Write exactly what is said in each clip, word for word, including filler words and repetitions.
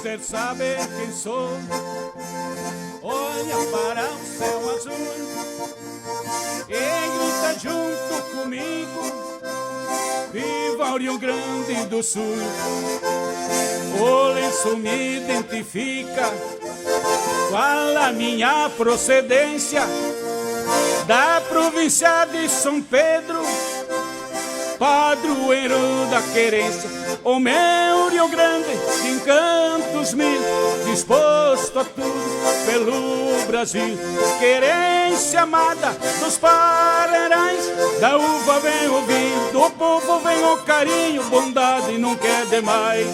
Quer saber quem sou? Olha para o céu azul e grita junto comigo: Viva o Rio Grande do Sul! O lenço me identifica, qual a minha procedência, da província de São Pedro, padroeiro da querência, o meu Rio Grande de encantos mil, disposto a tudo pelo Brasil. Querência amada dos parerães, da uva vem o vinho, do povo vem o carinho, bondade nunca é demais.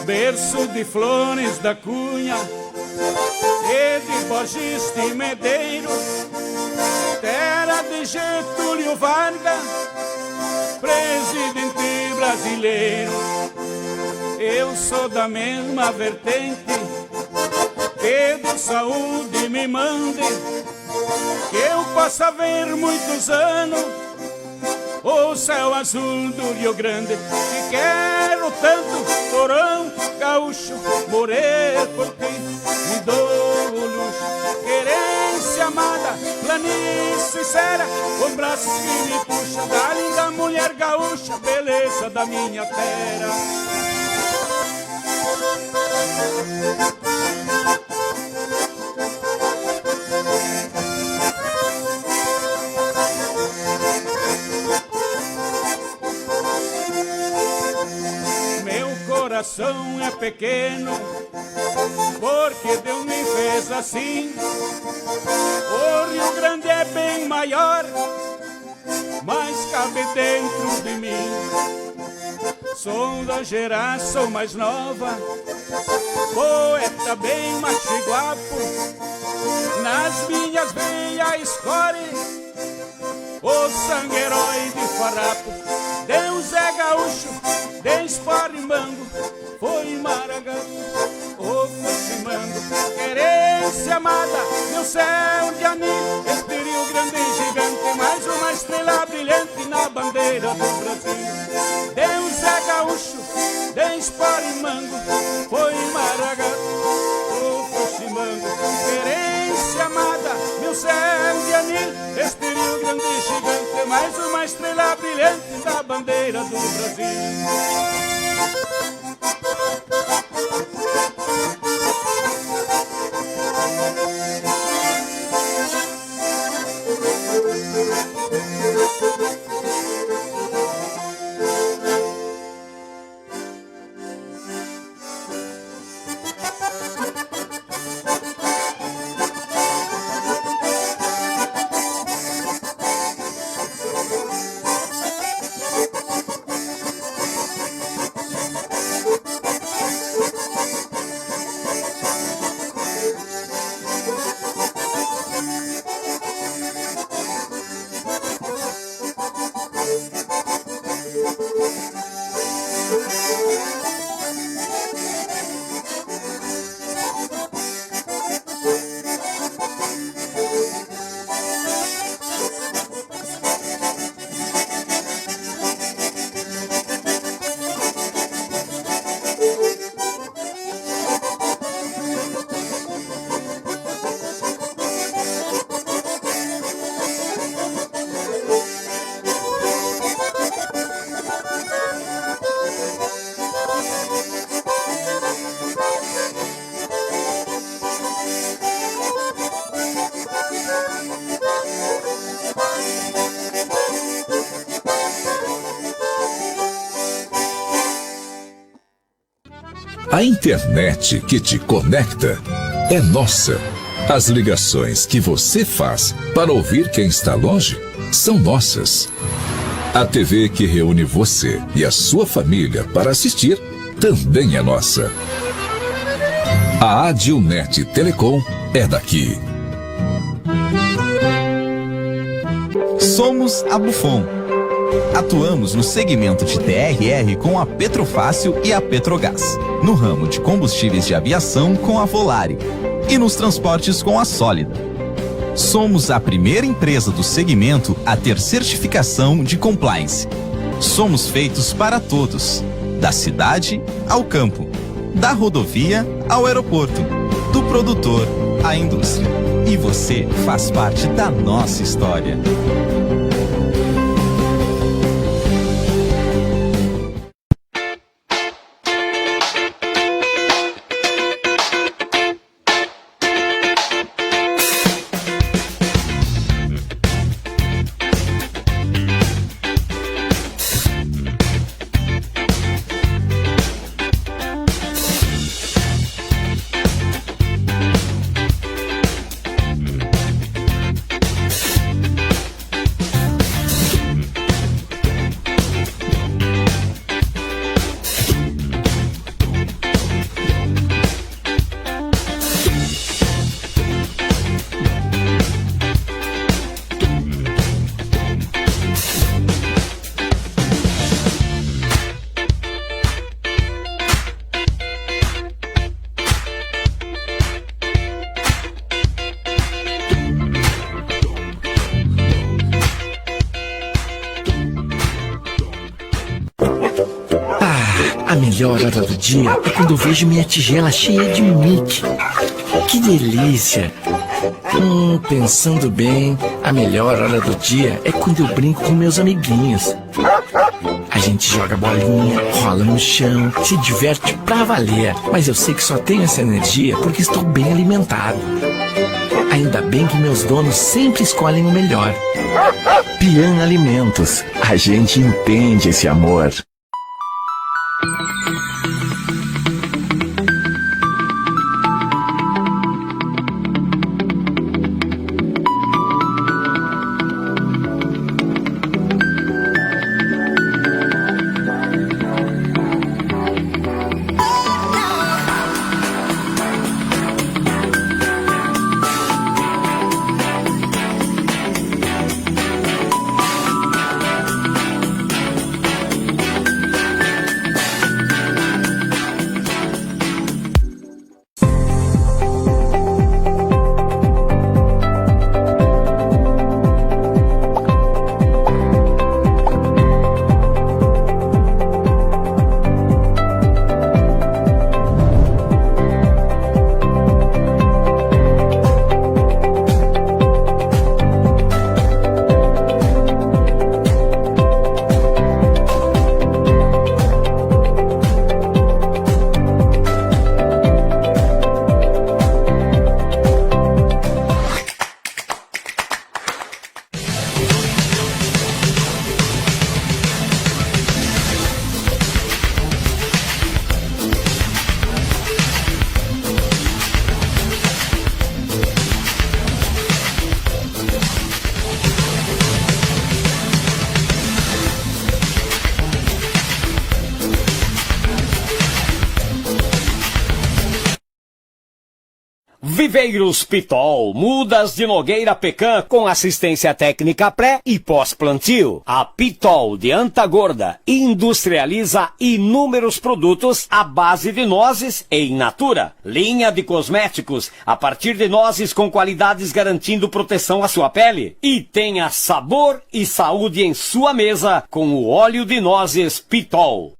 Berço de Flores da Cunha e de Borges de Medeiros, terra de Getúlio Vargas, presidente brasileiro. Eu sou da mesma vertente, Pedro Saúde me mande, que eu possa ver muitos anos o céu azul do Rio Grande. Te quero tanto, torão gaúcho, morrer por ti, me dou o luxo. Querência amada, planície sincera, os braços que me puxa, da linda mulher gaúcha, beleza da minha terra. Meu coração é pequeno, porque Deus me fez assim. O Rio Grande é bem maior, mas cabe dentro de mim. Sou da geração mais nova, poeta bem machiguapo, nas minhas veias escorre o sangue herói de farrapo. Deus é gaúcho, Deus parimango, foi maragato, o Fuximango. Querência amada, meu céu de anil, este Rio Grande gigante, mais uma estrela brilhante na bandeira do Brasil. Deus é gaúcho, Deus parimango, foi maragato, o Fuximango. Querência amada, meu céu de anil, este Rio Grande gigante, mais uma estrela brilhante na bandeira do Brasil. A internet que te conecta é nossa. As ligações que você faz para ouvir quem está longe são nossas. A T V que reúne você e a sua família para assistir também é nossa. A Adilnet Telecom é daqui. Somos a Bufon. Atuamos no segmento de T R R com a Petrofácil e a Petrogás. No ramo de combustíveis de aviação com a Volare e nos transportes com a Sólida. Somos a primeira empresa do segmento a ter certificação de compliance. Somos feitos para todos, da cidade ao campo, da rodovia ao aeroporto, do produtor à indústria. E você faz parte da nossa história. Ah, a melhor hora do dia é quando eu vejo minha tigela cheia de Mickey. Que delícia! Hum, pensando bem, a melhor hora do dia é quando eu brinco com meus amiguinhos. A gente joga bolinha, rola no chão, se diverte pra valer. Mas eu sei que só tenho essa energia porque estou bem alimentado. Ainda bem que meus donos sempre escolhem o melhor. Pian Alimentos, a gente entende esse amor. Viveiros Pitol, mudas de nogueira pecan, com assistência técnica pré e pós-plantio. A Pitol de Anta Gorda industrializa inúmeros produtos à base de nozes e in natura. Linha de cosméticos a partir de nozes com qualidades garantindo proteção à sua pele. E tenha sabor e saúde em sua mesa com o óleo de nozes Pitol.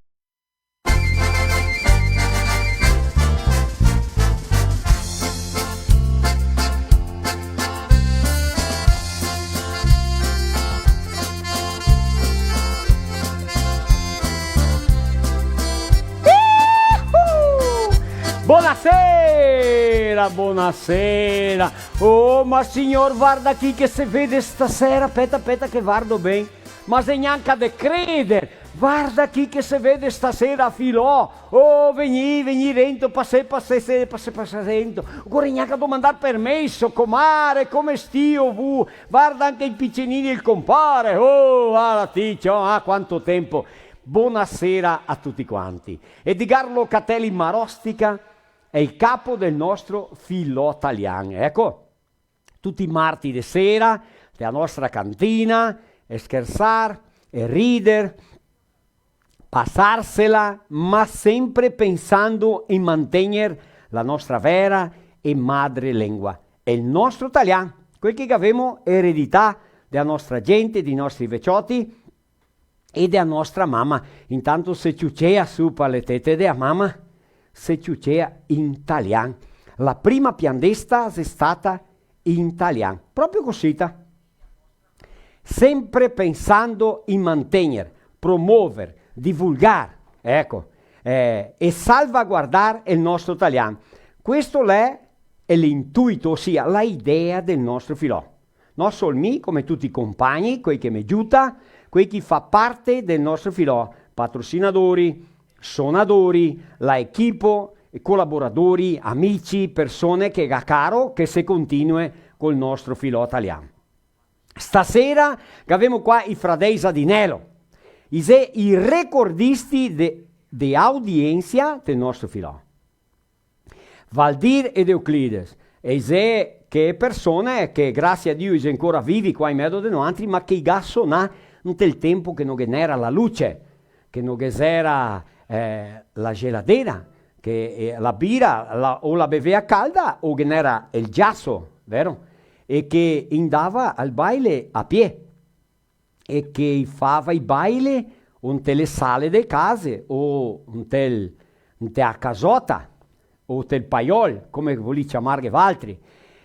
Bonasera, bonasera. Oh, ma signor, varda chi che se vede stasera. Peta, peta che vardo ben. Ma xe gnanca de creder. Varda chi che se vede stasera, Filò. Oh, vegnì, vegnì rento, pasè, pasè, se, pasè, pasè rento. Ocore gnanca domandar permeso, comare, come stio vu? Varda anche i picenini e el compare. Oh, varda ti, ciò, ah, quanto tempo. Bonasera a tuti quanti. Edgar Locatelli Marostica xe el capo del nostro Filò Talian. Eco. Tuti i marti de sera, te a nostra cantina, e schersar, e rider, pasarsela, ma sempre pensando in mantegner la nostra vera e madre lengua, el nostro talian, quel che gavemo eredità dea nostra gente, dei nostri vecioti e dea nostra mama. Intanto se ciucea su par le tete dea mama, se ciucea in talian. La prima piandesta xe stata in talian, proprio cosita. Sempre pensando in mantegner, promover, divulgar, eco, eh, e salvaguardar el nostro talian. Questo l'è, l'è l'intuito, osia la idea del nostro filò. No sol mi, come tuti i compagni, quei che me giuta, quei che fa parte del nostro filò, patrosinadori, sonadori, la equipo, colaboradori, amici, persone che ga caro che se continue col nostro filò talian. Stasera gavemo qua i fradei Sadinello, i xe i recordisti de, de audiensia del nostro filò. Valdir ed Euclides, e i xe che persone che, grasie a Dio, i xe ancora vivi qua in mezo de noantri, ma che i ga sonà inte el tempo che no ghe n'era la luce, che no ghe xera, eh, la geladera, che, eh, la bira la, o la bevea calda o ghe n'era el giaso, vero? E che i ndava al baile a piè, e che i fava i baile o inte le sale de case o inte el, inte a casota o inte el paiol, come volì ciamarghe valtri.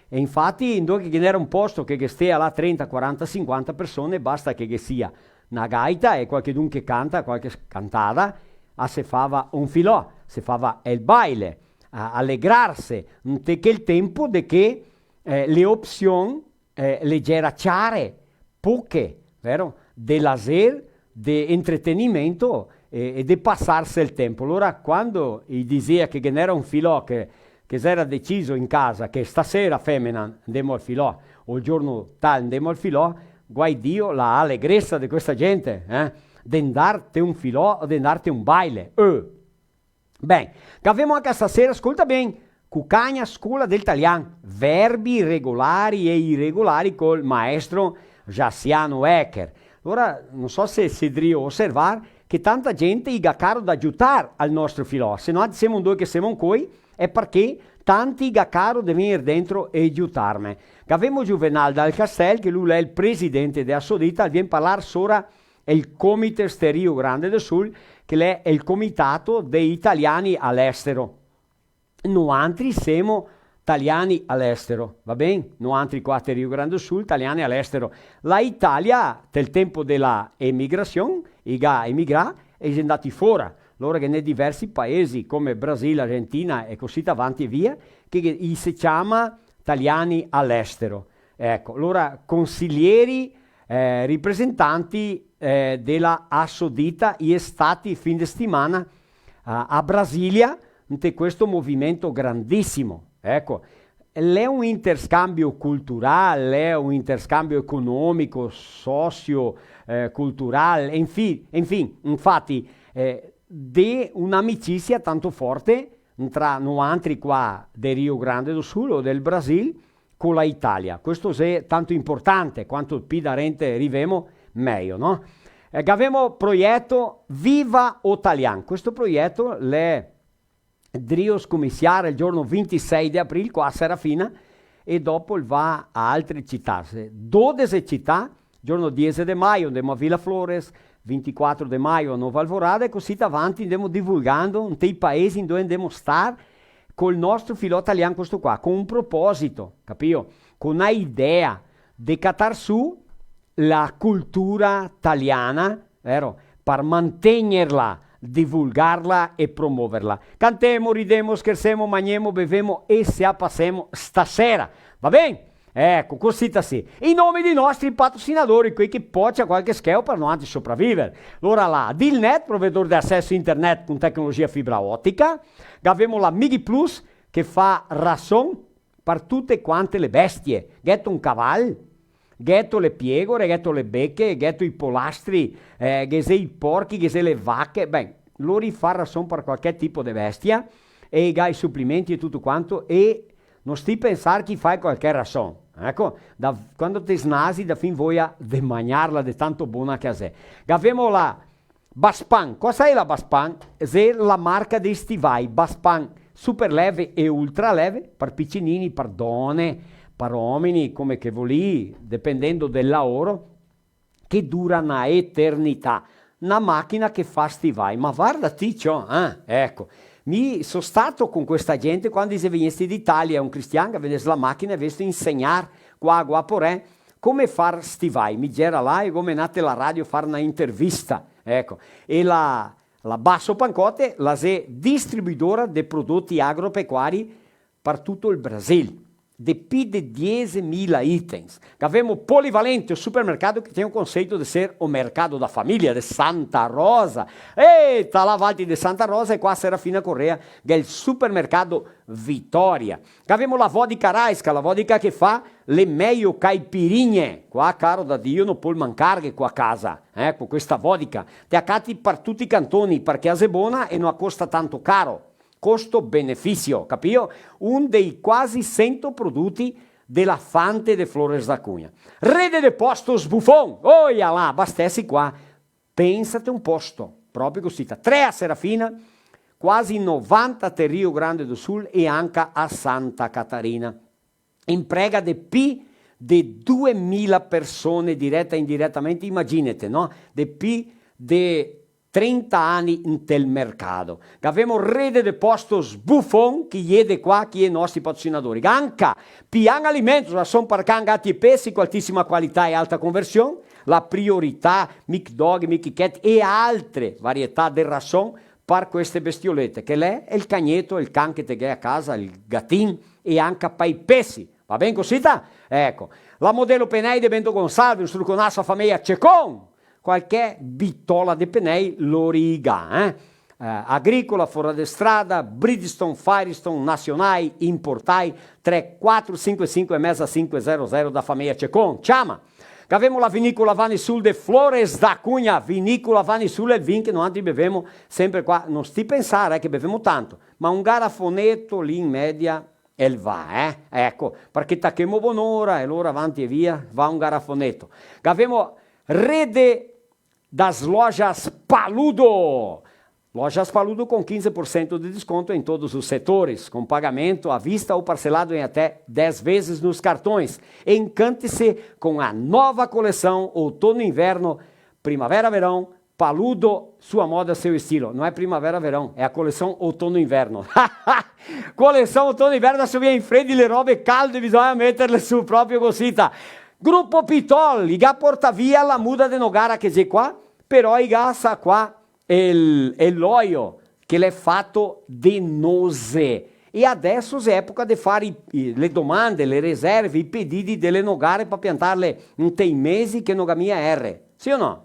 E infati, indove che ghe n'era un posto che ghe stea là trenta, quaranta, sinquanta persone, basta che ghe sia na gaita e qualchedun che canta qualche s-, cantada, a se fava un filò, se fava el baile, a alegrarse, inte quel tempo de che, eh, le opsion, eh, le gera ciare, poche, vero? De lazer, de entretenimento e, e de pasarse el tempo. Alora, quando i disea che ghe n'era un filò che, che s'era deciso in casa che stasera, femena, ndemo al filò, o el giorno tal ndemo al filò, guai Dio la alegresa de questa gente, eh? De ndarte un filò o de ndarte un baile. Eh! Ben, gavemo anca stasera, scolta ben, Cucagna Scola del Talian, verbi regolari e iregolari col maestro Jassiano Ecker. Alora, no so se, se drio oservar che tanta gente i ga caro da giutar al nostro filò, se no semo ndove che semo ancoi, e parché tanti i ga caro de vegner dentro e giutarme. Gavemo Juvenal Dal Castel, che lu l'è el presidente de Assodita, el vien parlar sora el Comites de Rio Grande do Sul, che l'è el comitato dei italiani all'estero. Noantri semo taliani all'estero, va ben? Noantri qua te Rio Grande do Sul, taliani all'estero. La Italia, tel tempo de la emigrasion, i ga emigrà e i xe ndati fora. Lora ghe n'è diversi paesi, come Brasil, Argentina e cosita avanti e via, che, che i se ciama taliani all'estero. Eco, alora consilieri, eh, ripresentanti, eh, de la Assodita, i è stati fin de setimana a, a Brasilia, inte questo movimento grandisimo. Eco, l'è un interscambio cultural, l'è un interscambio economico, socio, eh, cultural, enfin, enfin, infati, eh, de un'amicisia tanto forte ntra noantri qua de Rio Grande do Sul o del Brasil co la Italia. Questo xe tanto importante, quanto pi darente rivemo, mejo, no? Eh, gavemo proieto Viva o Talian. Questo proieto l'è drio scomisiar el giorno vintisei de april qua a Serafina e dopo el va a altre cità. Xe dodese cità, giorno diese de maio ndemo a Vila Flores, vintiquatro de maio a Nova Alvorada e cosita avanti ndemo divulgando inte i paesi indove ndemo star col nostro filò talian, questo qua, co un proposito, capio? Co na idea de catar su la cultura taliana, vero? Par mantegnerla, divulgarla e promoverla. Cantemo, ridemo, schersemo, magnemo, bevemo e se a pasemo stasera. Va ben? Eco, cosita sì. In nome dei nostri patrocinadori, quei che pocia qualche scheo par noantri sopraviver. Lora la Dilnet, provedor de aceso internet con tecnologia fibra otica. Gavemo la Migi Plus, che fa rason par tute quante le bestie. Gheto un caval, gheto le piegore, gheto le beche, gheto i polastri, eh, ghe xe i porchi, ghe xe le vache. Ben, lori fa rason par qualche tipo de bestia, e i ga i suplimenti e tuto quanto, e no sti pensar che i fa qualche rason. Eco, da, quando te snasi, da fin voia de magnarla, de tanto bona che a xe. Gavemo la Baspan, cosa xe la Baspan? Xe la marca dei stivai, Baspan super leve e ultra leve, par picinini, par done, par omini, come che volì, dependendo del laoro, che dura na eternità. Na machina che fa stivai, ma varda ti ciò, eh? Eco, mi so stato con questa gente quando i xe vegnesti d'Italia, un cristian che vendese la machina e vesto insegnar qua a Guaporé come far stivai. Mi gera là e go menà te la radio far na intervista, eco. E la, la Basso Pancotte la xe distribuidora de prodoti agropecuari par tuto el Brasil, de pi de diesemila itens. Gavemo Polivalente, o supermercado que tem o conceito de ser o mercado da família de Santa Rosa. Eita, là vanti de Santa Rosa e qua Serafina Corrêa, che xe el supermercado Vitória. Gavemo la vodka Raiska, la vodka che fa le meio caipirinhe. Qua, caro da Dio, no pol mancarghe qua casa, eh, co questa vodka. Te a cati par tuti i cantoni, parché a xe bona e no a costa tanto caro. Costo-benefisio, capìo? Un dei quasi sento produti de la Fante de Flores da Cunha. Rede de Postos Buffon, oia là, abastesi qua. Pensate un posto, proprio cusì, ta tre a Serafina, quasi novanta te Rio Grande do Sul e anca a Santa Catarina. Imprega de pi de duemila persone direta e indiretamente, imaginete, no? De pi de trenta ani ntel mercato. Gavemo Rede de Postos Buffon, che i xe de qua, che i xe nostri patrocinadori. Anca Pian Alimentos, rason par can, gati e pesi, co altisima qualità e alta conversion, la Priorità, Mic Dog, Mic Cat e altre varietà de rason par queste bestiolete, che l'è el cagneto, el can che te ghè a casa, el gatin, e anca pa i pesi. Va ben cosita? Eco. La Modelo Penei de Bento Gonçalves, un struconaso a fameia Cecon. Qualche bitola de penei lori i ga, eh? Eh, Agrícola, fora de strada, Bridgestone, Firestone, nasionai, importai, tre quatro sinque sinque e meza sinque zero zero da fameia Cecon. Ciama! Gavemo la Vinícola Vanisul de Flores da Cunha, Vinícola Vanisul xe el vin che noantri bevemo sempre qua, no sti pensar, eh, che bevemo tanto, ma un garafoneto lì in media el va, eh? Eco, parché tachemo bonora e lora avanti e via, va un garafoneto. Gavemo Rede das Lojas Paludo. Lojas Paludo com quinze por cento de desconto em todos os setores, com pagamento à vista ou parcelado em até dez vezes nos cartões. Encante-se com a nova coleção Outono e Inverno, Primavera-Verão, Paludo, sua moda, seu estilo. Não é primavera-verão, é a coleção outono-inverno. Coleção outono-inverno, se vien in fredi le robe calde, bisogna meterle su proprio cosita. Grupo Pitol, i ga portà via la muda de nogara che xe qua, però i ga sa qua el, el loio che l'è fato de nose. E adeso xe epoca de far i, i, le domande, le reserve, i pedidi de le nogare pa piantarle inte i mesi che no ga mia ere. Sì o no?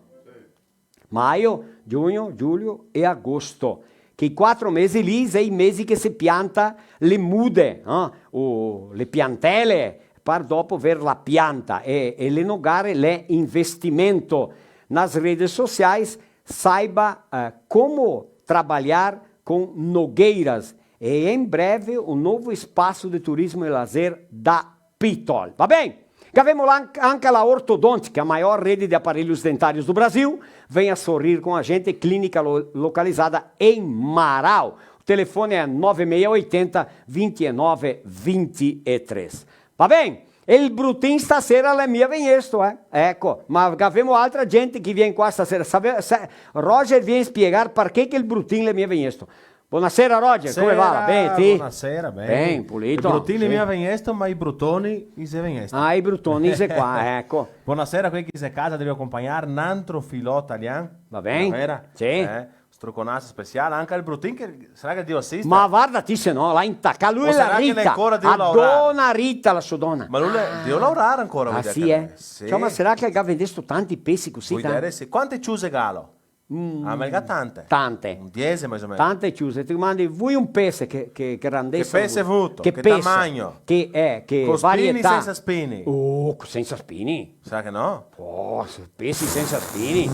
Maio, giugno, giulio e agosto. Che i quatro mesi lì xe i mesi che se pianta le mude, eh? O le piantele, par dopo ver la pianta. E, e le nogare l'è investimento. Nas redes sociais, saiba, eh, como trabalhar com nogueiras. E em breve, o novo espaço de turismo e lazer da Pitol. Va ben? Gavemo la, anca la Ortodontica, a maior rede de aparelhos dentários do Brasil. Venha sorrir com a gente, clínica lo-, localizada em Marau. O telefone é nove meia oitenta, vinte e nove, vinte e três. Va ben? E el Brutin stasera l'è mia vegnesto, eh? Eco, ma gavemo altra gente che vien qua stasera. Save-, sa-, Roger vien spiegar parché che el Brutin l'è mia vegnesto. Bonasera, Roger, come va? Sera, ben, ti? Bonasera, ben. Ben, pulito. I brutini sì. Mia vegnesto, ma i brutoni i xe vegnesto. Ah, i brutoni i xe qua, eco. Bonasera a quei che xe casa, deve acompagnar n'antro filò talian. Va ben. Vera? Sì. Eh, struconaso special, anca el Brutin che sarà che Dio asiste. Ma varda ti se no, l'à intacà, lu e la Rita, a dona Rita, la so dona. Ma lu l'è, deve laorar ancora, ah, sì, eh? Sì. Ciò, ma sarà che el ga vendesto tanti pesi cusì, tanti? Sì. Quante ciuse galo? Mm. Ah, ma el ga tante. Tante. Un diese, mais o meno. Tante ciuse. Te domandi, vui un pese che, che, che grandesa? Che pese vuto? Che pese? Che tamagno? Che, eh, che varietà? Co spini, sensa spini? Oh, sensa spini? Sa che no? Oh, se-, pesi sensa spini.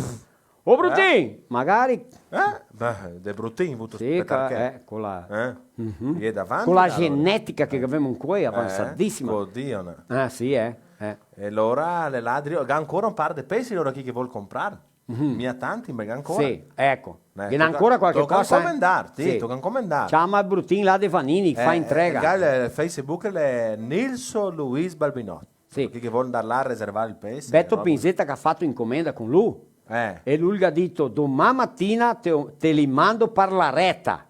Oh, Brutin, eh? Magari. Eh? Beh, de Brutin, vuto sì, spetar ca-, che? Eh, co la... Eh? Mhm. Via davanti, co la alora. Genetica che gavemo ancora, eh, avansadisima. Co Dio, no? Ah, sì, eh, eh. E alora, le ladri, ga ancora un par de pesi, alora chi che vol comprar? Mhm. Mia tanti, ma ancora. Sì, eco. Eh, ghe n'è ancora qualche cosa, eh? Toca incomendar, sì, toca incomendar. Ciama el Brutin là de Vanini, fa entrega. Eh, el Facebook l'è Nilson Luis Balbinot. Sì. Chi che vol ndar là a reservar el pese, Beto Pinzeta che ga fato incomenda con lu. Eh. E lu el ga dito: "Doman matina te, te li mando par la reta."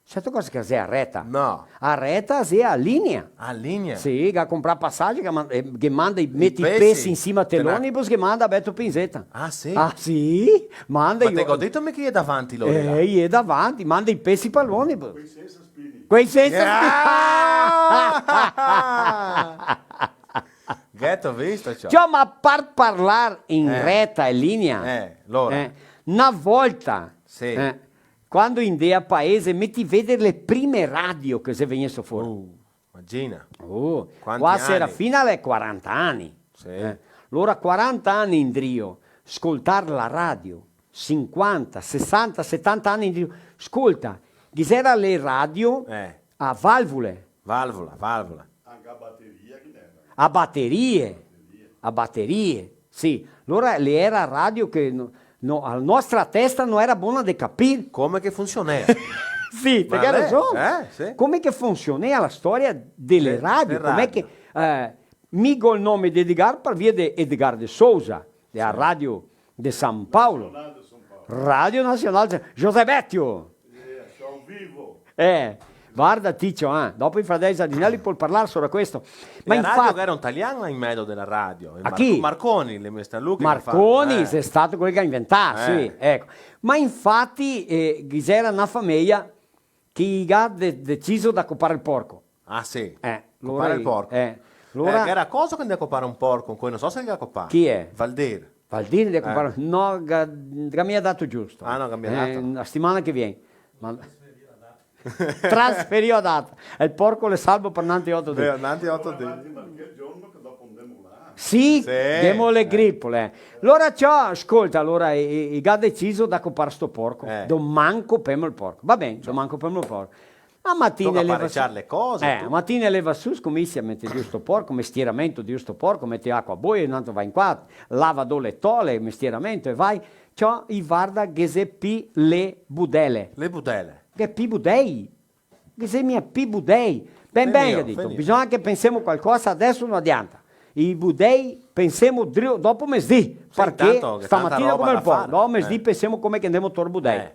Sa ti cosa che xe a reta? No. A reta xe a linea. A linea? Sì, che ga comprà pasagi, che man-, eh, che manda i, meti i pesi in sima te l'onibus, che manda a Beto Pinzeta. Ah, sì? Ah, sì? Manda i... Ma te go dito mi che i è davanti lori là? Eh, i è davanti, manda i pesi pa l'onibus. Quei sensa spini. Quei sensa spini. Ah! Gheto visto, ciò? Ciò, ma par parlar in reta e linea, eh, lora, eh, na volta, sì, eh, quando i ndea a paese, meti veder le prime radio che xe vegnesto fora. Uh, imagina. Uh, quanti qua ani? Serafina l'è quaranta ani. Sì. Eh, lora quaranta ani indrio, scoltar la radio, sinquanta, sesanta, setanta ani indrio. Scolta, ghe xera le radio, eh, a valvole. Valvola, valvola. Anca a bateria che n'era. A baterie, a baterie, sì. Lora le era radio che no, no, a nostra testa no era bona de capir. Come che funsionea? Sì, te ga rason. Eh, sì. Come che funsionea la storia dele radio, come che, eh, mi go el nome de Edgar par via de Edgar de Souza, de la radio de San Paolo. Radio Nacional de San Paolo. Radio Nacional de José Betio. Eh, varda, Ticio, eh, dopo i fradei Sardinelli pol parlar sora questo. Ma infati... E la radio che era un talian in mezo dela radio. A chi? Marconi, le mestà lu che... Marconi xe stato quel che ga inventà, sì, eco. Ma infati, eh, ghe xera na fameja che i ga de-, deciso da copar el porco. Ah, sì. Eh, copar el porco. Eh, lora... Eh, era cosa che ndea copar un porco, ancoi no so se el ga copà. Chi xe? Valdir. Valdir ndea copar? No, ga, ga mia dato giusto. Ah, no, ga mia dato. Eh, la setimana che vien. Ma... Trasferì a data. El porco l'è salvo par nanti oto dì. Eh, nanti oto dì. Sì, sì, ghemo le gripole. Lora ciò, scolta, lora i, i, i ga deciso da copar sto porco. Eh. Doman copemo el porco. Va ben, doman copemo el porco. A matina leva su, eh, a matina leva su, scominsia a meter giù sto porco, mestieramento de sto porco, mete acua boia, un altro va in qua, lava do le tole, mestieramento e vai. Ciò, i varda, ghe xe pi le budele. Le budele. Ghe xe pi budei. Ghe xe mia pi budei. Ben, ben, ga dito, bisogna che pensemo qualcosa, adeso no adianta. I budei pensemo drio-, dopo mesdì, parché stamatina come el porco, dopo mesdì pensemo come che ndemo tor budei. Eh.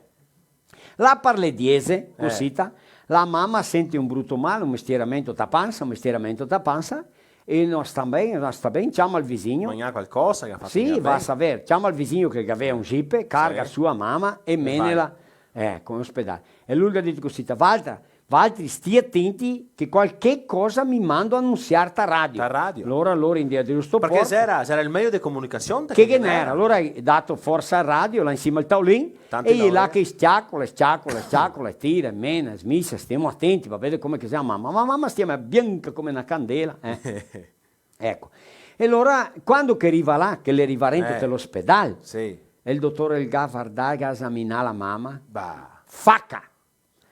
Là par le diese, eh, cosita, la mama sente un bruto mal, un mestieramento ta pansa, un mestieramento ta pansa, e no sta ben, no sta ben, ciama el visigno. Magnar qualcosa che ga fato... Sì, va a saver, ciama el visigno che gavea un jipe, carga su a mama e menela, eh, co l'ospedal. E lu el ga dito cosita: "Valtra, valtri stì atenti che qualche cosa mi mando a anunsiar ta radio." Ta radio. Lora, lora, in dia de sto porco. Parché xera, xera el mejo de comunicasion che ghe n'era. Lora, dato forsa a radio, là in sima al taulin, e là che sciacola, sciacola, sciacola, e tira, e mena, e smisa, stemo atenti, va veder come che se ciama. Ma, ma, ma, ma stiamo bianca come na candela, eh. Eco. E lora, quando che riva là, che le riva rento te l'ospedal, sì, e el dotore el ga vardà, el ga esaminà la mama. Bah. Faca.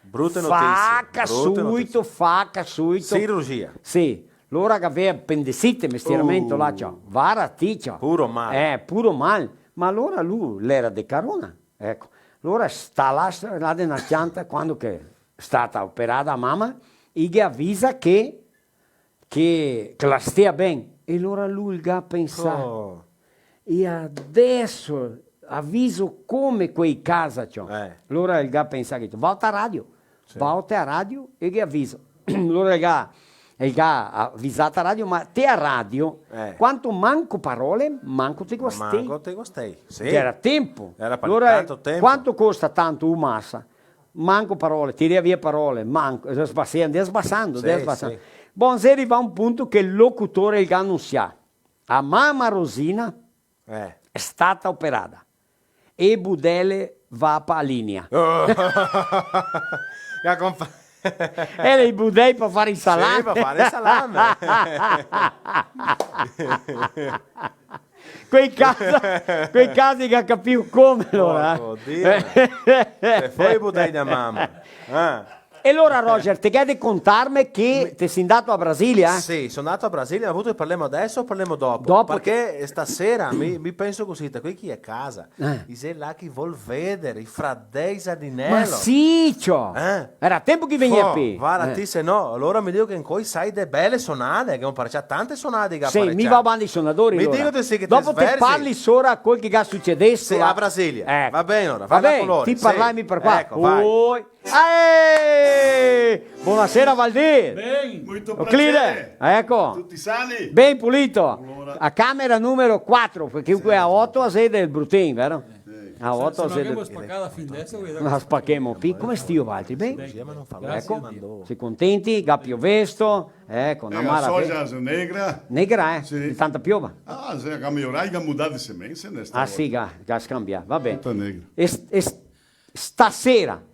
Brute notisie, brute notisie. Faca suito, faca suito. Cirurgia. Sì. Lora che gavea apendicite, mestieramento là, ciò. Vara ti, ciò. Puro mal. Eh, puro mal. Ma lora lu l'era de carona, eco. Lora sta là, sta là de na cianta, quando che stata operada a mama, i ghe avisa che che, che la stea ben. E lora lu el ga pensà: "Oh, e adeso aviso come quei casa, ciò?" Eh. Lora el ga pensà che, "Vao te a radio, sì, vao te a radio e ghe aviso." Lora el ga, el ga avisà te a radio, ma te a radio, eh, quanto manco parole, manco te guastei. Manco te guastei, sì. Che era tempo. Era pa-, lora tanto tempo. Quanto costa tanto un masa? Manco parole, tirea via parole, manco, sbasea, ndea sbasando, ndea sbasando. Sì, sì. Bon, xe rivà un punto che el locutore el ga anunsià: "A mama Rosina, eh, xe stata operada. E budele va pa linea." Ga compa- E i budei pa far i salame. Sì, pa far i salame. Quei casi, quei casi che ga capìo come, alora, eh? Porco Dio. Se foi i budei da mama. Ah. E alora, Roger, te ghè de contarme che te si ndato a Brasilia, eh? Sì, so ndato a Brasilia, ma vuto che parlemo adeso o parlemo dopo? Dopo. Parché stasera mi, mi penso cusì, te, quei che i è a casa, eh, i xe là che i vol veder i fradei Sardinello. Ma sì, ciò! Eh? Era tempo che i vegnea qui. Varda, eh, ti, se no, alora mi digo che ancoi sai de bele sonade, che ghemo parecià tante sonade che... Sì, mi va avanti i sonadori, alora. Mi digo te sì che te... Dopo te parli sora quel che ga sucedesto là. Sì, a Brasilia. Eco. Va ben, alora, va ben, ti parla, mi par qua. Eco, vai. Oi. Eh! Bonasera, Valdir! Ben! Muito prazer! Euclide, eco. Tuti sani? Ben pulito. Alora. A camera numero quatro, parché quea oto a xe del brutin, vero? Sì. A oto a xe del... Se no ghemo spacà fin deso, vedè. La spachemo, pi-, come stio, Valdir? Ben? Ben. Grasie a Dio. Eco, si contenti? Ga piovesto? Eco, na maraveja. Eh, la soja xe negra. Negra, eh? Sì. De tanta piova? Ah, sì, ga miorà, ga mudà de semense, ne sta volta. Ah, sì, ga, ga scanbià, va ben. Tuta negra. E s-, e s-, stasera,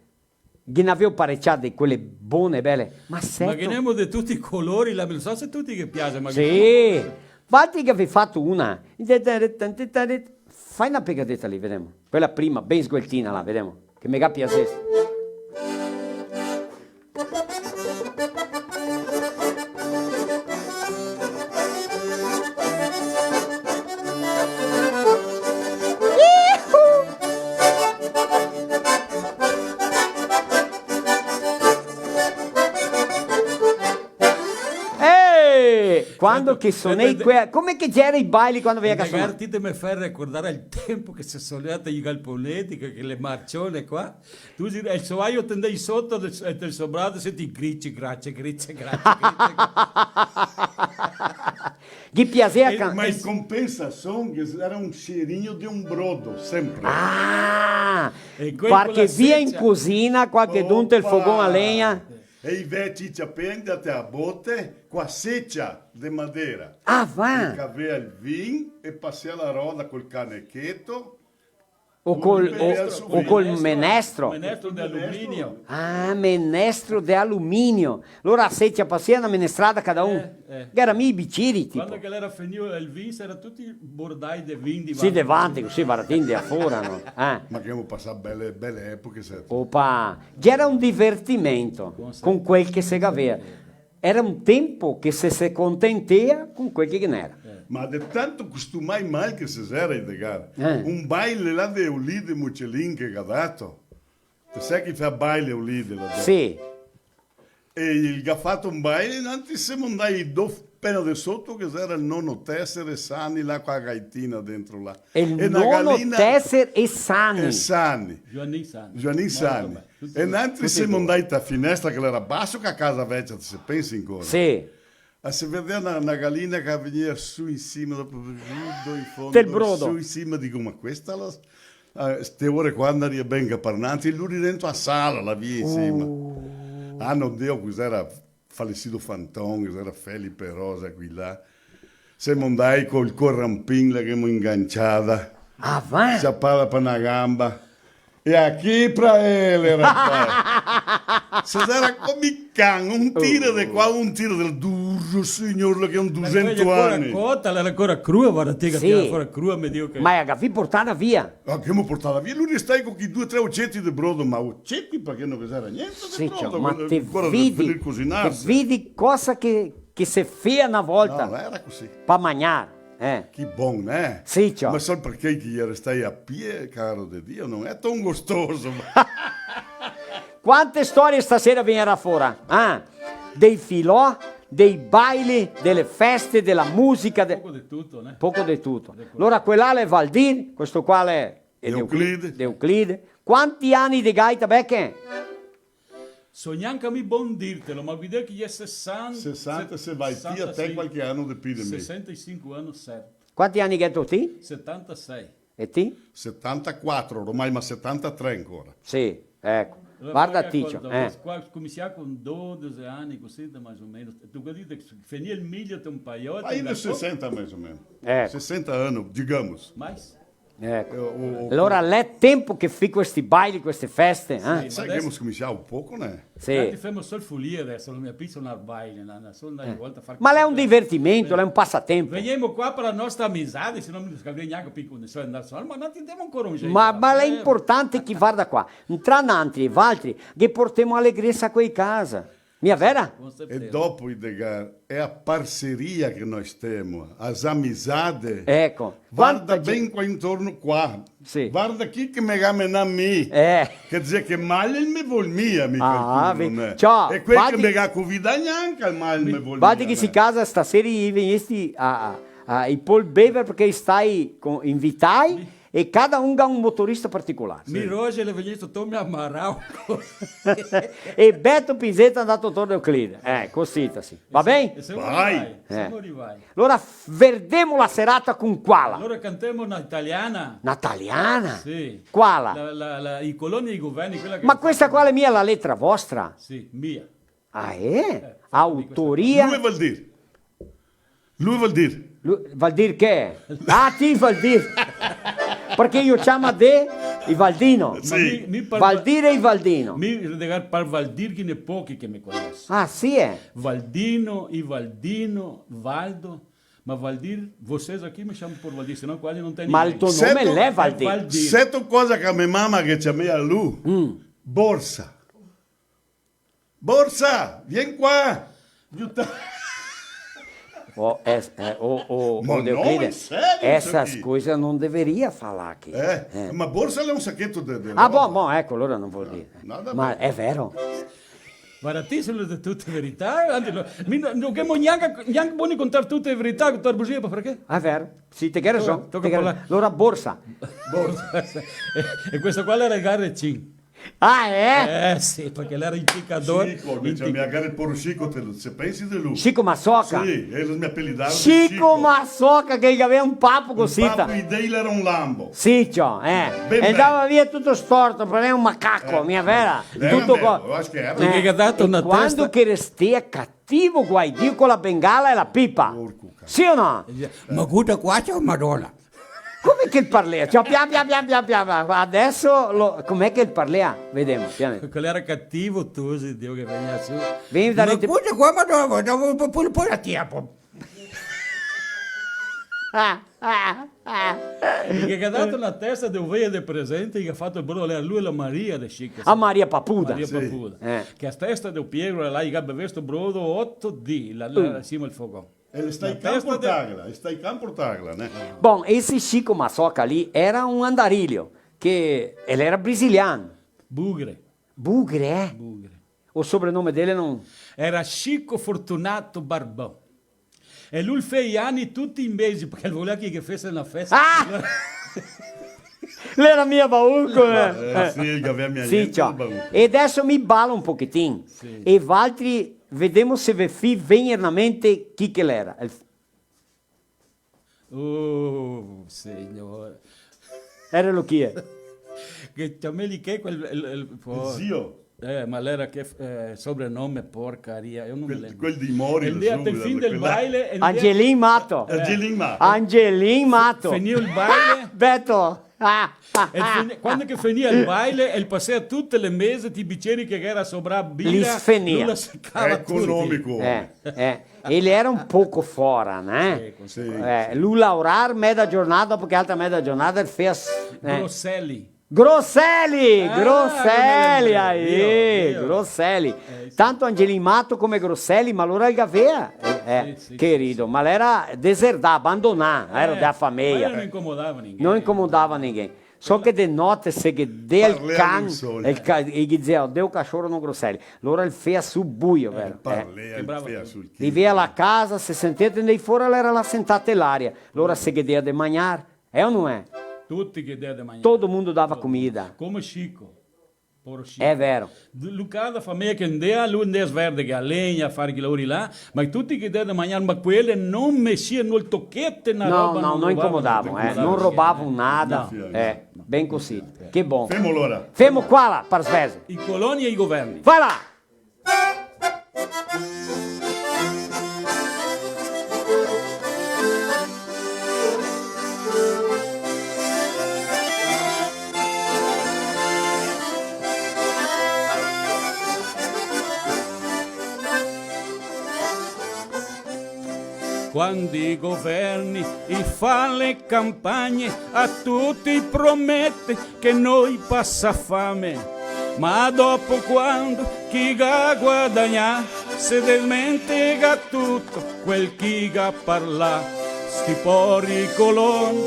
ghe n'aveo parecià de quele bone, bele, ma seto. Ma ghe n'emo de tuti i colori, là, no so se tuti ghe piaxe, ma... Sì. Valtri che gavè fato una. Fai na pegadeta lì, vedemo. Quela prima, ben sgueltina là, vedemo. Che me ga piasesto. Eh, quando che sonei quea, come che gera i baili quando vea che sonea? Ti te me fè ricordar el tempo che se sonea i galponeti, che, che le marcione qua. Tu dixe, el soaio te ndei soto del, del sobrado, senti grici, grace, grici, grace, grici. Ghe piasea can-... Ma in compensasion, ghe era un cerinho de un brodo, sempre. Ah! Parché via in cusina, qualchedun del fogon a legna. E i veci i ciapea, ndea te a bote, co a secia de madera. Ah, va! I cavea el vin e pasea la roda col canecheto. O col, o, o col menestro. Menestro de aluminio. Ah, menestro de aluminio. Alora se ciapasea na menestrada cada un. Eh, eh. Ghe era mi i biciri, tipo. Quando che l'era finìo el vin, era tuti bordai de vin de vanti. Sì, de vanti, cusì, baratin de afora, no? Eh. Ma che ghemo pasà bele, bele epoche, senti. Opa, ghe era un divertimento con quel che se gavea. Era un tempo che se, se contentea con quel che ghe n'era. Eh. Ma de tanto costumai mal che se era i de gara. Eh. Un baile là de Eulide Mucelin che ga dato. Te sè che i fa baile Eulide là de... Sì. E el ga fato un baile, nantri semo ndai do pena de soto che era el nono Tesser e Sani là co a gaitina dentro là. E el nono Tesser e Sani. E Sani. Gioanin Sani. Gioanin Sani. E nantri semo ndai ta finestra, che l'era baso, che a casa vecia, te se pensi ancora? Sì. E se vedea na, na galina che vegnea su in sima, dopo giù in fondo, del brodo. Su in sima, digo, "Ma questa la, a ste ore qua ndaria ben che par nanti", e lori dentro a sala, là via in sima. Oh. Ah, no, Dio, cos'era? Falecido Fanton, che era Felipe Rosa, quei là. Semo ndai col corampin, la ghemo inganciada. Ah, va? Ciapada pa na gamba. E aqui pra ele, rapaz. Se era come i can, un tiro de qua, un tiro del duro, signor, la che un dusento ani. Ma quela ancora cota, l'era ancora crua, varda, te che tira fora crua, me digo che... Ma la gavì portada via. Ah, che ghemo portada via, lori restai co chi due, tre oceti de brodo, ma oceti parché no ghe era gnente de brodo, ciò, ma te vedi, te vedi cosa che, che se fea na volta. No, era cusì. Pa magnar, eh. Che bon, eh? Sì, ciò. Ma sa parché che i restai a pie, caro de Dio, no l'è tan gostoso, ma... Quante storie stasera vegnerà fora, eh? Dei filò, dei baili, dele feste, dela musica, de... Poco de tuto, né? Poco de tuto. Alora, quel là l'è Valdir, questo qua l'è Euclide. Euclide. Quanti ani de gaita, Beche? So gnanca mi bon dirtelo, ma guida che i è sesanta, sesanta, se vai ti, a te qualche ano de pi de mi. Sesantasinque ani, certo. Quanti ani che te ga ti? Setantasei. E ti? Setantaquatro ormai, ma setantatré ancora. Sì, eco. Alora, varda, Ticio, eh. Qua, cominsià con dodese ani, cusì, mais o menos. Tu capito che finì el milio, te un paiote, ma io de sesanta, mais o menos. Eco. Sesanta ani, digamos. Mais? Eco. Eh, o, o, alora, l'è tempo che femo sti baili, ste feste, eh? Sì, ma deso che gavemo scominsià un poco, né? Sì. Infati femo sol folia deso, no me piaxe andar baile, na, na, sol andar in volta a far... Ma l'è un divertimento, l'è un pasatempo. Vegnemo qua par la nostra amizade, se no no se capirìa gnanca pi come andar, ma no, tentemo ancora un jeito. Ma, ma l'è importante che, varda qua, tra nantri e valtri, che portemo alegresa qua in casa. Mia vera? Con certeza. E dopo, Idegard, xe a parseria che noi stemo, as amizade. Eco. Varda ben qua intorno qua. Sì. Varda chi che me ga menà mi. Eh. Che dise che mal el me vol mia, mi, ah, qualcuno, ve-, né? Ciò, e quel che me ga convidà gnanca el mal el me vol mia, né? Varda che sti casa stasera i vegnesti a, a, a, i pol bever parché i stai co-, invitai. E cada un ga un motorista particolar. Mi, sì, Roger, l'è vegnesto Tome Amaral. E Beto Pinzetta xe andà Totò Euclide. Eh, cosita, sì. Va ben? E semo rivai, semo rivai. Alora, f-, verdemo la serata con quala? Alora cantemo na italiana. Na italiana? Sì. Quala? La, la, la, i Coloni e i Governi, quela che... Ma questa qua l'è mia la letra vostra? Sì, mia. Ah, eh? Eh, autoria? Lu e Valdir. Lu e Valdir. Lu-, Valdir che? Ah, ti Valdir. Parché i ciama de i Valdino. Sì. Ma mi, mi par... Valdir e i Valdino. Mi, par Valdir ghe n'è pochi che me cognose. Ah, sì, eh? Valdino, i Valdino, Valdo. Ma Valdir, vocês aqui me chamam por Valdir, senão quase não tem ninguém. Ma el to nome l'è Valdir. Seto, seto cosa che me mama che ciamea lu? Mm. Borsa. Borsa, vien qua! Aiuta! Oh, es-, eh, oh, oh, ma oh, Deus, no, Deus, in serio, essas coisas não deveria falar aqui. Eh, eh. Ma borsa l'è un sacheto de, de roba. Ah, bom, bom, eco, alora no vol dir. Nada. Ma xe vero. Baratisimo, de tute verità, anzi, no, mi no, no ghemo gnanca, gnanca boni contar tute verità, contar bugie, parché? Xe vero, sì, te ghe rason, te ghe rason. Alora, borsa. Borsa. E, e questo qua l'era el Garrecin. Ah, eh? Eh, sì, parché l'era impicador. Chico, invece, impic- mi magari el poro Chico, te lo, se pensi de lu. Chico Massoca? Sì, e lu me apelidava Chico. Chico Massoca, che el gavea un papo cosita. Un papo, i dei l'era un lambo. Sì, ciò, eh. Ben, e andava via tuto storto, pareva un macaco, eh, mia vera? L'era tuto bel, co-, io acho che l'era. Eh. Parché el ga dato na testa. E quando che restea cativo, guai Dio, co la bengala e la pipa. Porco cane. Sì o no? Ma guarda qua, ciò, Madona. Come che el parlea? Cioè, pian, pian, pian, pian, pian, ma adeso lo, come che el parlea? Vedemo, pian. Quel era cativo, tu, sì, Dio che vegnia su. Vien da... Ma scusa qua, ma no, no, po-, po-, po-, po-, a tiempo. Ah, ah, ah. Parché el ga dato na testa de oveia de presente, el ga fato el brodo, l'era lu e la Maria de Chico. A Maria Papuda. Maria Papuda. Sì. Eh. Che a testa de Piero, là, el ga bevesto brodo oto dì, là, là, in sima al fogon. El sta in campo de-, el sta in campo, né? Bom, esse Chico Massoca ali era um andarilho, que ele era brasiliano. Bugre. Bugre, é? Bugre. O sobrenome dele não... Era Chico Fortunato Barbão. E lu el fea i ani tuti i mesi, parché el volea che i ghe fese na festa. Ah! L'era mia bauco, eh? Eh, sì, el gavea mia... Sì, gente ciò. Bauco. E adeso mi balo un pochetin. Sì. E valtri Vedemo se ve fi vegner na mente chi che l'era. El f- Oh, signor. Era lu chi, eh? Che ciameli che quel, el, el, po-, zio. Eh, ma l'era che, eh, sobrenome, porcaria, io no me lembro. Quel, quel dei mori, el dea, al fin del baile, el dea... Angelin Mato. Angelin Mato. Angelin Mato. Fenìo el baile. Beto. Ah, ah, ah, ah. E fini-, quando che fenìa el baile, el pasea tute le mese, ti biceri che gera sobrà bira, li sfenìa. Lu la secava tuti. Economico. Eh, eh. Ele era un poco fora, né? Sì, con... Sì, eh, sì. Lu laorar meda giornada, dopo che altra meda giornada el fea s-, eh. Grosselli. Grosselli! Ah, Grosselli, Grosselli, io, io. Grosselli. Eh, sì. Tanto Angelin Mato come Grosselli, ma alora el gavea, eh, eh, sì, che rido, sì, ma l'era deserdà, abandonà, era dea fameia. Ma no incomodava ninguém. No incomodava ninguém. Só che de note se ghe dea el can, el ca-, e ghe dizea, "Deo cachorro no Grosselli." Alora el fea su buio, vero? Eh, parlea, el fea su el... Rivea la casa, se sentea, de fora l'era là sentà te l'aria. Alora se ghe dea de magnar, é o no é? Tuti che dea de magnar. Todo mundo dava comida. Come Chico. Poro Chico. É vero. Lu, cada fameia che ndea, lu ndea a sverdeghe a legna, a far che laori là, ma tuti che dea de magnar, ma quele no mexia, no tochete na roba, no, no, no incomodava, eh, no roubava nada. No, no, no. Eh, ben cusì. Che bon. Femo alora. Femo qua là, par sverze. I coloni e i governi. Vai là! Quando i governi i fa le campagne, a tuti promete che no i pasa fame, ma dopo, quando che i ga guadagnà, se desmentega tuto quel che i ga parlà. Sti pori coloni,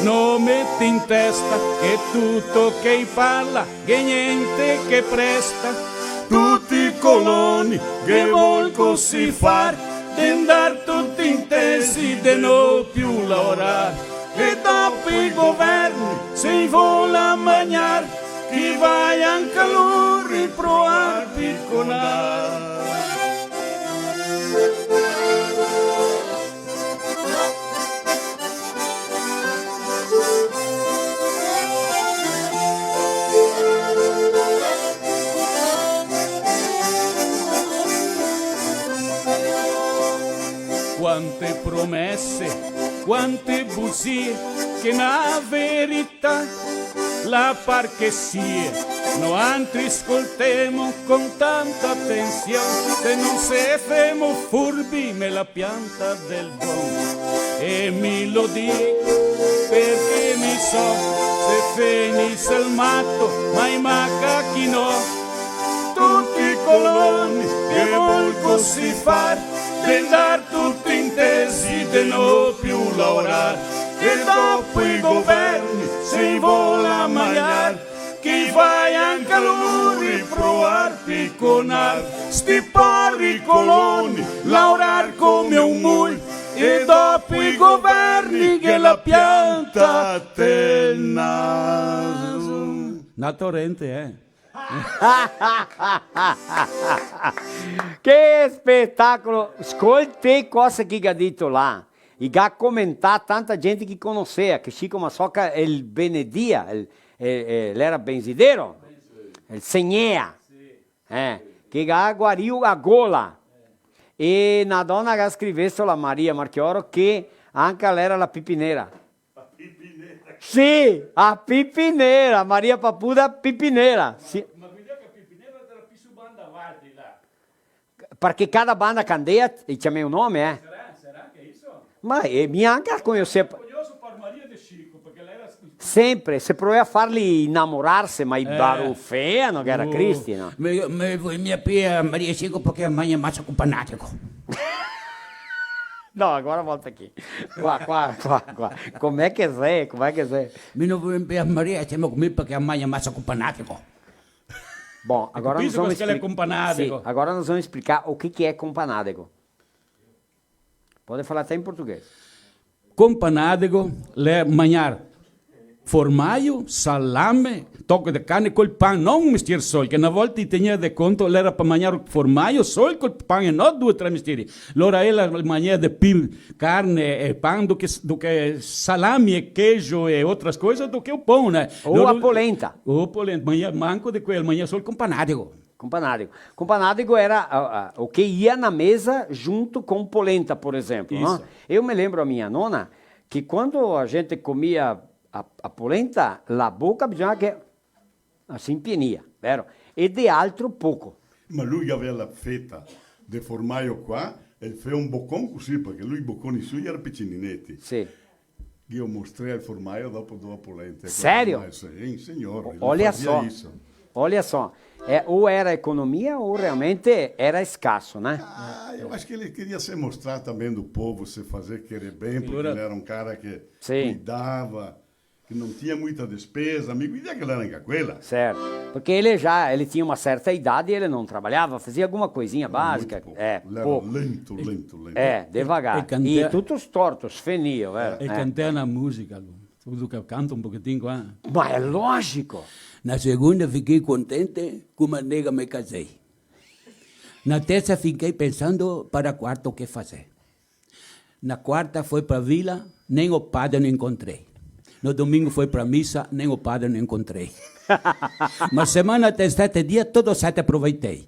no meti in testa che tuto che i parla ghe gnente che presta. Tuti i coloni ghe vol cusì far, de ndar tuti intesi, de no più laorar. E dopo i governi, se i vol a magnar, che i vaia anca lori pro arpiconar. Quante promese, quante busie, che na verità la par che sie. Noantri scoltemo con tanta atension, se no se femo furbi me la pianta del bon. E mi lo digo perché mi so, se fenise el mato, ma i macachi no. Tuti i coloni che vol cusì far, de ndar tuti intesi, de no più laorar. E dopo i governi, se i vol a magnar, che i vaia anca lori pro arpiconar. Sti pori coloni, laorar come un mul, e dopo i governi che la pianta te naso. Na torente, eh? Che spetacolo! Scoltè cosa che i ga dito là. I ga comentà tanta gente che conosea, che Chico Maçoca el benedia, el, el, el, l'era benzidero, el segnea, eh, che ga guarìo a gola. E na dona ga scrivesto, la Maria Marchioro, che anca l'era la pipinera. A pipinera. Sì, a pipinera, Maria Papuda pipinera. Sì. Ma, ma quindi che a pipinera era più su banda avanti, là. Parché cada banda candea, i ciamea un nome, eh. Sarà, sarà anca iso? Ma, eh, mi anca conosea. Curioso par Maria de Chico, parché l'era s- Sempre, se provea a farli inamorarse, ma i barufea, no, che era cristi, no? Me, me voi mia pia Maria Chico parché magna masa cun panatico. No, agora volta aqui. Qua, qua, qua, qua. Com'è che xe? Com'è che xe? Mi no voi mia Maria, semo con mi parché magna masa cun panatico. Bom, agora nós vamos explicar. Capiso cosa che l'è cun panadego? Sì, agora nós vamos explicar o que que é cun panadego. Pode falar até em português. Cun panadego l'è magnar formaio, salame, toco de carne col pan, no un mestier sol, che na volta i tegnea de conto, l'era par magnar formaio sol col pan e no due, tre mestieri. Lora ela magnea de pì carne e pan do che, do che salami e queijo e outras coisas do que o pão, né? Ou a polenta. Ou polenta, magnea manco de quel, magnea sol cun panadego. Cun panadego. Cun panadego era, ah, ah, o que ia na mesa junto com polenta, por exemplo, não? Isso. Eu me lembro a minha nona que quando a gente comia a, a polenta, la boca bisogna che, ah, se impienia, vero? E de altro poco. Ma lui gavea la feta de formaio qua, e el fea un bocon cusì, parché lui i boconi sui era picineti. Sì. Io mostrei el formaio dopo, dopo lente. Sério? Sì, signor, ele fazia isso. Olha só. É, ou era economia ou realmente era escasso, né? Ah, eu acho que ele queria se mostrar também do povo, se fazer querer bem, porque ele era um cara que cuidava, que não tinha muita despesa, amigo, e aquela era quela. Certo, porque ele já, ele tinha uma certa idade e ele não trabalhava, fazia alguma coisinha básica. Muito pouco. É, pouco. Ele era lento, lento, lento. É, devagar. E tutos tortos, fenio, vero? E cantea na música, lu. Vuto che canto un pochetin qua? Ma é lógico! Na segunda fiquei contente, com uma nega me casei. Na terça fiquei pensando para quarto que fazer. Na quarta foi pra vila, nem o padre não encontrei. No domingo foi pra missa, nem o padre não encontrei. Mas semana tem sete dias, todos sete aproveitei.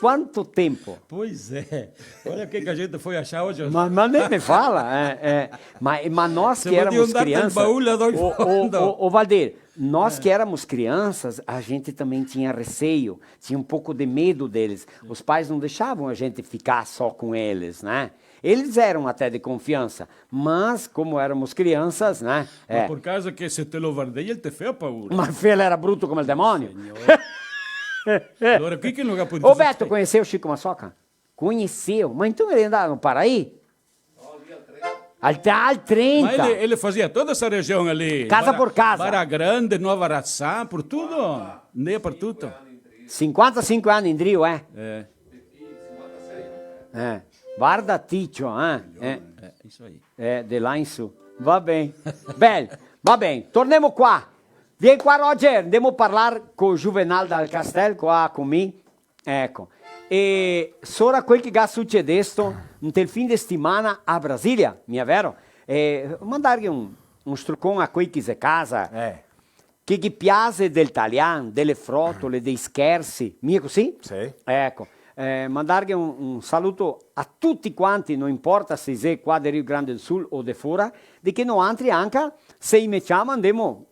quanto tempo? Pois é. Olha o que que a gente foi achar hoje. Ma, ma nem me fala, é, é. Ma, ma nós que éramos crianças, ô, ô, ô, ô, Valdir, nós que éramos crianças, a gente também tinha receio, tinha um pouco de medo deles. Os pais não deixavam a gente ficar só com eles, né? Eles eram até de confiança, mas como éramos crianças, né? Ma por caso che se te lo vardei, el te fea paura? Ma el era bruto come el demonio. Signor. Alora, chi che no ga potuo... Ô, Beto, conheceu o Chico Maçoca? Conheceu? Mas então ele andava no Paraí? Al, al trenta. Ma ele, ele fazia toda essa região ali. Casa por casa. Barra Grande, Nova Araçá, por tudo. Né, por tudo. Cinquantasinque ani indrio, eh? É. Eh, varda Ticio, eh? Eh. É, isso aí. Eh, de là in su. Va ben. Bel, va ben. Tornemo qua. Vien qua, Roger. Ndemo parlar co Juvenal Dal Castel, qua con mi. Eco. E sora quel che ga sucedesto ntel fin de setimana a Brasilia, mia vero? E mandarghe un, un strucon a quei che xe casa. Eh. Che ghe piase del talian, dele frotole, dei scherzi, mia cusì? Sì. Eco, eh, mandarghe un, un saluto a tuti quanti, no inporta se i xe qua del Rio Grande do Sul o de fora, de che noantri anca, se i me ciama, ndemo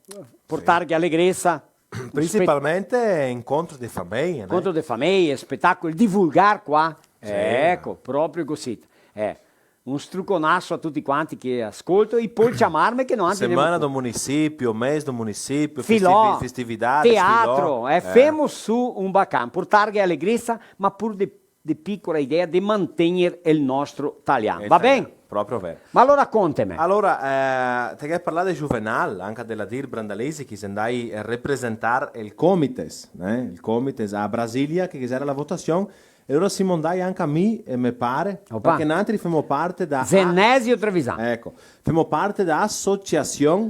portarghe alegresa, principalmente incontri de fameie, né? Incontri de fameie, spetacoli, divulgar qua. Sì. Eco, proprio cusì. Eh. Un struconaso a tuti quanti che ascolto, e pol ciamarme che noantri... Semana do municipio, mês do municipio, filò, festivi-, festividades, teatro, filò. Eh, femo su un bacan, portarghe alegresa, ma pur de, de picola idea de mantegner el nostro talian. Va ben? Proprio vero. Ma alora conteme. Alora, eh, te ghe parlà de Juvenal, anca de la Dir Brandalisi, che xe ndai a representar el Comites, eh, el Comites a Brasilia, che ghe xera la votasion, E alora semo ndai anca mi e me pare, parché nantri femo parte da... Zenesio Trevisan. Eco, femo parte da asociasion,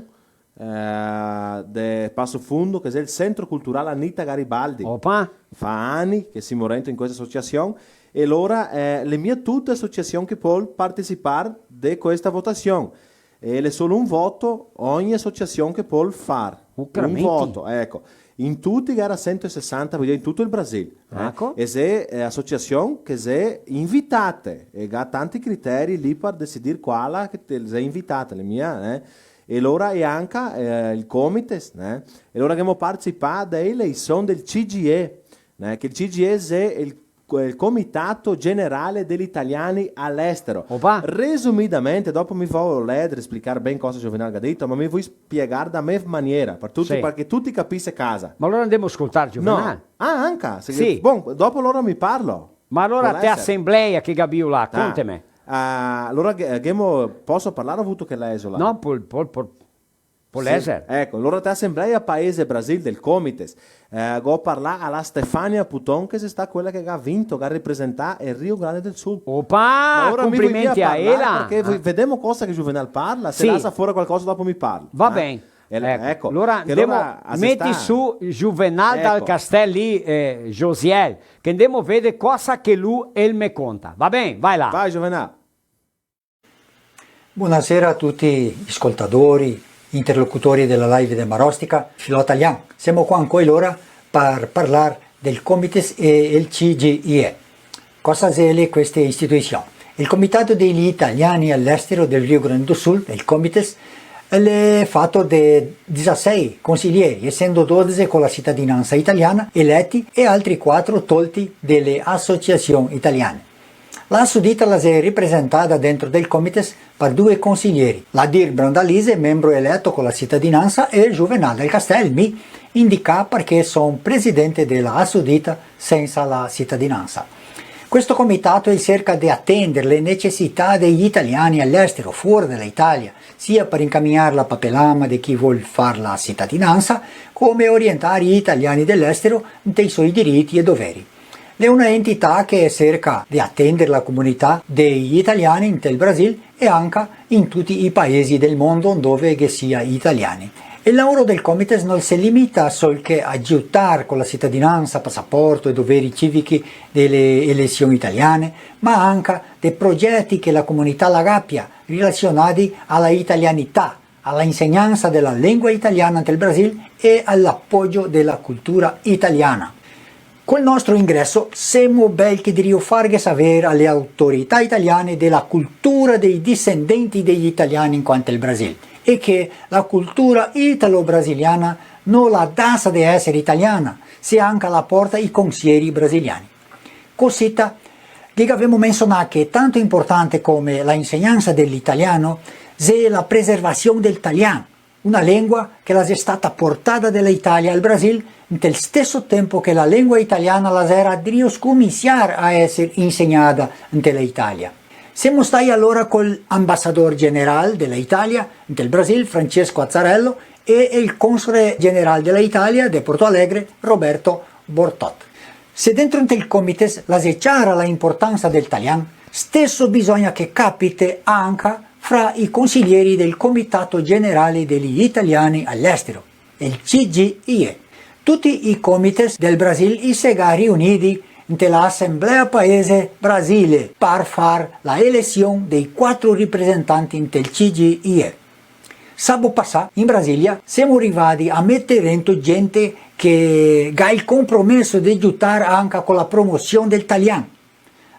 eh, de Passo Fundo, che xe el Centro Cultural Anita Garibaldi. Opa. Fa ani che semo rento in questa asociasion, e alora, eh, le mia tute asociasion che pol participar de questa votasion. E l'è solo un voto, ogni asociasion che pol far. Un voto, eco. In tuti ghe era sento e sesanta, vol dir in tuto el Brasil, eh. Eco. E xe, eh, asociasion che xe invitate, e ga tanti criteri lì par decidir quala che te, xe invitate, le mia, eh. E alora e anca, eh, el Comites, eh. E alora che ghemo participà de eleision del C G E, né, che el C G E xe el co-, el Comitato Generale degli Italiani all'Estero. Opa. Resumidamente, dopo mi vao ledar, splicar ben cosa Juvenal ga dito, ma mi voi spiegar da me maniera, par tuti, sì, parché tuti capise casa. Ma alora ndemo scoltar Juvenal? No. Ah, anca? Se... Sì. Bon, dopo lora mi parlo. Ma alora te asembleia che gabio là, conteme. Ah, alora ghe-, ghemo, poso parlar o vuto che leso là? No, pol, pol, pol, Pol eser. Sì, eco, lora te asembleia Paese Brasil del Comites, eh, go parlà a la Stefania Puton, che xe stà quela che ga vinto, ga representà el Rio Grande del Sul. Opa, ma ora mi voi via complimenti a parlar, ela. Parché voi, vedemo cosa che Juvenal parla, se lasa fora qualcosa dopo mi parla. Va ben. Eco, eco, alora che ndemo, lora meti su Juvenal Dal Castel lì, eh, Josiel, che ndemo veder cosa che lu el me conta. Va ben, vai là. Vai, Juvenal. Bonasera a tuti i scoltadori, interlocutori de la live de Marostica, Filò Talian. Semo qua ancoi lora par parlar del Comites e el C G I E. Cosa xe le queste istitusion? El Comitato degli Italiani all'Estero del Rio Grande do Sul, el Comites, l'è fato de disasei consilieri, esendo dodese co la citadinansa italiana eleti e altri quatro tolti de le asociasion italiane. La Assodita la xe ripresentada dentro del Comites par due consilieri, l'Adir Brandalise, membro eleto co la citadinansa, e Juvenal Dal Castel, mi, indicà parché son presidente de la Assodita sensa la citadinansa. Questo comitato el serca de atender le necesità dei italiani all'estero, fora de la Italia, sia par incamignar la papelama de chi vol far la citadinansa, come orientar i italiani de l'estero inte i soi diriti e doveri. L'è una entità che serca de atender la comunità dei italiani inte el Brasil e anca in tuti i paesi del mondo dove che sia italiani. El laoro del Comites no se limita sol che a giutar co la citadinansa, pasaporto e doveri civichi de le elesion italiane, ma anca de progeti che la comunità la gapia rilasionadi a la italianità, a la insegnansa de la lengua italiana inte el Brasil e a l'apogio de la cultura italiana. Col nostro ingreso semo bel che drio farghe saver a le autorità italiane de la cultura dei disendenti dei italiani qua ntel Brasil, e che la cultura italo-brasiliana no la dasa de eser italiana, se anca la porta i consieri brasiliani. Cosita, ghe gavemo mensonà che tanto importante come la insegnansa de l'italiano xe la preservasion del talian, una lengua che la xe stata portada de la Italia al Brasil ntel steso tempo che la lengua italiana la xera drio scominsiar a eser insegnada nte la Italia. Semo stai alora col ambasador general de la Italia ntel Brasil, Francesco Azzarello, e el console general de la Italia de Porto Alegre, Roberto Bortot. Se dentro ntel Comites la xe ciara la importansa del talian, steso bisogna che capite anca fra i consilieri del Comitato Generale degli Italiani all'Estero, el C G I E. Tuti i comites del Brasil i se ga riunidi inte la Assemblea Paese Brasile par far la elesion dei quatro ripresentanti inte el C G I E. Sabo pasà in Brasilia semo rivadi a meter dentro gente che ga el compromeso de giutar anca co la promosion del talian.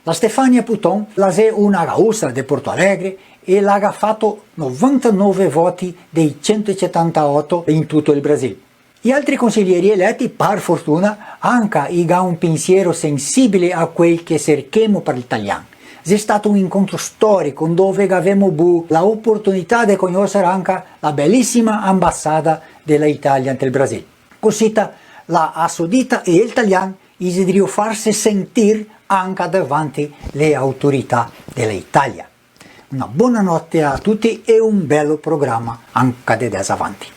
La Stefania Puton la xe una gausa de Porto Alegre e la ga fato novantanove voti dei centosetantaoto in tuto el Brasil. I altri consilieri eleti, par fortuna, anca i ga un pensiero sensibile a quel che serchemo par el talian. Xe stato un incontro storico, ndove gavemo bu la oportunità de cognoser anca la belisima ambasada de la Italia nte el Brasil. Cosita, la Assodita e el talian i xe drio farse sentir anca davanti le autorità de la Italia. Una bona note a tuti e un belo programa anca de deso avanti.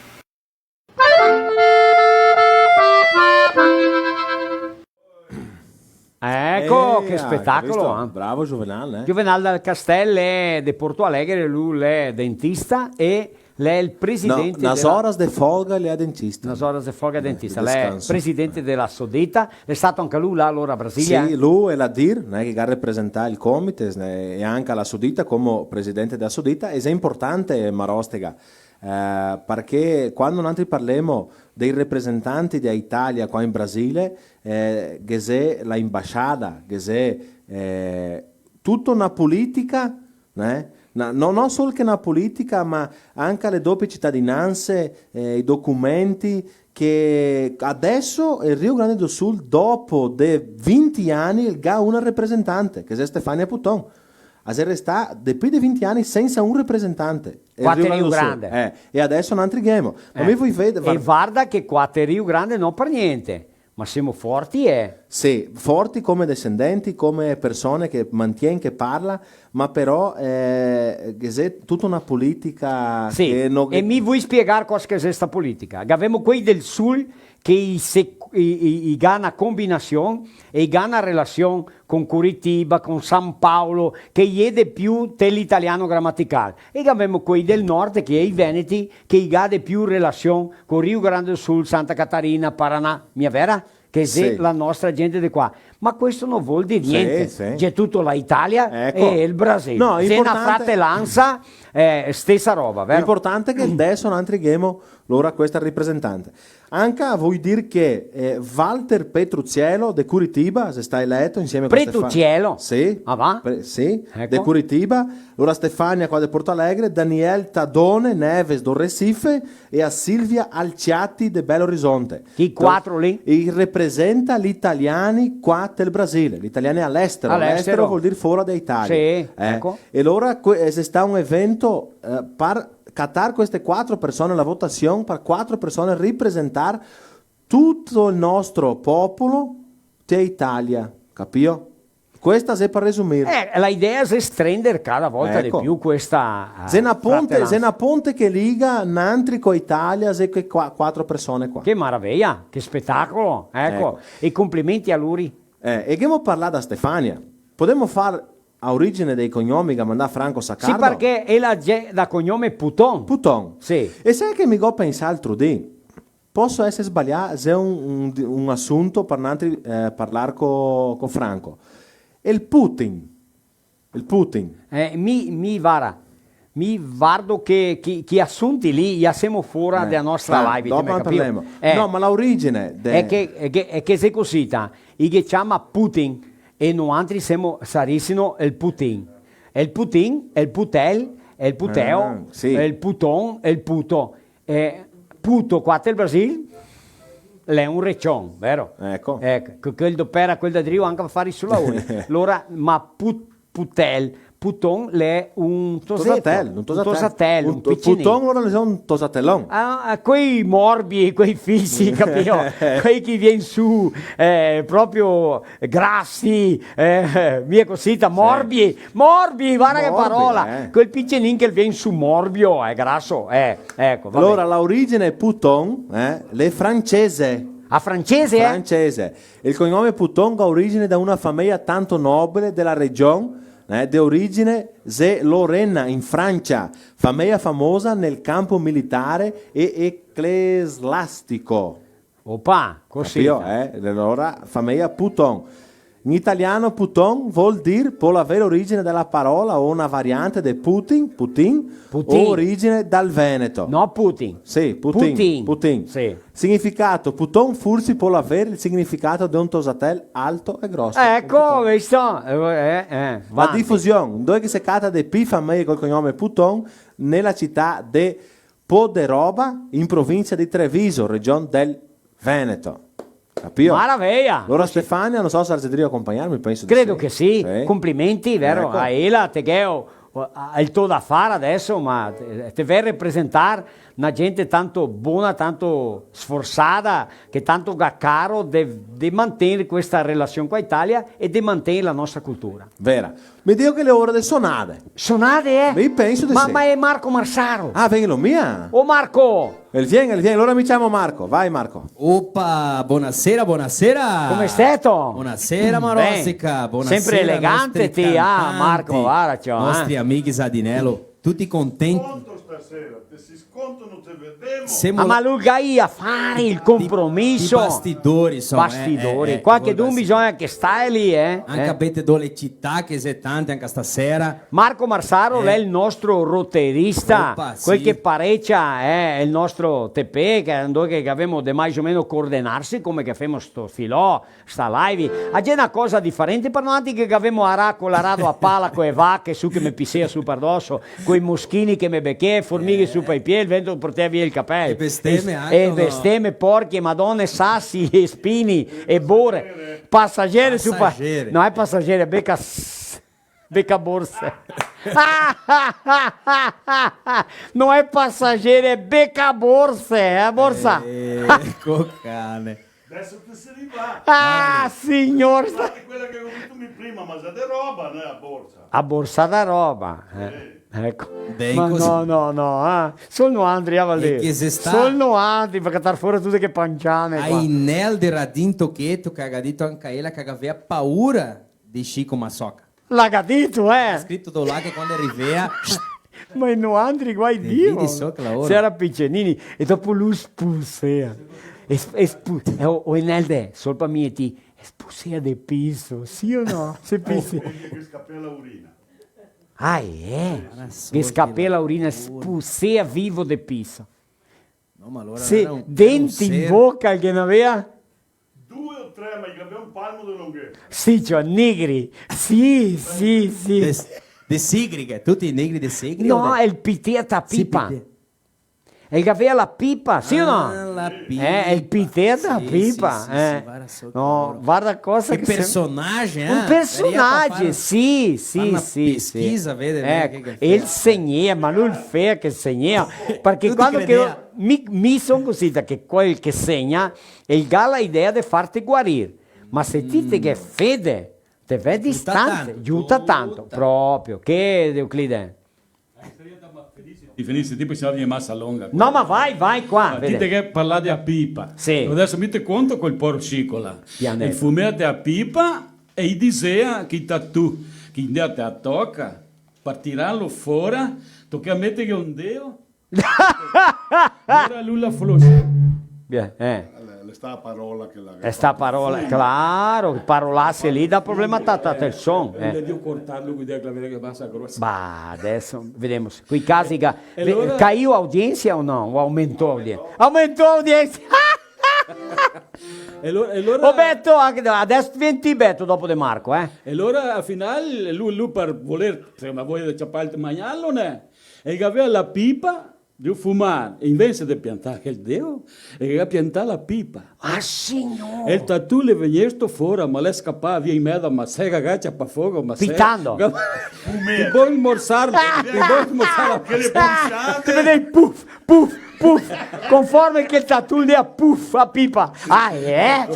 Eco, eh, che spetacolo, visto? Eh. Bravo Juvenal, eh? Juvenal Dal Castel l'è de Porto Alegre, lu l'è dentista e l'è el presidente... No, nas oras de folga l'è dentista. Nas oras de folga l'è dentista, l'è presidente de la Assodita, l'è stato anca lu là alora a Brasilia? Sì, lu e l'Adir, né, che ga representà el Comites, né, e anca la Assodita come presidente de la Assodita, e xe importante, Marostega, eh, parché quando nantri parlemo dei representanti de Italia qua in Brasile, eh, ghe xe la imbasciada, ghe xe, eh, tuto na politica, né? Na, no, no sol che na politica, ma anca le dopie citadinanse, eh, i documenti, che adeso el Rio Grande do Sul, dopo de vinti ani, el ga una representante, che xe Stefania Puton. A xe restà de pì de vinti ani sensa un representante. El Rio Grande do Sul. Qua te Rio Grande. Eh, e adeso nantri ghemo. Ma mi voi vede, e varda che qua te Rio Grande no par gnente, ma semo forti, eh. Sì, forti come desendenti, come persone che mantien, che parla, ma però, eh, ghe xe tuta una politica che no... Sì, e mi voi spiegar cosa che xe sta politica. Gavemo quei del Sul che i se, i, i, i ga na combinasion e i ga na relasion con Curitiba, con San Paolo, che i è de più te l'italiano gramatical. E gavemo quei del nord, che i è i veneti, che i ga de più relasion con Rio Grande do Sul, Santa Catarina, Paraná. Mia vera? Che xe la nostra gente de qua. Ma questo no vol dir gnente. Sì, sì. Xe tuto la Italia e el Brasil. No, xe na fratelansa, eh, stesa roba, vero? Importante che deso nantri ghemo lora questa ripresentante. Anca voi dir che, eh, Walter Petrucciello de Curitiba xe stà eleto insieme con Stefano. Petrucciello? Sì. Ah, va? Sì, eco. De Curitiba. Lora Stefania qua de Porto Alegre, Daniel Tadone Neves do Recife e a Silvia Alciati de Belo Horizonte. Chi quatro lì? I representa l'italiani qua del Brasile, l'italiani al'estero. Al'estero. Al'estero vol dir fora de Italia. Sì, eco. E lora que-, eh, xe stà un evento, eh, par catar queste quatro persone, la votasion par quatro persone ripresentar tuto el nostro popolo te Italia, capio? Questa xe par resumir. Eh, la idea xe strender cada volta de più questa, eh, fratelansa. Eco. Xe na ponte, xe na ponte che liga nantri co Italia, xe que qua, quatro persone qua. Che maraveia, che spetacolo, eco. Eco. E complimenti a luri. Eh, e ghemo parlà da Stefania. Podemo far a origine dei cognomi che ga mandà Franco Saccardo? Sì, parché ela xe da cognome Puton. Puton. Sì. E sè che mi go pensà l'altro dì? Poso eser sbalià, xe un, un, un asunto par nantri, eh, parlar co, co Franco. El Putin. El Putin. Eh, mi, mi, vara, Mi vardo che, che, che i asunti lì, i lasemo fora de la nostra live, dopo te me capìo? Parlemo. Eh. No, ma la origine de... Xe che, xe che, xe che xe cusì, ta. I ghe ciama Putin, e noantri semo, sarisimo el Putin. E el Putin, e el putel, e el puteo, ah, sì, e el puton, e el puto. E puto qua del Brasil l'è un recion, vero? Eco. Eco, che, quel dopera, quel da drio anca par far i so laori. Alora, ma put-, putel, puton l'è un toseto, tosatel, un tosatel, un tosatel, un to-, picinin. Puton alora l'è un tosatelon. Ah, ah, quei morbi, quei fisi, capìo? Quei che vien su, eh, proprio grasi, eh, via cusì, ta, sì, morbi, morbi, varda che parola. Morbi, eh. Quel picinin che vien su morbio, eh, graso, eh, eco, va ben. Alora, la origine puton, eh, l'è francese. A francese, eh? Francese. El cognome Puton ga origine da una fameia tanto nobile de la region, eh, de origine xe Lorena, in Francia, fameia famosa nel campo militare e eclesiastico. Opa, cusì. Capìo, eh? Alora, fameia Puton. In italian puton vol dir, pol aver origine da la parola o una variante de Putin, Putin, Putin, o origine dal veneto. No, Putin. Sì, Putin, Putin. Putin. Sì. Significato, puton forsi pol aver el significato de un tosatel alto e groso. Eco, un puton. Visto? Eh, eh, eh, la difusion, dove che se cata de pi fameie col cognome Puton, nela cità de Poderoba, in provincia de Treviso, region del Veneto. Capìo? Maraveia! Alora Stefania, no so se la xe drio acompagnarme, penso de sì. Credo che sì. Sì. Complimenti, vero? Eco. A ela, te ghè, o, o, a, el to da far adeso, ma te, te vè representar na gente tanto bona, tanto sforzada, che tanto ga caro de, de mantener questa relasion co la Italia e de mantener la nostra cultura. Vera. Me digo che l'è ora de sonade. Sonade, eh? Mi penso de sì. Ma, ma xe Marco Marsaro. Ah, vien lu mia? Ô Marco! El vien, el vien, alora mi ciamo Marco. Vai, Marco. Opa, bonasera, bonasera. Come steto? Bonasera, Marosica. Ben. Bonasera, sempre elegante, nostri ti, ah, cantanti, Marco, varda, ciò, eh, nostri amighi Sadinello. Tuti contenti. Sconto stasera, te si sconto, no te vedemo. Semo... Ah, ma lu ga i afari, el compromiso. I bastidori, insoma, eh, bastidori. Eh, eh, qualchedun bisogna che stae lì, eh. Anca eh. Bete do le cità, che xe tante, anca stasera. Marco Marsaro, eh, l'è el nostro roterista, opa, quel sì, che parecia, eh, el nostro T P, che, ndove che gavemo de mais o meno coordenarse, come che femo sto filò, sta live. A xe na cosa diferente par noantri che gavemo araco, l'arado, a pala, co e vache su che me pisea su par doso, coi moschini che me bechea, formighe su par i pie, el vento portea via el capel. E besteme anca, e no? Besteme, porchi, e madone, sasi, e spini, e bore. Pasagere su pa-, pasagere. No xe pasagere, beca s-, beca borse. No xe pasagere, xe beca borse, eh, borsa. Eco, cane. Adeso te si rivà. Ah, signor! Varda quela che go dito mi prima, ma xe de roba, né, a borsa. A borsa da roba, eh. Sì. Eco. Ben, ma cusì. No, no, no, ah. Sol noantri, ah, Valdè. E che xe sta? Sol noantri, par catar fora tute che panciane qua. A Inel de Radin Toqueto, che ga dito anca ela che gavea paura de Chico Maçoca. La ga dito, eh? Ga scrito do là che quando rivea... Ma noantri guai Dio. Vedi so che lavoro. Se era picenini e dopo lu spusea. E sp-, e spu-, eh, o, o Enelde, sol pa mi e ti, e spusea de piso, sì o no? Se pisi. Che scapea la urina. Ah, eh? Che scapea la urina, spusea vivo de piso. No, ma alora... Sì, era un, era un denti in boca che n'avea? Due o tre, ma i gavea un palmo de longhesa. Sì, ciò, nigri. Sì, sì, sì. De, de sigri, che tuti i nigri de sigri? No, o de... el pitea ta pipa. Sì, pitea. El gavea la pipa, sì o no? Ah, la pipa. Eh, el pitea ta pipa, sì, sì, eh. Sì, varda so che... No, varda cosa che... Che personagem, eh? Un personagem, sì, sì, sì, sì. Far na pesquisa, vede, eh, che, che el segnea, ma lu el fea che segnea, parché quando che mi, mi son cusì, che quel che segna, el ga la idea de farte guarir, ma se ti te ghe fede, te ve distante, giuta tanto, proprio, che Euclide? Ti finisi, tipo, se la vien masa longa. No, ma vai, vai qua, vede. Ti te ghe parlà de a pipa. Sì. Adeso mi te conto quel poro Cicola. Pianeta. El fumea de a pipa e i disea che i tatù, che i ndea te a toca, par tirarlo fora, toca meterghe un deo. Alora lu la floscia. Bien, eh. Alora, lo Sta parola che la... Xe sta parola, claro, che parolase lì dà problema ta, ta, ta el son, eh. Mejo cortarlo, che la vede che pasa grosa. Bah, adeso vedemo se quei casi che... E alora... Caìo audiensa o no? O aumentou audiensa? Aumentou audiensa! E alora, e alora... Ô Beto, anca, adeso vien ti, Beto, dopo de Marco, eh. E alora, al final, lu, lu par voler, insoma, voler ciapar el magnalo, né? E che gavea la pipa, de fumar, e invese de piantar el deo, el ga piantà la pipa. Ah, signor! E el tatù l'è vegnesto fora, ma l'è scapà via in mezo a masega, ga ciapà fogo, masega. Pitando. Ti vol smorsar, ti vol smorsar la... Che le bruciate. Te vedi, puf, puf, puf. Conforme che el tatù lì, puf, a pipa. Ah, eh?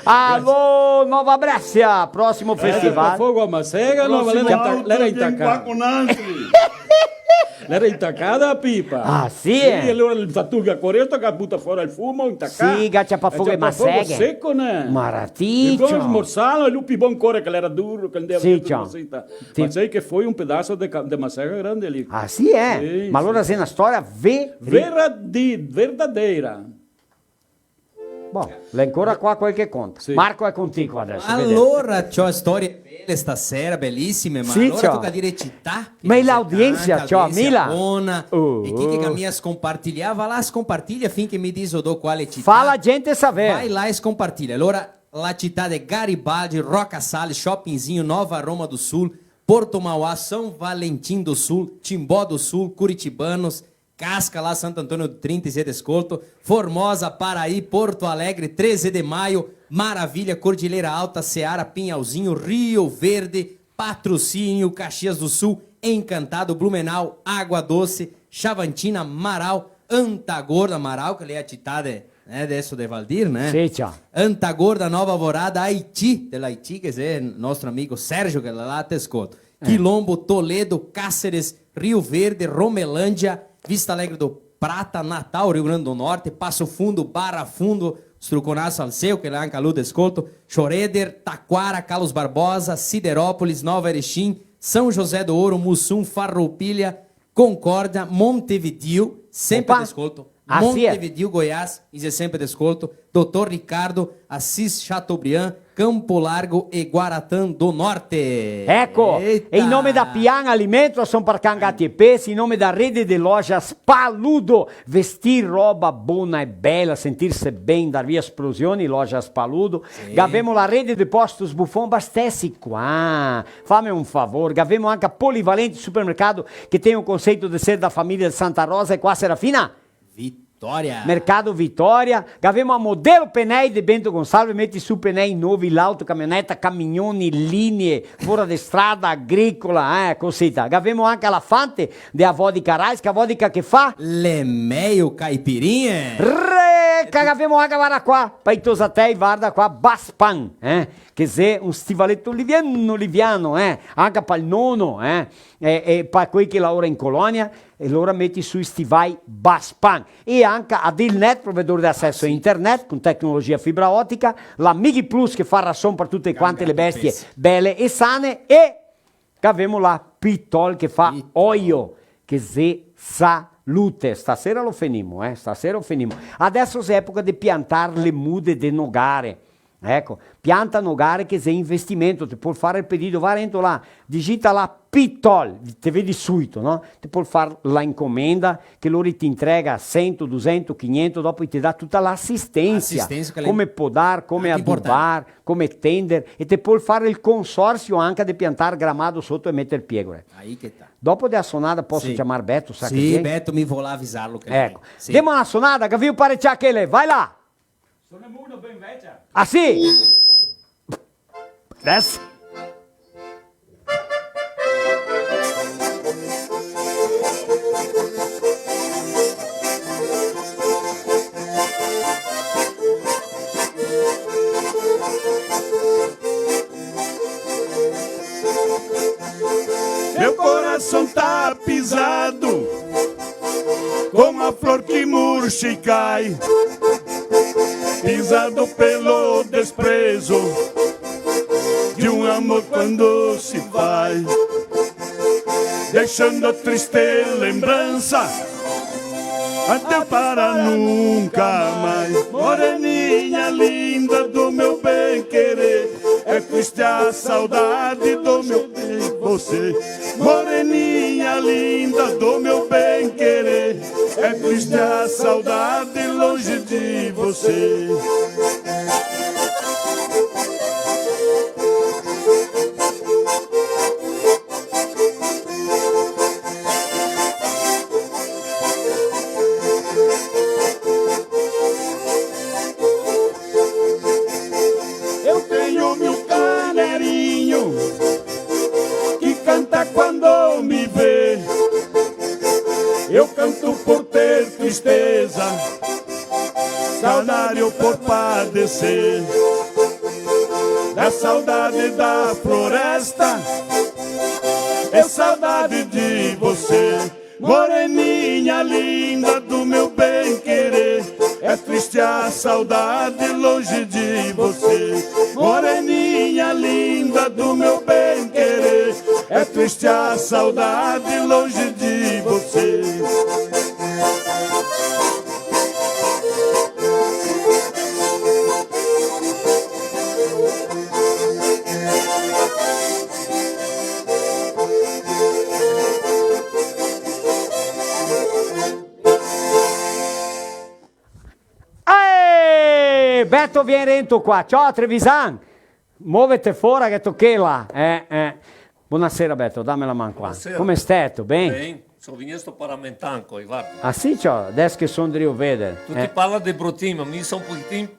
Alô, Nova Bréscia, prosimo festival. Fogo a masega, no, ma l'era inta-, l'era intacà. L'era intacada a pipa. Ah, sì, eh? Sì, e alora el tatù ga coresto, ga butà fora el fumo, intacà. Sì, ga ciapà fogo e maseghe. Ga ciapà fogo seco, né? Maravilha. E po smorsalo, e lu pi bon ancora che l'era duro, che l'era... Sì, dentro ciò. Cosita. Sì. Ma sai che foi un pedaso de ca-, de masega grande lì. Ah, sì, eh? Sì, sì. Ma alora xe na storia ve-, vera-, di-, verdadeira. Bon, l'è ancora qua quel che conta. Sì. Marco, xe con ti qua adeso, vedemo. Alora, ciò, storie bele stasera, belisime, ma... Sì, alora ciò. Toca dire cità, che... Ma e l'audiensa, ciò, Mila? Bona, oh, e chi che ga mia scompartilià, va là, scompartilia fin che mi diso do quale cità. Fa la gente saver. Vai là e scompartilia. Alora, la cità de Garibaldi, Roca Sales, Chopinzinho, Nova Roma do Sul, Porto Mauá, São Valentim do Sul, Timbó do Sul, Curitibanos, Casca, lá, Santo Antônio do Trinta, Zé de Escolto, Formosa, Paraí, Porto Alegre, Treze de Maio, Maravilha, Cordilheira Alta, Seara, Pinhalzinho, Rio Verde, Patrocínio, Caxias do Sul, Encantado, Blumenau, Água Doce, Xavantina, Marau, Anta Gorda, Marau, che l'è a cità de, eh, adeso de Valdir, né? Sì, ciò. Anta Gorda, Nova Alvorada, Haiti, de l'Haiti, che xe nostro amigo Sérgio, che l'è là, te scolto. Eh. Quilombo, Toledo, Cáceres, Rio Verde, Romelândia, Vista Alegre do Prata, Natal, Rio Grande do Norte, Passo Fundo, Barra Fundo, struconaso al Seu, che l'è anca lu de scolto, Schroeder, Taquara, Carlos Barbosa, Siderópolis, Nova Erechim, São José do Ouro, Muçum, Farroupilha, Concórdia, Montevideo, sempre de scolto. Opa. Ah, sì, eh. Montevideo, Goiás, i xe sempre de scolto, Doutor Ricardo, Assis Chateaubriand, Campo Largo e Guaratã do Norte. Eco, eita. E in nome da Pian Alimentos, rason par can, gati e pesi, in nome da rede de lojas Paludo, vestir roba bona e bela, sentirse ben, dar via esplosioni, lojas Paludo. Sì. Gavemo la rede de postos Buffon, abastesi qua. Fame un favor, gavemo anca Polivalente Supermercado, che tem o conceito de ser da família de Santa Rosa e qua Serafina. Vitória. Mercado Vitória. Gavemo a Modelo Penei de Bento Gonçalves, meti su penei novi, l'auto, camioneta, camignoni, linee, fora de strada, agricola, eh, cosita. Gavemo anca la Fante de a vodka Raiska, vodka che fa le meio caipirinhe. Re, ca gavemo anca, varda qua, pa i tosatei, varda qua, Baspan, eh, che xe un stivaleto liviano, liviano, eh, anca pal nono, eh. E, e pa quei che laora in colonia, e lora meti su i stivai Baspan. E anca Adilnet, provedor de aceso a internet, con tecnologia fibra otica, la Mig Plus che fa rason par tute quante le bestie bele e sane, e gavemo la Pitol che fa oio, che xe salute. Stasera lo fenimo, eh, stasera lo fenimo. Adeso xe epoca de piantar le mude de nogare. Eco, pianta nogare che xe investimento, te pol far el pedido, va rento là, digita là Pitol, te vedi suito, no? Te pol far la incomenda, che lori te intrega sento, dusento, quinhento, dopo te dà tuta l'asistensia, come podar, come adubar, come tender, e te pol far el consorsio anca de piantar gramado soto e meter piegore. Aí que tá. Dopo de a sonada poso ciamar Beto, sa che vien? Sì, Beto, mi vo là avisarlo che... Eco. Sì. Demo a sonada, che voio pareciar chele, vai là! Sonemo una ben vecia. Ah, sì? Adeso. Meu coração tá pisado como a flor que murcha e cai, pisado pelo desprezo de um amor quando se vai, deixando a triste lembrança Até para nunca mais, moreninha linda do meu bem querer. É triste a saudade do meu bem, você. Moreninha linda do meu bem querer. É triste a saudade longe de você. Eu tenho mil canarinho que canta quando me vê. Eu canto por ter tristeza, canário por padecer. Da saudade da floresta, é saudade de você. Moreninha linda do meu bem querer, é triste a saudade longe de você. Moreninha linda do meu bem querer, é triste a saudade longe de você. Aê! Beto, vien rento qua. Ciò, Trevisan. Movete fora che tochela. Eh, eh. Bonasera, Beto, dame la man qua. Bonasera. Come steto? Ben? Ben, so vegnesto par ramentar anca, varda. Ah, sì, ciò, deso che son drio veder. Tuti parla de Brutin, ma mi so un pochetin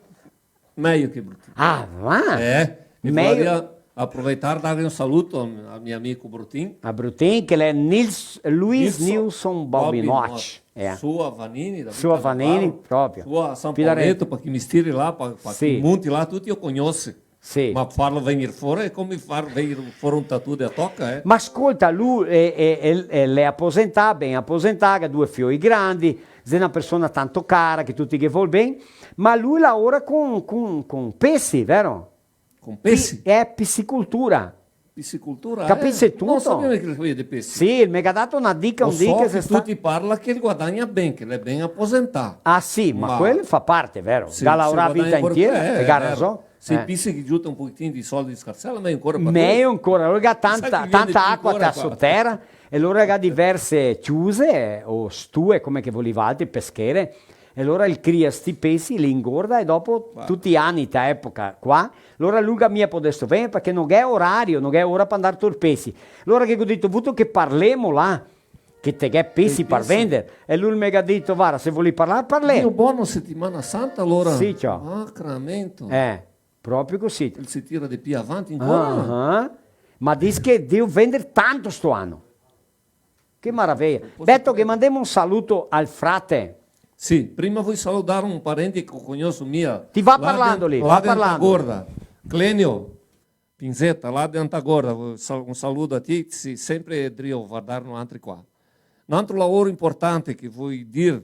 mejo che Brutin. Ah, va? Eh, e voria aproveitar e dar un saluto al, al mio amico Brutin. A Brutin, che l'è Nils, Luis Nilson Balbinotti. Balbinotti. Eh. Sua Vanini, da Sua Vita Vanini, Navarro. Proprio. Sua San Filareto. Paoleto, par chi mistiri là, par, par chi monti là, tuti lo cognose. Sì. Ma farlo vegner fora é come far vegner fora un tatu de toca, eh. Ma scolta, lu, eh, eh, eh, eh, l'è aposentà, ben aposentà, ga due fioi grandi, xe na persona tanto cara, che tuti ghe vol ben, ma lu laora con, con, con pesi, vero? Con pesi? Pi-, eh, pisicultura. Pisicultura, eh? Capise tuto? No savevo che el faceva de pesi. Sì, el me ga dato na dica, un dì che se sta... Lo so che tuti parla che el guadagna ben, che l'è ben aposentà. Ah, sì, ma quel fa parte, vero? Sì, ga laorà vita intiera, eh, e ga rason. Se i pisi che giuta un pochetin de soldi in scarsela, mejo ancora par lui. Mejo ancora, lu ga tanta, tanta acua ta so tera, e lora ga diverse ciuse, o stue, come che volì valtri, peschere, e lora el cria sti pesi, li ingorda, e dopo tuti i ani, ta epoca qua, lora lu ga mia podesto vegner, parché no gh'è orario, no gh'è ora par ndar tor pesi. Lora che go dito, vuto che parlemo là, che te ghè pesi par vender? E lu me ga dito, varda, se volì parlar, parlè. Dio bono, Setimana Santa, alora. Sì, ciò. Sacramento. Eh, proprio cusì. El se tira de pì avanti ancora. Ah, ah. Ma dis che drio vender tanto sto ano. Che maraveia. Beto, che mandemo un saluto al frate. Sì, prima voi saludar un parente che cognoso mia. Ti va parlando lì, va parlando. Gorda. Clenio. Pinzeta, là de Antagorda, un sal-, un saludo a ti, che sì sempre drio vardar noantri qua. Un altro laoro importante che voi dir,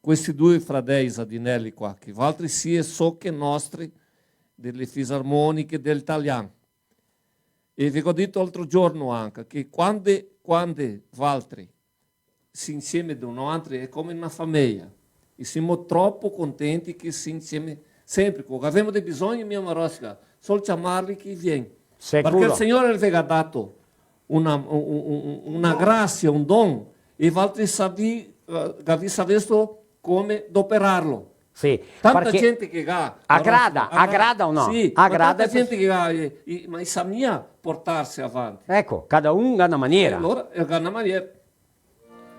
questi due fradei Sadinelli qua, che valtri sie so che nostri dele fisarmoniche del talian. E ve go dito l'altro giorno anca, che quande, quande valtri si insieme de noantri, xe come na fameia. E semo tropo contenti che si insieme sempre. Co gavemo de bisogno, mia Marosca, sol ciamarli che i vien. Sicuro. Parché el Signor el ve ga dato una, un, un, un, una grasia, un don, e valtri savì, eh, gavì savesto come doperarlo. Sì, tanta gente che ga, agrada, agrada o no? Sì, ma agrada tanta gente che ga, eh, i, ma i sa mia portarse avanti. Eco, cada un ga na maniera. Alora, eh, ga na maniera.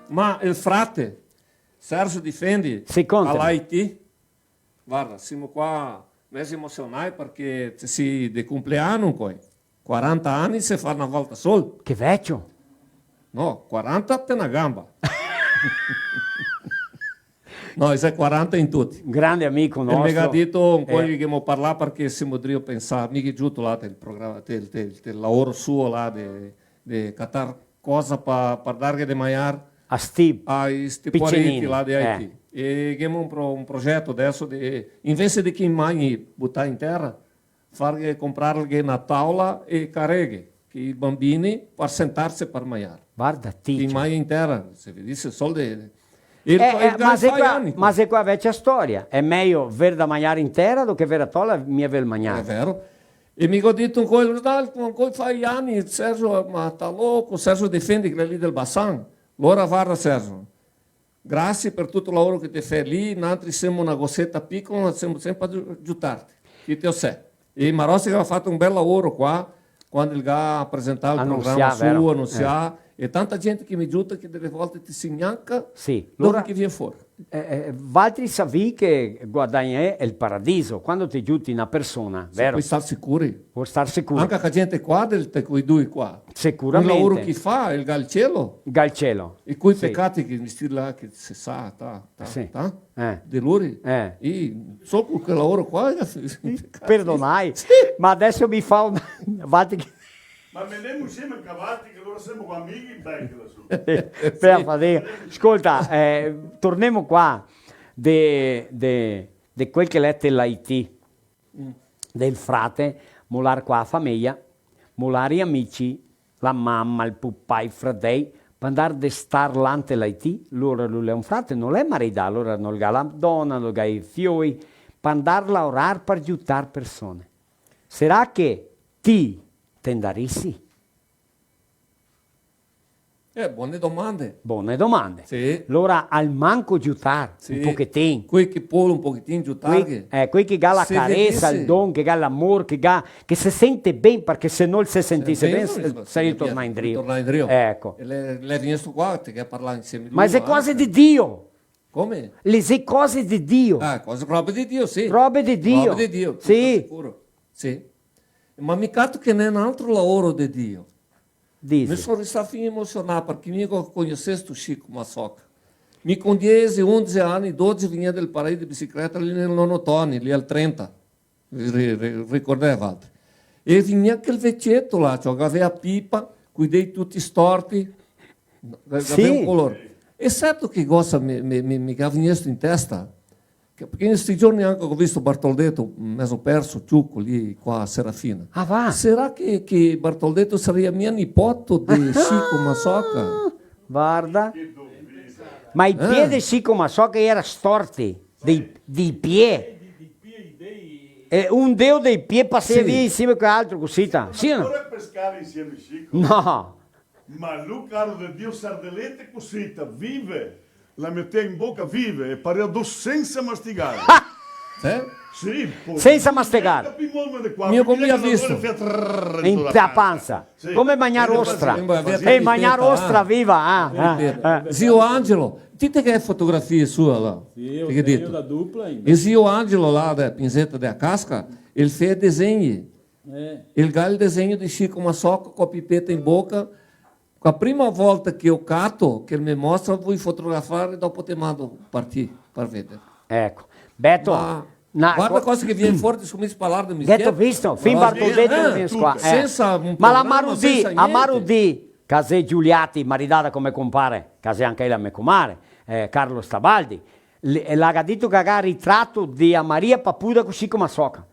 Ma el frate, Sergio Difendi, sì, contame. A l'Haiti, varda, semo qua mezi emosionai parché te si de compleano ancoi. Quaranta ani se fa na volta sol. Che vecio! No, quaranta te na gamba. No, i xe quaranta in tuti. Grande amico nostro. E me ga dito ancoi che ghemo parlà parché semo drio pensar, mi che giuto là del programa, del, del, del laoro suo là de, de catar cosa pa, pa darghe de magnar a sti, a sti picinini, parenti là de Haiti. Eh. E ghemo un pro-, un progeto adeso de, invese de che i magni butà in tera, farghe, comprarghe na taola e careghe, che i bambini par sentarse par magnar. Varda ti, che i magna in tera, se vedise soldi. E el Eh, fa, eh, el ma xe fa qua, ani, ma xe qua vecia storia. Xe mejo ver da magnar in tera do che ver a tola mi aver magnar. Xe vero. E mi go dito ancoi, dai, ancoi fa ani, Sergio, ma ta louco, Sergio defende quel lì del Bassan. Lora varda, Sergio, grasie par tuto el laoro che te fè lì, nantri semo na goseta picola, ma semo senpre a giu-, giutarte. Chi te lo sè. E Marostica ga fato un bel laoro qua, quando el ga presentà el programa suo, vero? Anunsià, eh, e tanta gente che me giuta che dele volte te sè gnanca dove che vien fora. Eh, eh, valtri savì che guadagnè el paradiso, quando te giuti na persona, vero? Sì, pol star sicuri. Pol star sicuri. Anca che gente qua del, te, quei due qua. Sicuramente. Un laoro che fa, el ga el cielo. Ga el cielo. E coi pecati che mi sti là, che se sa, ta, ta, ta, de lori. Eh. E sol co quel laoro qua, eh, sì. Perdonai, sì. Ma deso mi fa un, valtri che Ma menemo insieme anca valtri, che lora semo amighi, bei che la so. Sì. Scolta, eh, tornemo qua de, de, de quel che l'è te l'Haiti, del frate, molar qua a fameja, molar i amici, la mama, el pupà, i fradei, par ndar de star là inte l'Haiti, lora lu l'è un frate, no l'è maridà, lora no el ga la dona, no el ga i fioi, par ndar laorar, par giutar persone. Sarà che ti te ndarisi? Eh, bone domande. Bone domande. Sì. Lora almanco giutar un pochetin. Quei che pol un pochetin giutar. Quei, eh, quei che ga la caresa, el don, che ga l'amor, che ga, che se sente ben, parché se no el se sentise ben, sarìa tornà indrio. Tornà indrio. Eco. E l'è, l'è vegnesto qua, te ghe parlà insieme. Ma xe cose de Dio. Come? Le xe cose de Dio. Ah, cose proprio de Dio, sì. Robe de Dio. Robe de Dio, sì. Sicuro. Sì. Ma mi cato che n'è un altro laoro de Dio. Dise. Mi so restà fin emosionà, parché mi go conosesto Chico Maçoca. Mi con diese, onze ani, doze, vegnea del Paraí de bicicleta lì nel nono Toni, lì al trenta. Ri-, ri-, ricordè, valtri? E vegnea quel vecieto là, ciò, che gavea pipa, coi dei tuti storti, che gavea un color. Sì. E seto che cosa me, me, me, me ga vegnesto in testa? Che, parché in sti giorni anca go visto Bartoldeto, mezo perso, ciuco, lì, qua a Serafina. Ah, va. Sarà che, che Bartoldeto sarìa mia nipoto de Chico Maçoca? Varda. Ma i pie de Chico Maçoca iera storti, dei, dei pie. E un deo dei pie pasea via insieme co l'altro, cusì, ta. Sì o no? Ancora pescare insieme, Chico? No. Ma lu, caro de Dio, sardelete cusì, ta, vive, la metea in boca vive e parea do sensa mastigare. Sì? Sì, po-, sensa mastigare. Capì, mo de qua, mi go mia visto. Fea trrrr, in la pansa. Sì. Come magnar ostra. E magnar ostra viva, ah, ah, ah. Zio Angelo, ti te che fotografie sua là? Sì, io che tengo dito? La dupla in... E zio Angelo là da Pinzeta da Casca, el fea disegni. Eh. El ga el disegno de Chico Maçoca co a pipeta in boca. Co a prima volta che eu cato, che el me mostra, voi fotografare e dopo te mando par ti, par veder. Eco. Beto, ma na, varda co-, cosa che vien fora, te scominsi a parlar de mischia. Gheto visto? Fin Bartoldeto, eh, vien qua, eh. Sensa un programa, sensa gnente. Ma la Marudì, a Marudì, che xe Giuliati, maridada co me compare, che xe anca ela me comare, eh, Carlo Stabaldi, le-, la ga dito che ga ritrato de a Maria Papuda co Chico Maçoca.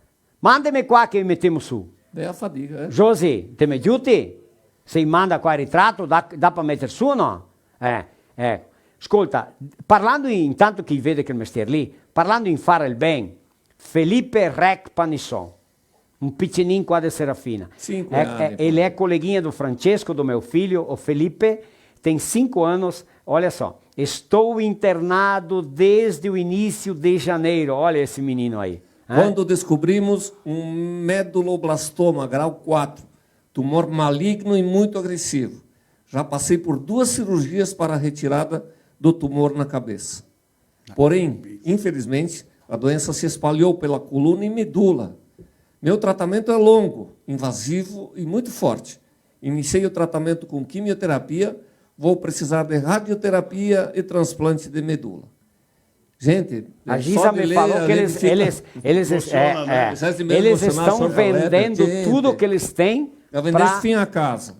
Mandeme qua che metemo su. Bea fadiga, eh. José, te me giuti? Se i manda qua el ritrato, dà, dà par meter su o no? Eh, eh. Scolta, parlando in, intanto che i vede quel mestier lì, parlando in fare el ben, Felipe Rec Panisson, un picenin qua de Serafina. Cinque ani, eh, eh, el xe coleguinha do Francesco, do meu filho, o Felipe, tem cinco anos, olha só, estou internado desde o início de janeiro, olha esse menino aí. Hã? Quando descobrimos um meduloblastoma grau quatro, tumor maligno e muito agressivo. Já passei por duas cirurgias para a retirada do tumor na cabeça. Porém, infelizmente, a doença se espalhou pela coluna e medula. Meu tratamento é longo, invasivo e muito forte. Iniciei o tratamento com quimioterapia, vou precisar de radioterapia e transplante de medula. Gente, a Giza me falou que eles, eles, eles, é, é, eles estão vendendo tudo que eles têm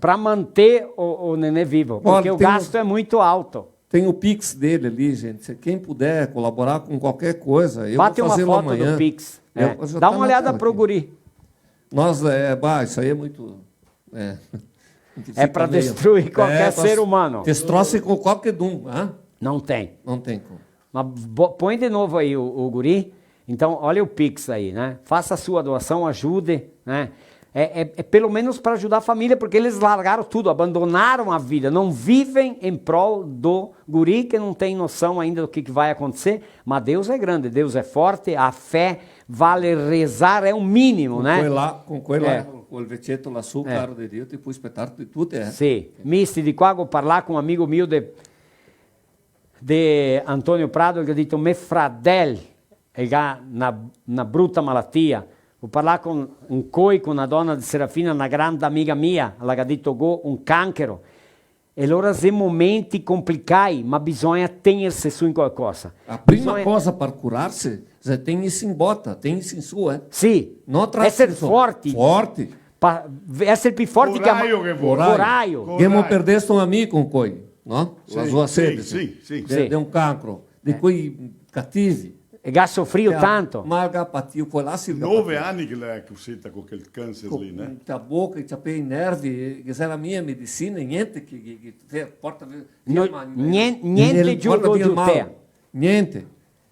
para manter o, o nenê vivo, porque o gasto é muito alto. Tem o Pix dele ali, gente. Se quem puder colaborar com qualquer coisa, eu vou fazer lá amanhã. Bate uma foto do Pix. É. Dá uma olhada pro guri. Nós, é, bah, isso aí é muito, é. É pra destruir qualquer ser humano. Destroça com qualquer um, hã? Não tem. Não tem como. Mas bo-, põe de novo aí o, o guri. Então, olha o Pix aí, né? Faça a sua doação, ajude, né? É, é, é pelo menos pra ajudar a família, porque eles largaram tudo, abandonaram a vida, não vivem em prol do guri, que não tem noção ainda do que, que vai acontecer. Mas Deus é grande, Deus é forte, a fé vale rezar, é o mínimo, né? Con quela, con quela, eh, col vecieto là su, eh, caro de Dio, te pol spetar de tute, eh. Sì, mi sti di qua, go parlà con un amigo mio de, de Antonio Prado, che ga dito: "Me fradel, el ga na, na bruta malatia." Go parlà con, incoi con na dona de Serafina, na grande amiga mia, la ga dito: "Go un canchero." E alora xe momenti complicai, ma bisogna tegnerse su in qualcosa. A prima cosa par curarse xe tegnerse in bota, tegnerse in su, eh. Sì. No tra... Eser forti. Forti. Pa-, eser pi forti che... Coraio che vol. Coraio. Coraio. Ghemo perdesto un amico incoi, no? Sì, la sua sede, sì, sì. De, de un cancro, de quei cativi. E ga sofrio tanto. Ma ga patio, quela sì, ga patio. Nove ani che la xe cusita co quel cancer lì, né? Co, inte a boca, i ciapei, i nervi, e, che gera mia medicina, gnente che, che, che te porta via, no, via mal. Nien-, gnente giù, porta giù via giù mal. Te. Gnente.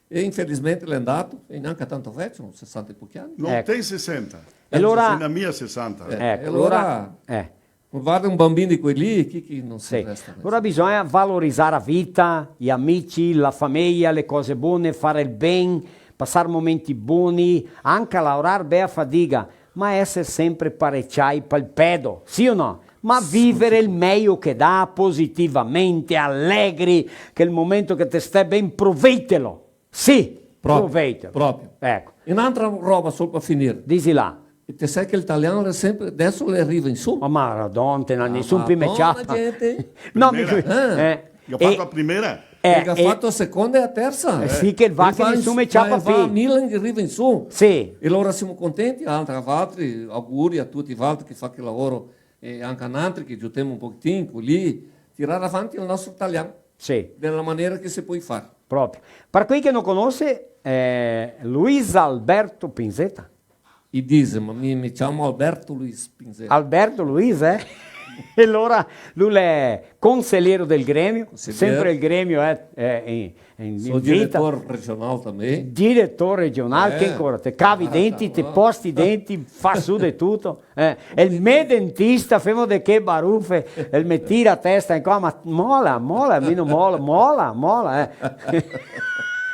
E infelizmente l'è ndato, e gnanca tanto vecio, sesanta e pochi ani. Eco. No ten sesanta. E alora... Xe na mia sesanta. Eh, eco, e alora, alora, eh. Varda un banbin de quei lì, chi, chi no se resta, né? Alora bisogna valorizar a vita, i amici, la fameia, le cose bone, far el ben, pasar momenti boni, anca laorar bea fadiga, ma eser sempre pareciai pal pedo, sì o no? Ma viver el meio che dà, positivamente, alegri, che el momento che te stè ben, proveitelo. Sì, proprio, proveito. Proprio. Eco. E n'antra roba, sol par finir. Dixi là. E te sa che el talian l'è sempre, deso l'è riva in su. Oh, Maradona, no, ah, nesun pi me ciapa. Madona, gente. No, mi... Primera. Eh. Eh, ga fato la primera. Eh, e ga fato la seconda e la tersa. Eh, sì, che el va che nesun me ciapa pi. Va a Milan che riva in su. Sì. E alora semo contenti, antra, valtri, auguri a tuti valtri che fa che lavoro, e anca a nantri che giutemo un pochetin, co lì, tirar avanti el nostro talian. Sì. Dela manera che se pol far. Proprio. Par quei che no conose, eh, Luis Alberto Pinzetta. I dixe, ma mi, mi ciamo Alberto Luis Pinzetta. Alberto Luis, eh? E alora lu l'è conseliero del gremio, conseliero. Sempre el gremio, eh, eh, in, in, in vita. So diretor regional também. Diretor regional, eh, che ancora? Te cavi i denti, te posti i denti, fa su de tuto. Eh, el me dentista, femo de che barufe, el me tira a testa in qua, ma mola, mola, mi no molo, mola, mola, eh.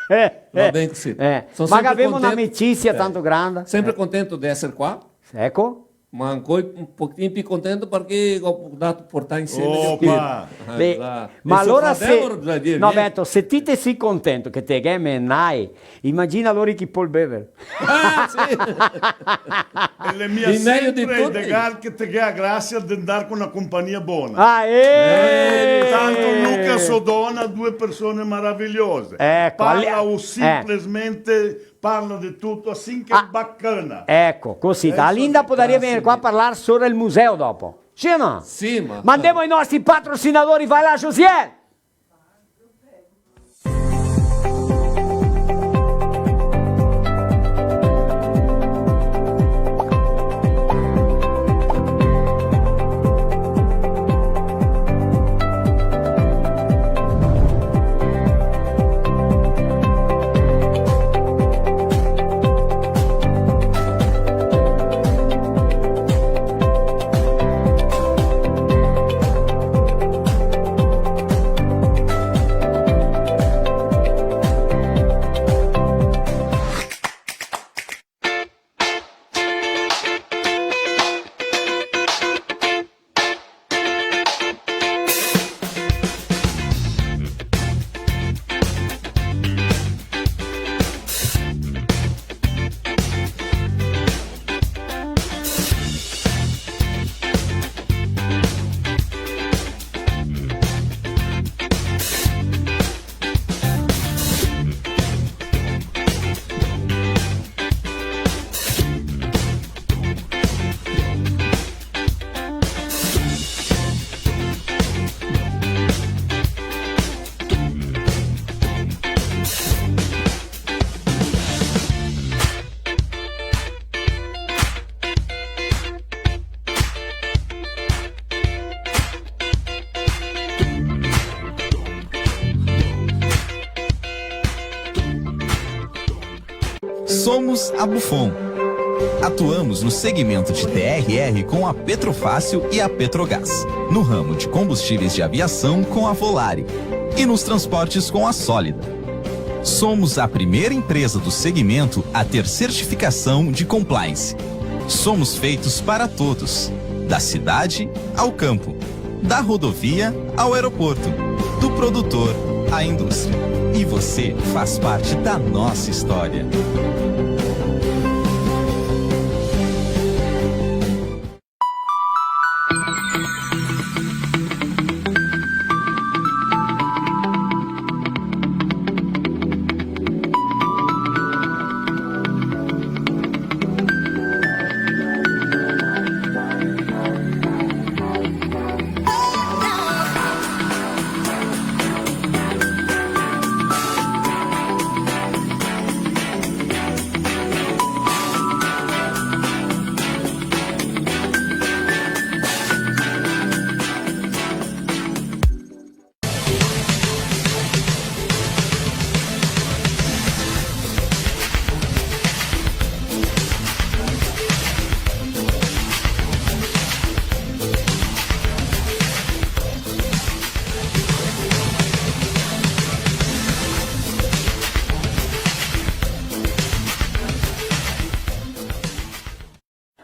Eh, va ben cusì. Eh. Ma gavemo un'amicisia tanto granda. Sempre contento de eser qua. Eco. Ma ancora un pochetin pi contento parché go dato portar insieme. Opa! Beh, ma alora se, no, Beto, se ti te si contento che te ghe menai, imagina lori chi pol bever. Ah, sì. E l'è mia sempre ideal che te ghe a grasia de ndar co na compagnia bona. Ah, eh! Eh, tanto Luca e so dona, due persone maravigliose. Eco, parla o simplesmente, parla de tuto, asin che bacana. Eco, cusì. Da Linda podaria vegner qua a parlar sora el museo dopo. Sì o no? Sì, ma... Mandemo i nostri patrocinadori, vai là, Josiel! A Bufon. Atuamos no segmento de T R R com a Petrofácil e a Petrogás, no ramo de combustíveis de aviação com a Volare e nos transportes com a Sólida. Somos a primeira empresa do segmento a ter certificação de compliance. Somos feitos para todos, da cidade ao campo, da rodovia ao aeroporto, do produtor à indústria. E você faz parte da nossa história.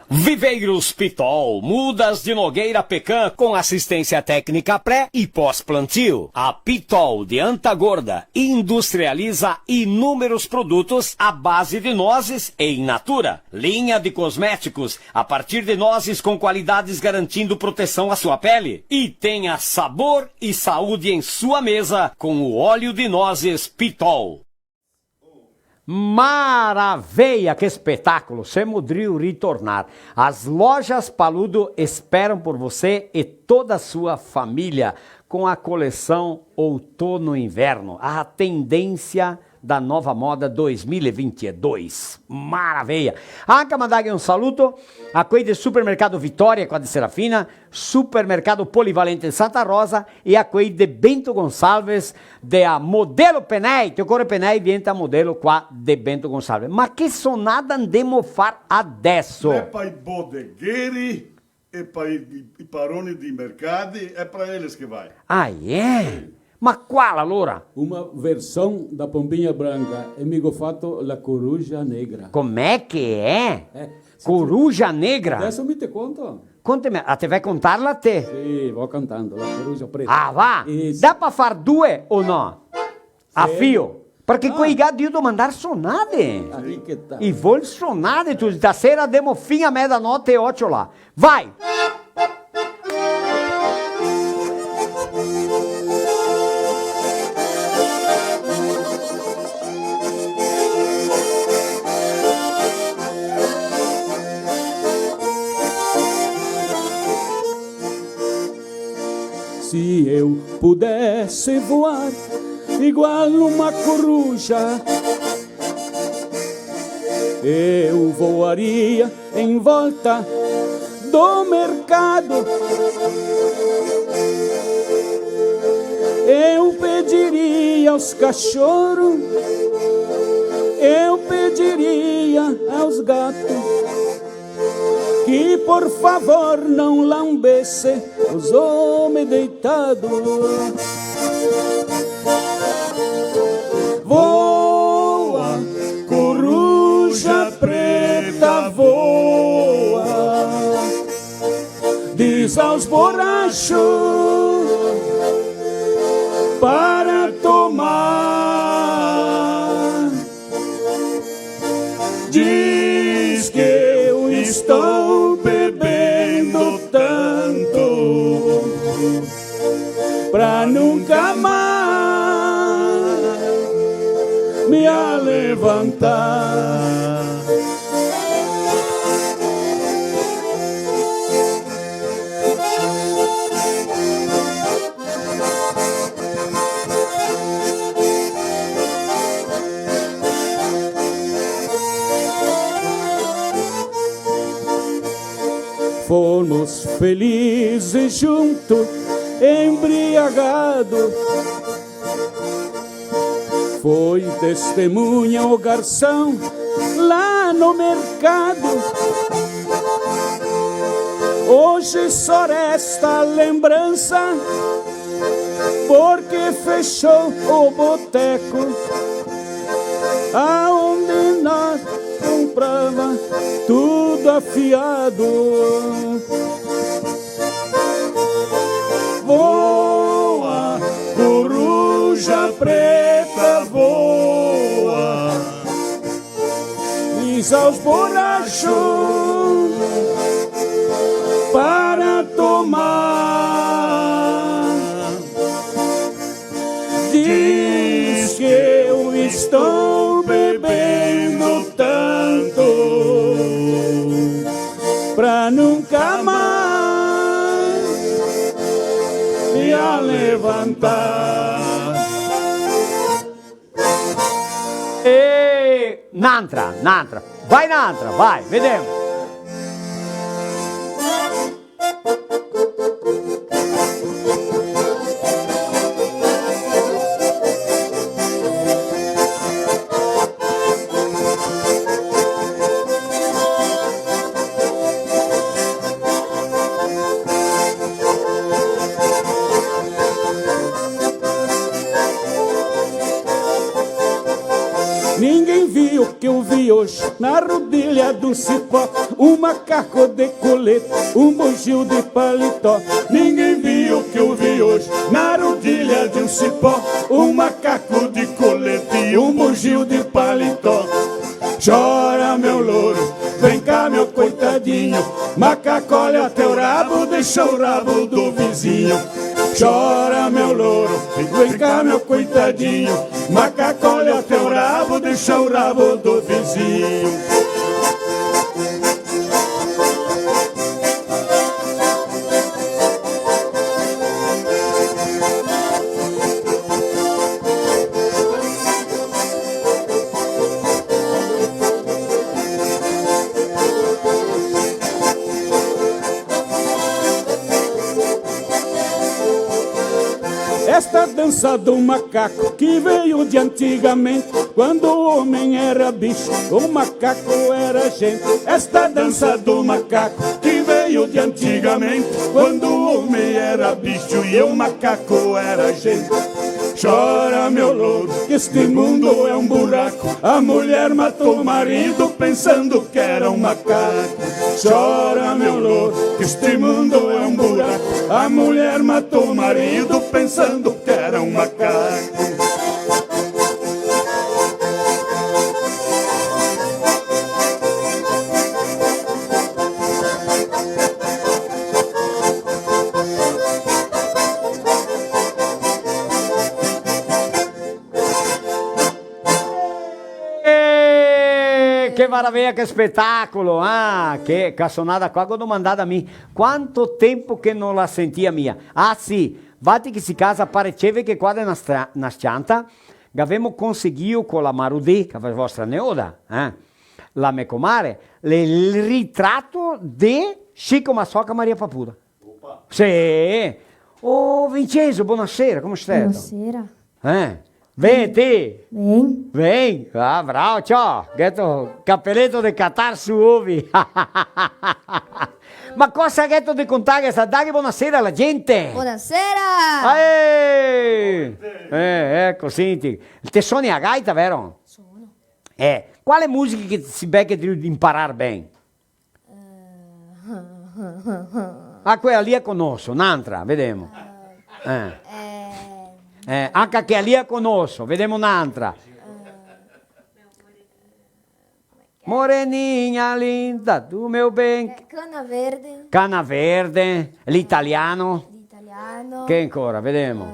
Viveiros Pitol, mudas de nogueira pecan, com assistência técnica pré e pós-plantio. A Pitol de Anta Gorda industrializa inúmeros produtos à base de nozes e in natura. Linha de cosméticos a partir de nozes com qualidades garantindo proteção à sua pele. E tenha sabor e saúde em sua mesa com o óleo de nozes Pitol. Maravilha, que espetáculo! Semo drio ritornar. As lojas Paludo esperam por você e toda a sua família com a coleção Outono-Inverno, a tendência da nova moda dois mil e vinte e dois. Maravilha! Anca mandar un saluto a quei de Supermercado Vitória, qua de Serafina, Supermercado Polivalente de Santa Rosa e a quei de Bento Gonçalves, de a Modelo Penei, te ocore penei, vien a Modelo qua de Bento Gonçalves. Ma che sonada ndemo far adeso? L'è pa i bodegheri e pa i, i, i paroni dei mercati, è pra eles che vai. Ah, è? Sì. Ma qual alora? Una version da Pombinha Branca e mi go fato la Coruja Negra. Com'è che è? Eh, sì, sì. Coruja Negra? Adeso mi te conto. Conteme, ah, te vai contarla te? Sì, vo cantando, la Coruja Preta. Ah, va! Isso. Dà pa far due o no? A fio? Parché quei ga drio domandar sonade. Ah, lì che tal? I vol sonade, tu, stasera demo fin a mezanote e ocio là. Vai! Se eu pudesse voar igual uma coruja, eu voaria em volta do mercado. Eu pediria aos cachorros, eu pediria aos gatos que por favor não lambesse os homens deitados. Voa, coruja preta, voa, diz aos borrachos para tomar. Diz que eu estou bebendo tanto pra nunca mais me levantar. Fomos felizes juntos, embriagado. Foi testemunha o garçom Lá no mercado, hoje só resta a lembrança, porque fechou o boteco aonde nós comprava tudo afiado. Voa, coruja preta, voa. Diz aos borrachos para tomar. Diz que eu estou bebendo tanto pra nunca mais me levantar. E n'antra, n'antra. Vai n'antra, vai, vedemo. Ninguém viu que eu vi hoje na rodilha de um cipó, um macaco de colete, um bugio de paletó. Ninguém viu que eu vi hoje na rodilha de um cipó, um macaco de colete, um bugio de paletó. Chora, meu louro, vem cá, meu coitadinho. Macaco, olha teu rabo, deixa o rabo do vizinho. Chora, meu louro, vem cá, meu coitadinho. Macaco, olha teu rabo, deixa o rabo do vizinho. Esta dança do macaco que veio de antigamente, quando o homem era bicho, o macaco era gente. Esta dança do macaco que veio de antigamente, quando o homem era bicho e o macaco era gente. Chora, meu louro, que este mundo é um buraco. A mulher matou o marido pensando que era um macaco. Chora, meu louro, que este mundo é um buraco. A mulher matou o marido pensando que era um macaco. Eh, che maraveia, che spetacolo, ah, che casonada qua, go domandà a mi, quanto tempo che no la sentia mia. Ah, sì, vati che si casa pareceve che qua de na stra-, na s-cianta, gavemo conseguio co la Marudì, che xe vostra neoda, eh, la me comare, le, el ritrato de Chico Massocca Maria Papuda. Sì. Oh, Vincenzo, bonasera, come stai? Bonasera. Eh? Vien ti? Vien. Vien? Ah, bravo, ciò. Gheto capeleto de catar su ovi. Ma cosa gheto de contar sta? Daghe bonasera a la gente. Bonasera. Eh, eh, eco, senti. Te soni a gaita, vero? Sono. Eh, quale musica che si beche de imparar ben? Eh. Ah, quela lì la conoso, n'antra, vedemo. Eh. Eh, anca quela lì la conoso, vedemo n'antra. Moreninha linda do meu bem. Eh, Cana Verde. Cana Verde, l'italiano. L'italiano. Che ancora? Vedemo.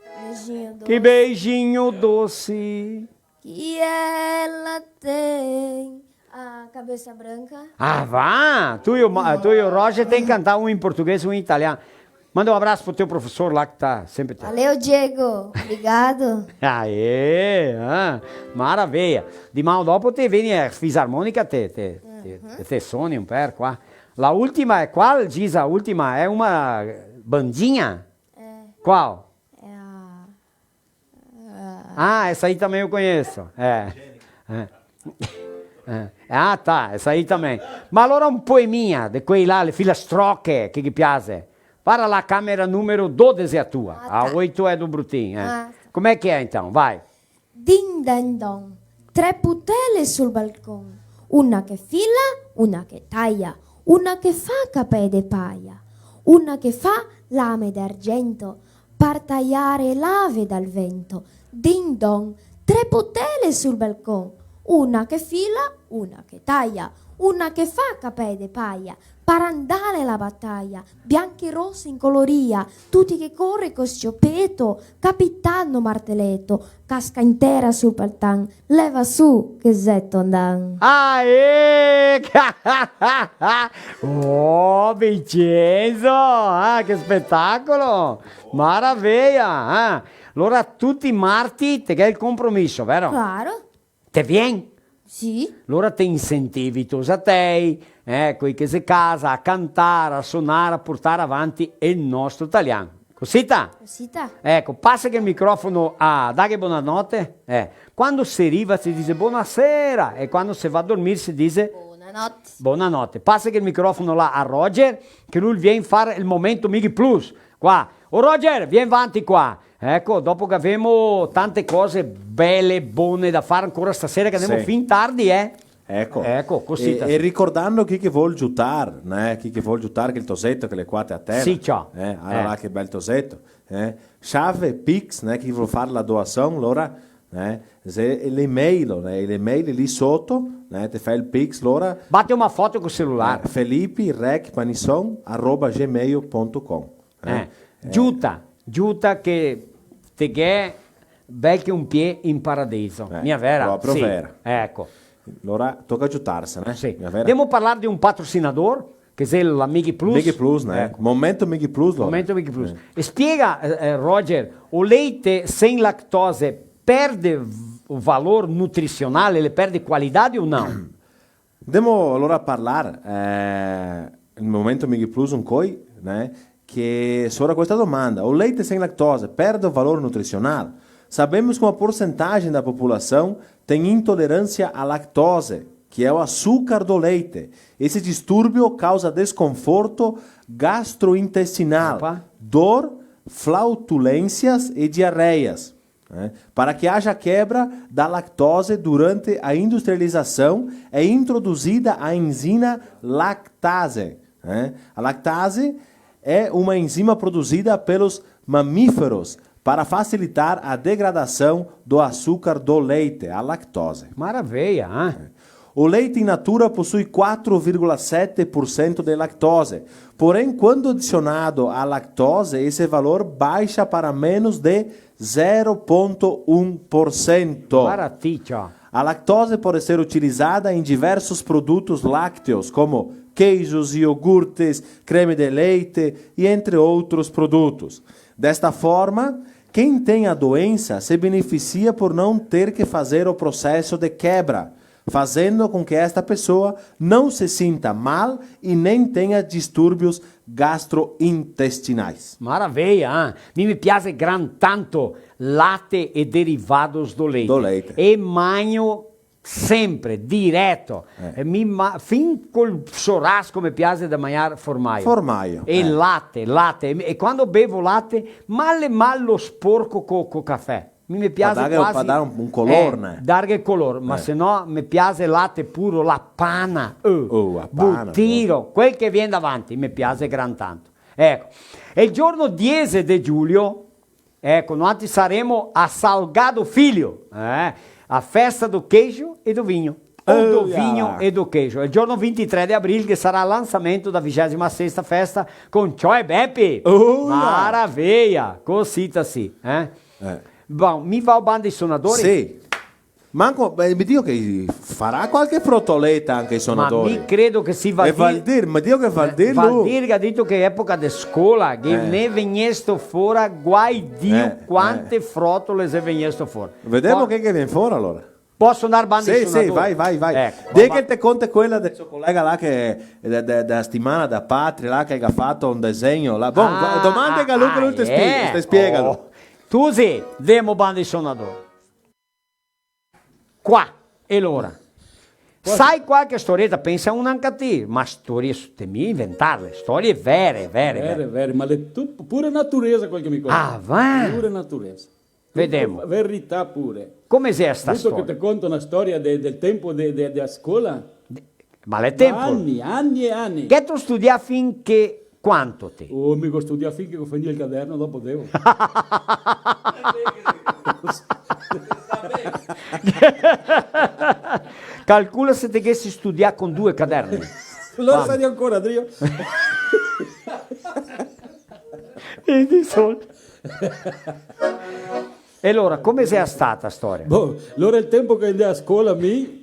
Eh, Beijinho Doce. Que beijinho doce. Que ela tem a cabeça branca. Ah, va! Tu e o Ma-, tu e o Roger tem que cantar um em português e um em italiano. Manda um abraço pro teu professor lá que tá sempre te... Valeu, Diego. Obrigado. Aê! Ah, maravilha. Diman dopo te vien a fisarmonica, te, te, te, te soni un per qua. La ultima xe qual, Gisa? A ultima xe una bandinha? Eh. Qual? É a Ah, essa aí também eu conheço. É. É. Eh, ah, tá, essa aí também. Ma alora un poeminha de quei là, le filastroche che ghe piase. Para la camera numero dodese a tua. Ah, tá. A oito é do Brutin, eh. Ah, tá. Como é que é, então? Vai. Din dan don, tre putele sul balcon, una che fila, una che taia, una che fa capè de paia, una che fa lame d'argento, par taiare l'ave dal vento. Din don, tre putele sul balcon, una che fila, una che taia, una che fa capè de paia, par andare a la bataia, bianche e rose in coloria, tuti che core co sciopeto, capitano marteleto, casca in tera sul paltan, leva su che xe tondan. Aê! Oh, Vincenzo! Ah, che spetacolo! Maraveia! Ah. Alora tuti i marti te ghè el compromiso, vero? Claro. Te vien? Sì. Alora te incentivi i tosatei, eh, quei che xe casa, a cantar, a sonar, a portar avanti el nostro talian. Cosita? Cosita. Eco, pasa el microfono a, daghe bonanote. Eh, quando se riva se dixe bonasera e quando se va a dormir se dixe bonanote. Bonanote. Pasa el microfono là a Roger, che lu vien far el momento Mighi Plus. Qua. Ô Roger, vien vanti qua. Eco, dopo che gavemo tante cose bele, bone da far ancora stasera, che andemo fin tardi, eh. Eco. Eco, cosita. E, e ricordando chi che vol giutar, né? Chi che vol giutar, che el toseto che l'è qua te a tera. Sì, ciò. Eh, ara là che bel toseto, eh. Chave Pix, né? Chi vol far la doasion, alora, né? Xe l'email, né? L'email lì soto, né? Te fa el Pix, alora. Bate una foto col celular. Eh, Felipe Rec Panisson arroba gmail ponto com. Eh, eh, giuta, giuta che te ghè bel che un piè in paradiso. Eh, mia vera? Proprio vera. Eco. Alora toca giutarse, né? Sì. Mia vera? Demo parlar de un patrocinador, che xe la Mighi Plus. Mighi Plus, né? Eco. Momento Mighi Plus, alora. Momento Mighi Plus. Eh. E spiega, eh, eh, Roger, o leite sem lactose perde v-, valor nutricional, ele perde qualidade ou não? Demo alora parlar, eh, el momento Mighi Plus incoi, né, que sobre questa domanda. O leite sem lactose perde o valor nutricional? Sabemos que uma porcentagem da população tem intolerância à lactose, que é o açúcar do leite. Esse distúrbio causa desconforto gastrointestinal, opa, dor, flatulências e diarreias. Né? Para que haja quebra da lactose durante a industrialização, é introduzida a enzima lactase. Né? A lactase é uma enzima produzida pelos mamíferos para facilitar a degradação do açúcar do leite, a lactose. Maravilha, hein? O leite in natura possui quatro vírgula sete por cento de lactose. Porém, quando adicionado a lactose, esse valor baixa para menos de zero ponto um por cento. Baratinho. A lactose pode ser utilizada em diversos produtos lácteos, como queijos, iogurtes, creme de leite e entre outros produtos. Desta forma, quem tem a doença se beneficia por não ter que fazer o processo de quebra, fazendo com que esta pessoa não se sinta mal e nem tenha distúrbios gastrointestinais. Maravilha, eh? Mi me piaxe gran tanto late e derivados do leite. Do leite. E magno sempre, direto. Eh. E mi ma-, fin col churrasco me piaxe de magnar formaio. Formaio, eh. E late, late. E, e quando bevo late, mal e mal lo sporco co, co cafè. Mi me piaxe quasi, pa dare un, un color, eh, né? Darghe color, ma se no me piaxe late puro, la pana, eh, oh, la pana, butiro, quel che vien davanti, me piaxe gran tanto. Eco, e el giorno diese de giulio, eco, noantri saremo a Salgado Filho, eh, a festa do queijo e do vinho. Ou do vinho e do queijo. El giorno vintitré de abril che sarà el lansamento da vigesima sesta festa con Ciò e Bepi. Oh, là. Maravilha! Cosita sì, eh? Eh. Bon, mi vao banda i sonadori? Sì. Manco, eh, me digo che farà qualche frotoleta anche i sonadori. Ma mi credo che sì, Valdir. E Valdir, me digo che Valdir, eh, Valdir che ga dito che epoca de scola, che ne vegnesto fora, guai Dio, eh, quante frotole xe vegnesto fora. Vedemo che, che vien fora alora. Poso ndar banda i sonadori? Sì, sì, vai, vai, vai. Eco, dì che te conte quela del so colega là che, de, de, dela setimana da patria, là che ga fato un disegno, là. Bon, ah, domanda che a lu, che lu te spie-, te spiega. Oh. Tusi, demo banda i sonadori. Qua, e lora? Sa qualche storieta? Pensa una anca ti, ma storie su te mi inventarle, storie vere, vere, vere. Vere, vere, ma le tu-, pura naturesa quel che mi conta. Ah, va? Pura naturesa. Vedemo. Tuto verità pure. Come xe sta storia? Vuto che te conto na storia de-, del tempo de-, de-, dea scola? De-, ma l'è tempo. Ani, ani e ani. Gheto studià fin che quanto te? Oh, mi go studià fin che go finì el caderno, dopo devo. Calcola se te ghesi studià con due caderni. Lo sa ancora, Drio. E di sol- E alora, come xe stata sta storia? Boh, alora el tempo che andea a scola mi,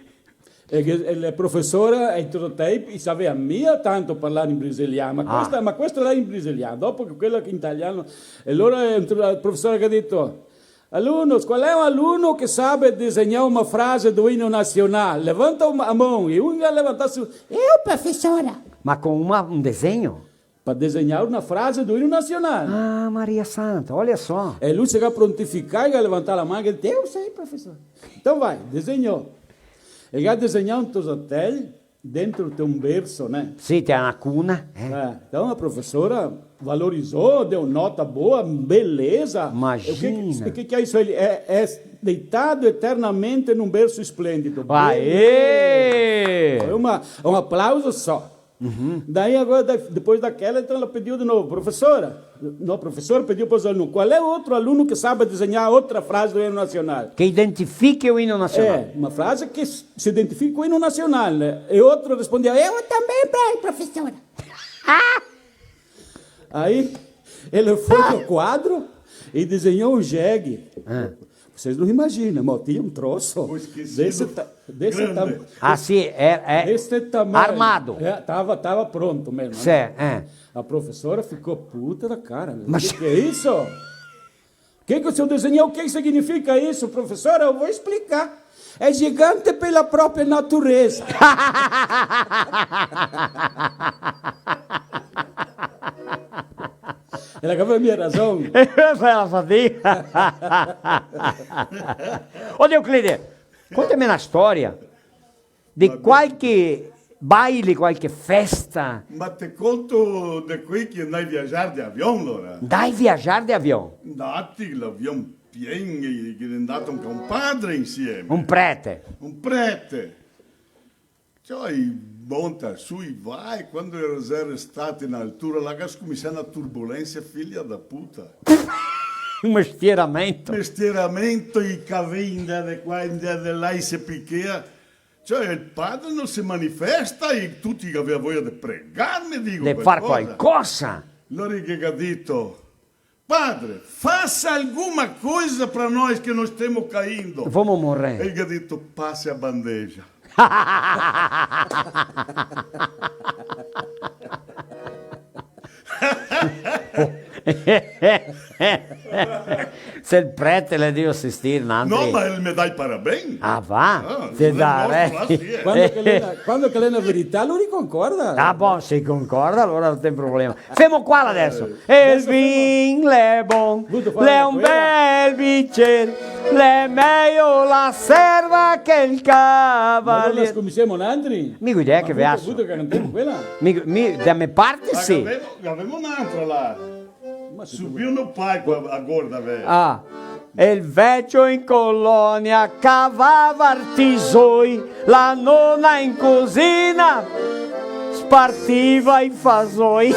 e che, e la profesora, e tuto tempo, i savea mia tanto parlar in brasilian, ma questa, ma questo là in brasilian, dopo che quela in italian, e alora entrou la profesora che ga dito: "Alunos, qual é o aluno que sabe desenhar uma frase do hino nacional? Levanta uma, a mão." E um ga levantà su, "Eu, professora." Ma con una, un disegno? Pra desenhar na frase do hino nacional. Ah, Maria Santa, olha só. E lu se ga prontificà, el ga levantà la man, el ga dito: "Eu sei, professor." Então vai, desenhou. El ga desenhà un tosatel dentro de un berso, né? Sì, te na cuna, eh. Eh, então a professora valorizou, deu nota boa, beleza. Imagina. E o que, que, que é isso? Ele é, é deitado eternamente num berço esplêndido. Aê! Beleza. Foi uma, um aplauso só. Uhum. Daí agora, da-, depois daquela, então ela pediu de novo: "Professora", não, professor pediu para os alunos: "Qual é outro aluno que sabe desenhar outra frase do hino nacional?" Que identifique o hino nacional. É, uma frase que s-, se identifica com o hino nacional, né? E outro respondia: "Eu também, pai, professora." Aí ele foi pro quadro e desenhou um jegue. Ah. Vocês não imaginam, mas tinha um troço. Vou esquecer desse do ta-, desse grande. Tam-, ah, sì, é, é desse tamanho. Armado. É, tava, tava pronto mesmo, né? Sé, é. A professora ficou puta da cara, né? Mas que que é isso? O que que o senhor desenhou? O que que significa isso, professora? Eu vou explicar. É gigante pela própria natureza. Ela gavea mia rason. Ela sa dir. Ô, Euclide, contame na storia de qualche baile, qualche festa. Ma te conto de quei che ndai viagiar de avion, lora? Ndai viagiar de avion? Ndati, l'avion pien, e, e ghe n'è ndato anca un padre insieme. Un prete. Un prete. Ciò, i monta su, i va, e quando i xe restati in altura, là che ga scominsià na turbulensa, figlia da puta. Un mestieramento. Mestieramento, i cavei ndea de qua, ndea de là, i se pichea. Cioè, il padre non si manifesta e tuti gavea voia de pregar, me digo, de far qualcosa. Lori che ga dito: "Padre, faça alguma coisa pra nós que nós estamos caindo." Vamos morrer. E el ga dito: "Passe a bandeja." Se el prete l'è drio asistir, nantri. No, ma el me dà i paraben. Ah, va? Ah, te dà, eh. Quando che l'è na, quando che l'è na verità, lu li concorda. Ah, bon, se concorda, alora no tem problema. Femo qua adeso. Eh, el vin l'è bon, l'è un bel bicer, l'è mejo la serva che el cavalier. Ma alora scominsiemo nantri? Mi go idea che veaso. Vuto che cantemo quela? Mi, mi, da me parte sì. Ma gavemo, gavemo n'antra là. Ma se tu... Subiu no palco a, a gorda, velho. Ah. E el vecio in colonia cavava artisoi, la nona in cusina spartiva i fasoi.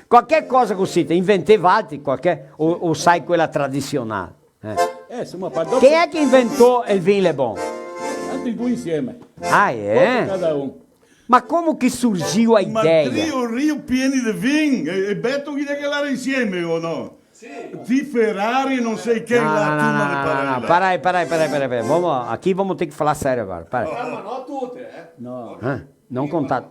Qualche cosa cusì, te inventè valtri, qualche, o, o sai quela tradisional? Eh. Eh, insoma, pa dopo... Chi xe che inventò el vin l'è bon? Altri due insieme. Ah, eh? Dopo cada un. Ma come che surgiu a idea? Ma trio, trio pieni de vin, e, e Beto chi xe che l'era insieme, o no? Sì. Di Ferrari, non sai che, no, là, no, no, no, no, no, parai, parai, parai, parai, parai. Vamo, aquí vamo ter que falar sério agora, parai. Ah, ma no tute, eh? No. Eh? Não contar,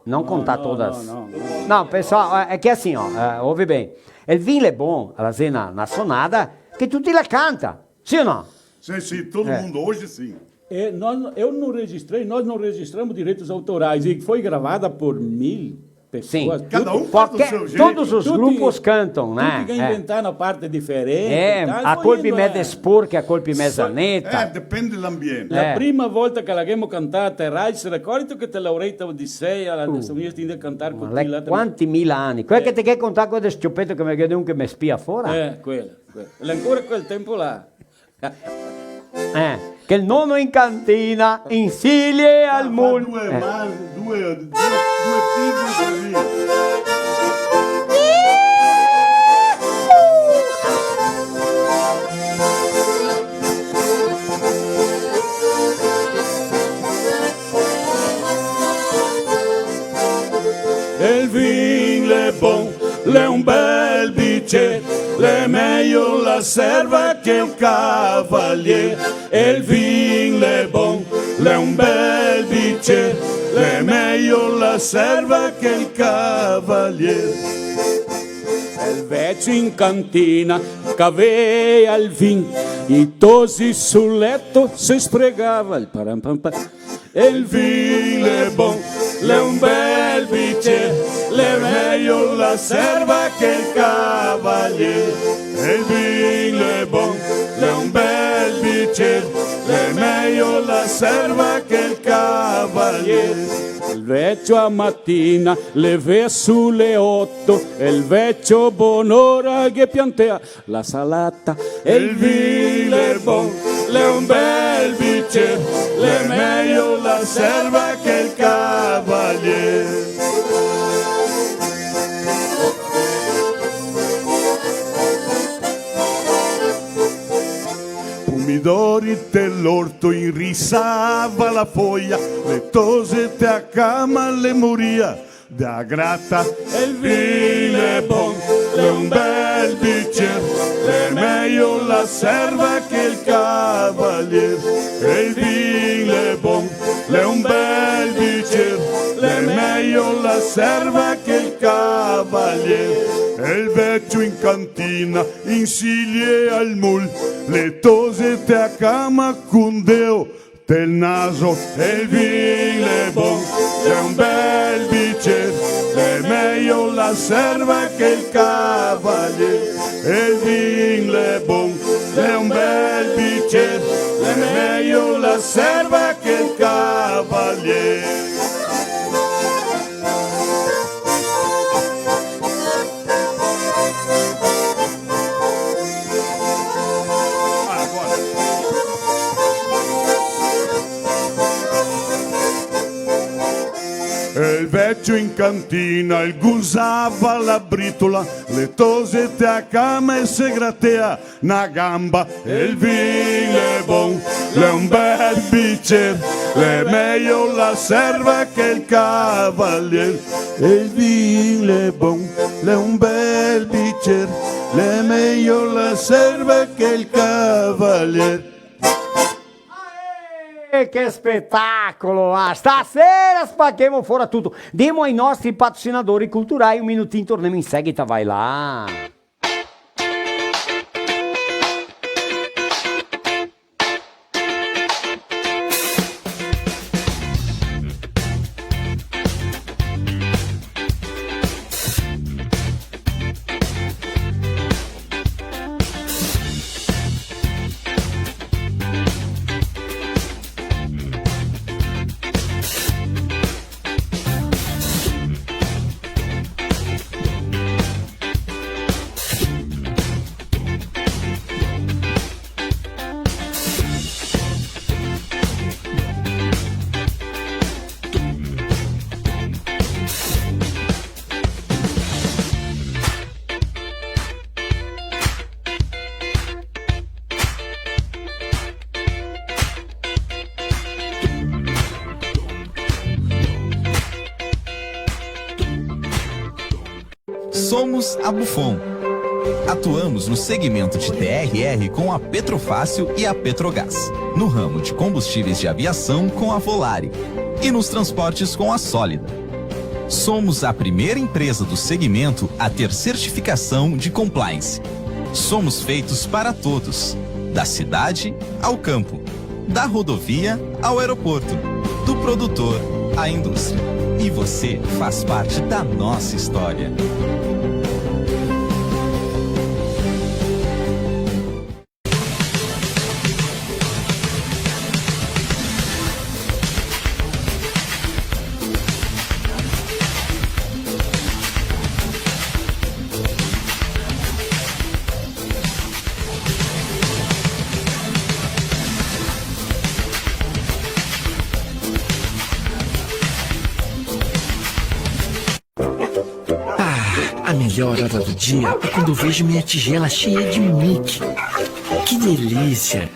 não contar todas. Não, não, não, não. Não, pessoal, é, é que assim, ó, é, ouve bem. El vin l'è bon, la xe na, na sonada che tuti la canta, sì o no? Sì, sì, todo mundo hoje sim. É, nós, eu não registrei, nós não registramos direitos autorais, e foi gravada por mil. Sim. Cada um faz do seu jeito. Todos os grupos cantam, né? Tuti che ga inventà na parte diferente, eh, tal, a colpi meza sporche, a colpi meza neta. Eh, depende l'ambiente. La prima volta che la ghemo cantà a Terralsi, te ricordi che te laurei a Odisseia, la, uh, te son vegnù a cantar co ti là, quanti mila ani? Quel che te ghe contà, quel del s-ciopeto che me ghe un che me spia fora? Eh, quela, quela. L'è ancora quel tempo là. Eh, che el nono in cantina, insilie al mul. Due, eh, ma-, due, due, due figli così. El vin l'è bon, l'è un bel bicer, l'è mejo la serva che el cavalier. El vin l'è bon, l'è un bel bicer, l'è mejo la serva che el cavalier. El vecio in cantina cavea el vin, i tosi sul leto se sfregava el param pam pam. El vin l'è bon, l'è un bel bicer, l'è mejo la serva che el cavalier. El vin l'è bon, l'è un bel bicer, l'è mejo la serva che el cavalier. El vecio a matina levea su le oto, el vecio bonora ghe piantea la salata. El vin l'è bon, l'è un bel bicer, l'è mejo la serva che el cavalier. Pomidori te l'orto inrisava la foia, le tose te a cama le moria da grata. El vin l'è bon, l'è un bel bicer, l'è mejo la serva che el cavalier. El vin l'è bon, l'è un bel bicer, l'è mejo la serva che el cavalier. El vecio in cantina insilie al mul, le tose te a cama con deo tel naso. El vin l'è bon, l'è un bel bicer, l'è mejo la serva che el cavalier. El vin l'è bon, l'è un bel bicer, l'è mejo la serva che el cavalier. El vecio in cantina, el gusava la britola, le tose te a cama e se gratea na gamba. El vin l'è bon, l'è un bel bicer, l'è mejo la serva che el cavalier. El vin l'è bon, l'è un bel bicer, l'è mejo la serva che el cavalier. Eh, che spetacolo, ah! Stasera spachemo fora tuto. Demo ai nostri patrocinadori culturai un minutin, tornemo in seguita, vai là. Somos a Bufon. Atuamos no segmento de T R R com a Petrofácil e a Petrogás, no ramo de combustíveis de aviação com a Volare e nos transportes com a Sólida. Somos a primeira empresa do segmento a ter certificação de compliance. Somos feitos para todos, da cidade ao campo, da rodovia ao aeroporto, do produtor à indústria. E você faz parte da nossa história. Ah, a melhor hora do dia é quando eu vejo minha tigela cheia de Mickey. Que delícia!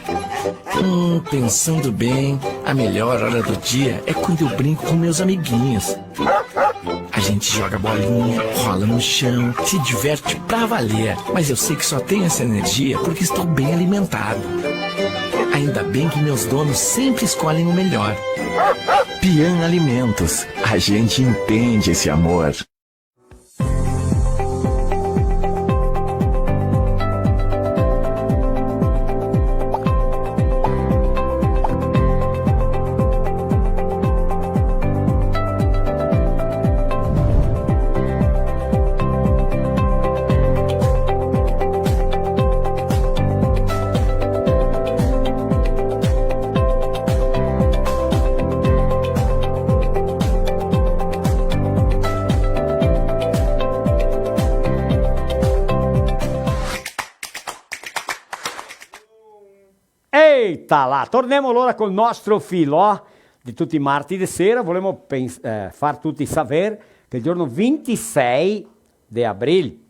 Hum, pensando bem, a melhor hora do dia é quando eu brinco com meus amiguinhos. A gente joga bolinha, rola no chão, se diverte pra valer. Mas eu sei que só tenho essa energia porque estou bem alimentado. Ainda bem que meus donos sempre escolhem o melhor. Pian Alimentos, a gente entende esse amor. Eita là, tornemo alora col nostro filò de tuti i marti de sera. Volemo pens-, eh, far tuti saver che el giorno vintisei de abril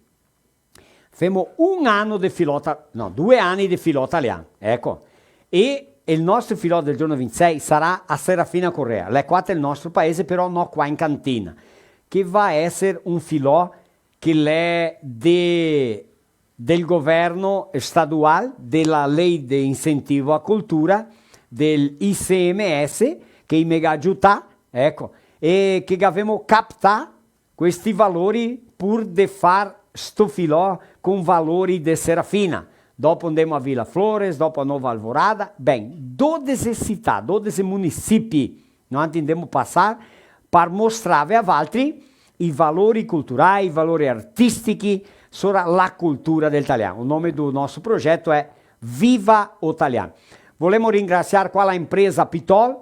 femo un ano de filò ta-, no, due ani de filò talian, eco. E el nostro filò del giorno vintisei sarà a Serafina Corrêa. L'è qua del nostro paese, però no qua in cantina. Che va a eser un filò che l'è de, del governo stadual, de la lei de incentivo a cultura, del I C M S, che i me ga giutà, eco, e che gavemo captà questi valori pur de far sto filò con valori de Serafina. Dopo ndemo a Vila Flores, dopo a Nova Alvorada. Ben, dodese cità, dodese municipi, noantri ndemo pasar par mostrarve a valtri i valori culturai, i valori artistichi, sora la cultura del talian. O nome do nostro progeto è Viva o Talian. Volemo ringrasiar qua la impresa Pitol,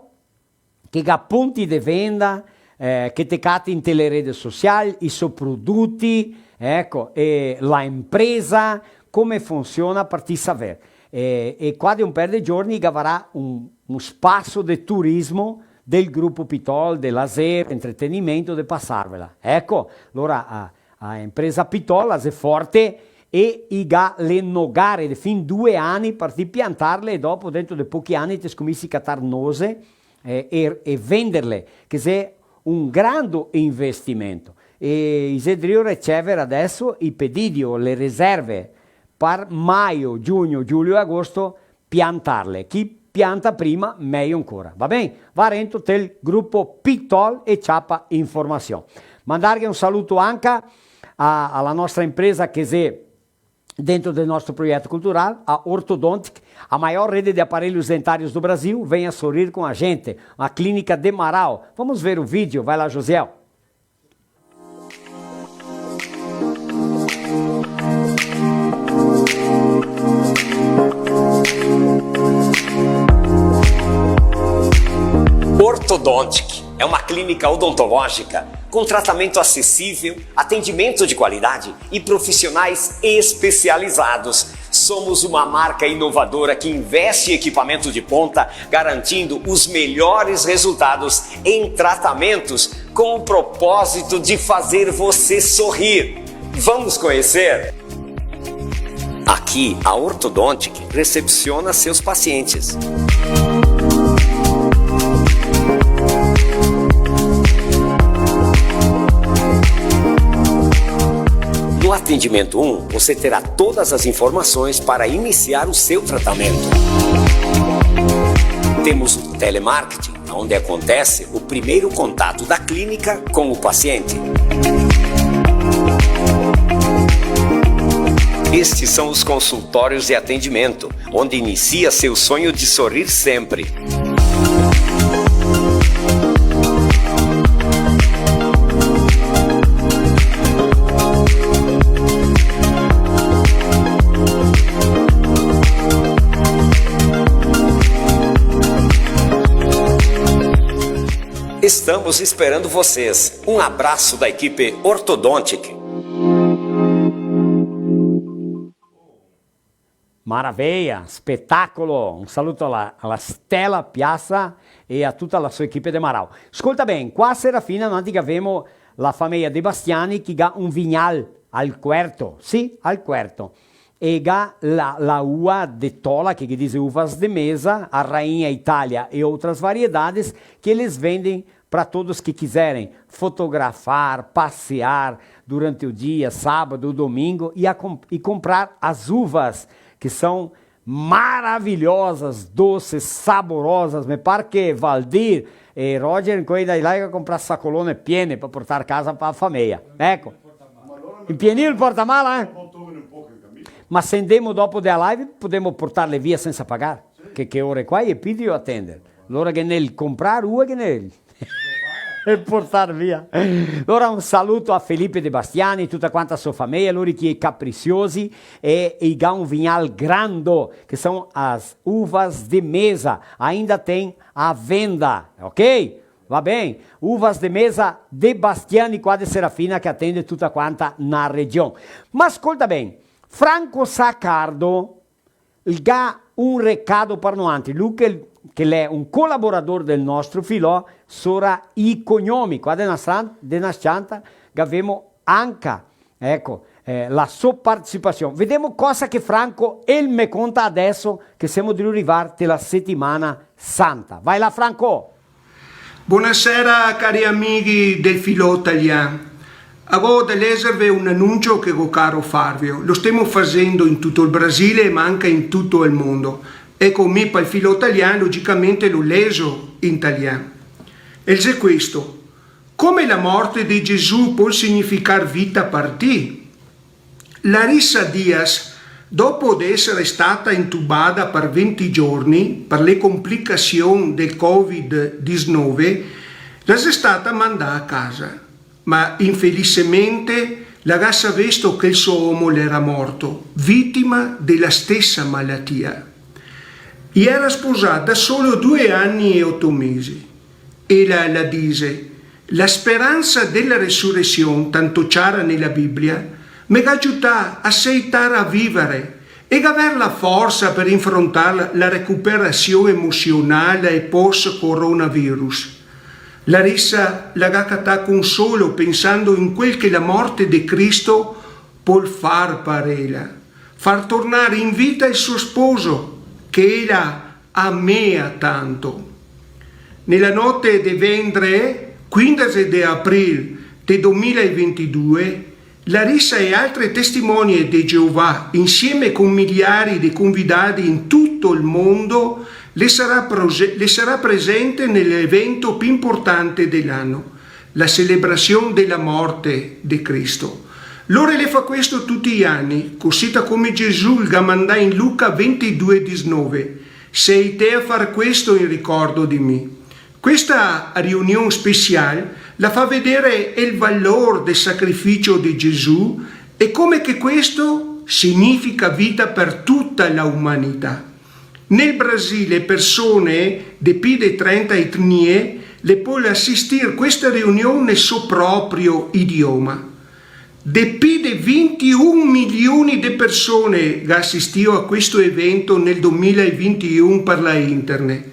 che ga punti de venda, eh, che te cati inte le rede social, i so produti, eco, e la impresa, come funsiona, par ti saver. E, e qua de un per de giorni gavarà un, un spaso de turismo del grupo Pitol, de lazer, entretenimento, de pasarvela. Eco, alora a, a impresa Pitol la xe forte e i ga le nogare de fin due ani par ti piantarle e dopo, dentro de pochi ani, te scominsi a catar nose, eh, e, e venderle, che xe un grando investimento. E i xe drio ricever adeso i pedidi o le reserve par maio, giugno, giulio e agosto, piantarle. Chi pianta prima, mejo ancora. Va ben? Va rento tel grupo Pitol e ciapa informasion. Mandarghe un saluto anca a, a la nostra impresa che xe dentro del nostro projeto cultural, a Orthodontic, a maior rede de aparelhos dentários do Brasil, venha sorrir com a gente, a Clínica de Marau. Vamos ver o vídeo, vai lá, Josiel. Orthodontic é uma clínica odontológica com tratamento acessível, atendimento de qualidade e profissionais especializados. Somos uma marca inovadora que investe em equipamento de ponta, garantindo os melhores resultados em tratamentos, com o propósito de fazer você sorrir. Vamos conhecer? Aqui, a Orthodontic recepciona seus pacientes. No atendimento um, você terá todas as informações para iniciar o seu tratamento. Temos o telemarketing, onde acontece o primeiro contato da clínica com o paciente. Estes são os consultórios de atendimento, onde inicia seu sonho de sorrir sempre. Estamos esperando vocês. Um abraço da equipe Orthodontic. Maravilha, spetacolo! Un saluto a la, a la Stella Piazza e a tuta la so equipe de Marau. Scolta ben, qua a Serafina noantri gavemo la fameia De Bastiani che ga un vignal al Querto, sì, al Querto. E ga la, la ua de tola, que, que diz uvas de mesa, a Rainha Itália e outras variedades, que eles vendem para todos que quiserem fotografar, passear durante o dia, sábado ou domingo, e, a com- e comprar as uvas, que são maravilhosas, doces, saborosas. Me par que Valdir e Roger, quei dai là, che ga comprà sacolone piene per portar casa per la fameia. Eco. Impienì el portamala, eh? Ma se ndemo dopo dea live, podemo portarle via sensa pagar. Che, che ore qua e pidi a tender. Lora che nel comprar, ue che nel e portar via. Lora un saluto a Felipe De Bastiani, tuta quanta so fameia, lori che i è caprisiosi e, e i ga un vignal grando, che son as uvas de mesa, ainda tem a venda, ok? Va ben? Uvas de mesa De Bastiani qua de Serafina che atende tuta quanta na region. Ma scolta ben, Franco Saccardo, el ga un recado par noantri, lu che, che l'è un colaborador del nostro filò, sora i cognomi, qua de na stan- de na s-cianta, gavemo anca, eco, eh, la so partecipasion. Vedemo cosa che Franco el me conta adeso che semo drio rivar te la setimana santa. Vai là, Franco! Bonasera, cari amighi del Filò Talian. Go da leserve un anuncio che go caro farvio. Lo stemo fasendo in tuto el Brasile, ma anca in tuto el mondo. Eco, mi pal Filò Talian, logicamente, lo leso in talian. El xe questo. Come la morte de Gesù pol significar vita par ti? Larissa Dias, dopo de esere stata intubada par venti giorni par le complicasion del Covid disnove, la xe stata mandà a casa, ma infelisemente la ga savesto che el so omo l'era morto, vitima de la stesa malatia. I era sposà da solo due ani e oto mesi. Ela la dixe: "La speransa dela resuresion, tanto ciara nela Bibia, me ga giutà a seitar a vivare e gaver la forsa par infrontar la recuperasion emosionala e post-coronavirus." Larissa la ga catà consolo pensando in quel che la morte de Cristo pol far par ela, far tornar in vita el so sposo, che ela amea tanto. Nela note de vendre, quindese de april de domila e ventidue, Larissa e altre testimonie de Geovà, insieme con miliari de convidadi in tuto el mondo, le sarà proxe-, le sarà presente nel evento pi importante de l'ano, la celebrasion de la morte de Cristo. Lore le fa questo tuti i ani, cosita come Gesù el ga mandà in Luca ventidue disnove: "Seitè a far questo in ricordo de mi." Questa riunion special la fa vedere el valor del sacrificio de Gesù e come che questo significa vita per tuta la umanità. Nel Brasile persone de pi de trenta etnie le pol asistir questa riunion nel so proprio idioma. De pi de vintiun milioni de persone ga asistìo a questo evento nel domila e vintiun par la internet.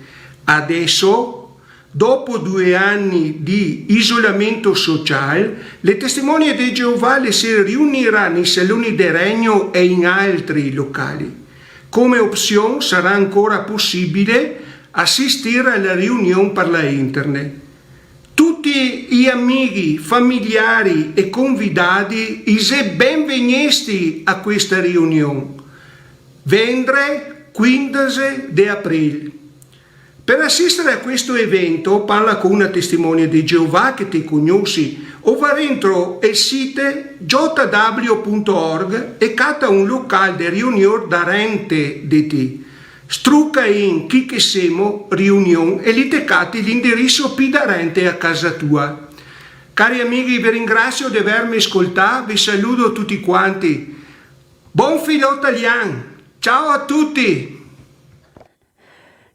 Adeso, dopo due ani de isolamento social, le Testimonie de Geovà le se riunirà nei Saloni del Regno e in altri locali. Come opsion sarà ancora posibile asistir a la riunion par la internet. Tuti i amighi, familiari e convidadi i xe benvegnesti a questa riunion, vendre quindese de april. Per asistere a questo evento, parla co una Testimonie de Geovà che te cognosi, o va rento el site J W punto org e cata un local de riunion darente de ti. Struca in "Chi che semo, riunion" e lì te cati l'indiriso pi darente a casa tua. Cari amighi, ve ringrasio de averme scoltà, ve saludo tuti quanti. Bon Filò Talian! Ciao a tuti!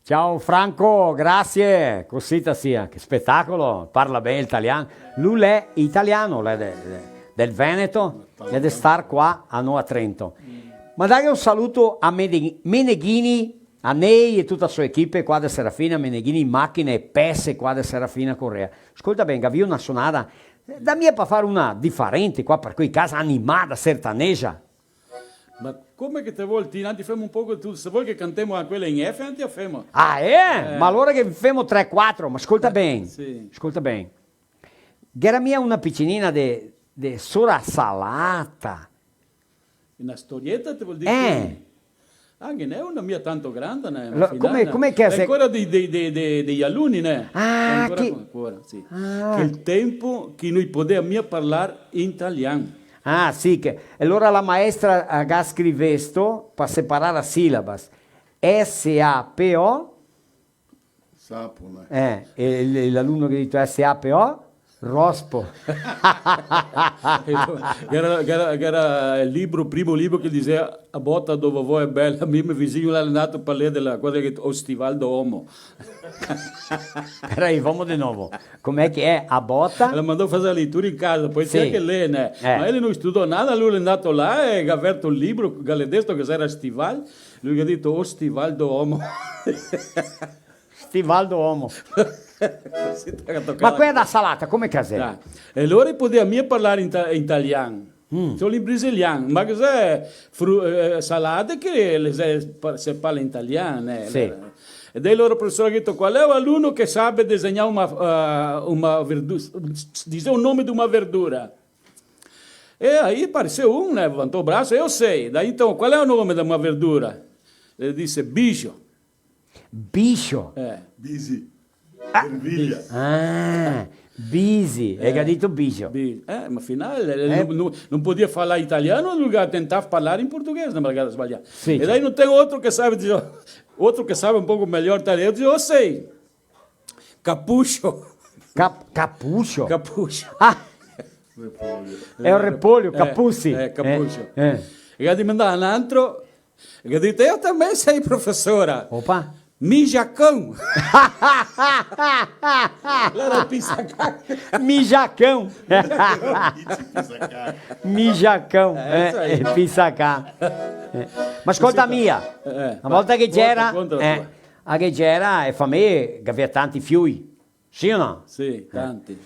Ciao Franco, grasie. Cosita sia, che spetacolo, parla ben el talian. Lu l'è italiano, l'è de, de, del Veneto, l'è de star qua a Nova Trento. Ma daghe un saluto a Mene-, Meneghini, a Nei e tuta la so equipe qua de Serafina, Meneghini in machina e pese qua de Serafina Corrêa. Scolta ben, gavìo na sonada, da mia par far una difarente qua, par quei casa animada, sertaneja. Ma come che te vol, ti, anzi femo un poco de tuto, se vol che cantemo a quela in F, anzi la femo. Ah, eh? Eh. Ma alora che femo tre, quatro, ma scolta ben. Sì. Scolta ben. Gh'era mia una picinina de, de sora Salata. Una storieta, te vol dir? Eh. Ah, che ne è una mia tanto granda, né? Come, come che se... Ancora dei, dei, dei, dei, dei aluni, né? Ah, ancora, che ancora, sì. Ah. Che el tempo che no i podea mia parlar in talian. Ah, sì, che, e alora la maestra, eh, ga scrivesto par separar as sílabas. S A P O. Sapo, né? Eh, e l-, l'aluno che ga dito S A P O, rospo. Che era, che era, che era el libro, primo libro che dixea: "A bota do vovó é bela." Mi, me visigno là l'è ndato par lèr de la, cosa che, O Stival do Omo. Peraí, vamos de novo. Como é que é? A bota? Ela mandou fazer a leitura em casa, depois tinha que ler, né? Sì. Eh. Ma el no ga studà nada, lu l'è ndato là e ga verto el libro, ga ledesto che gera stival, lu ga dito: "O Stival do Omo." Stival do Omo. Cosita che toca. Ma quela da Salata, come che xe? Dai. E lori podea mia parlar in ta-, in talian. Mm. Solo in brasilian. Ma cos'è fru-, eh, salate che le se, pa-, se parla in talian, eh, sì. E daí loro professor ga dito: "Qual è l'aluno che sabe designar una, eh, una verdu-, dizer o nome de uma verdura?" E aí apareceu um, né? Levantou o braço: "Eu sei." Daí então: "Qual é o nome de uma verdura?" Ele disse: "Bijo." Bicho? É. Bisi. Ah, ervilha. Ah, bisi. É. El ga dito bicho. Bi-, eh, ma afinal, eh, eh, no, no, no podia falar italiano, lu ga tentà parlar in portoghese, ma el ga sbalià. Sì, sì. E daí não tem outro que sabe, diz, outro que sabe um pouco melhor italiano, diz: "Eu sei. Capucho." Cap-, capucho? Capucho. Ah! Repolho. É o repolho, eh, capuci. Eh, capucho. Eh, eh. E ga dimandà un altro, che ga dito: "Eu também sei, professora." Opa. Mijacão. L'era pisacà. Mijacão. Mijacão. Mijacão. É, é, isso aí. É, pisacà. É. Ma scolta mia, eh, eh, na volta che ghe gera, conta, conta la tua. Eh, a ghe gera, e famee, che gavea tanti fioi. Sì o no? Sì, eh, tanti.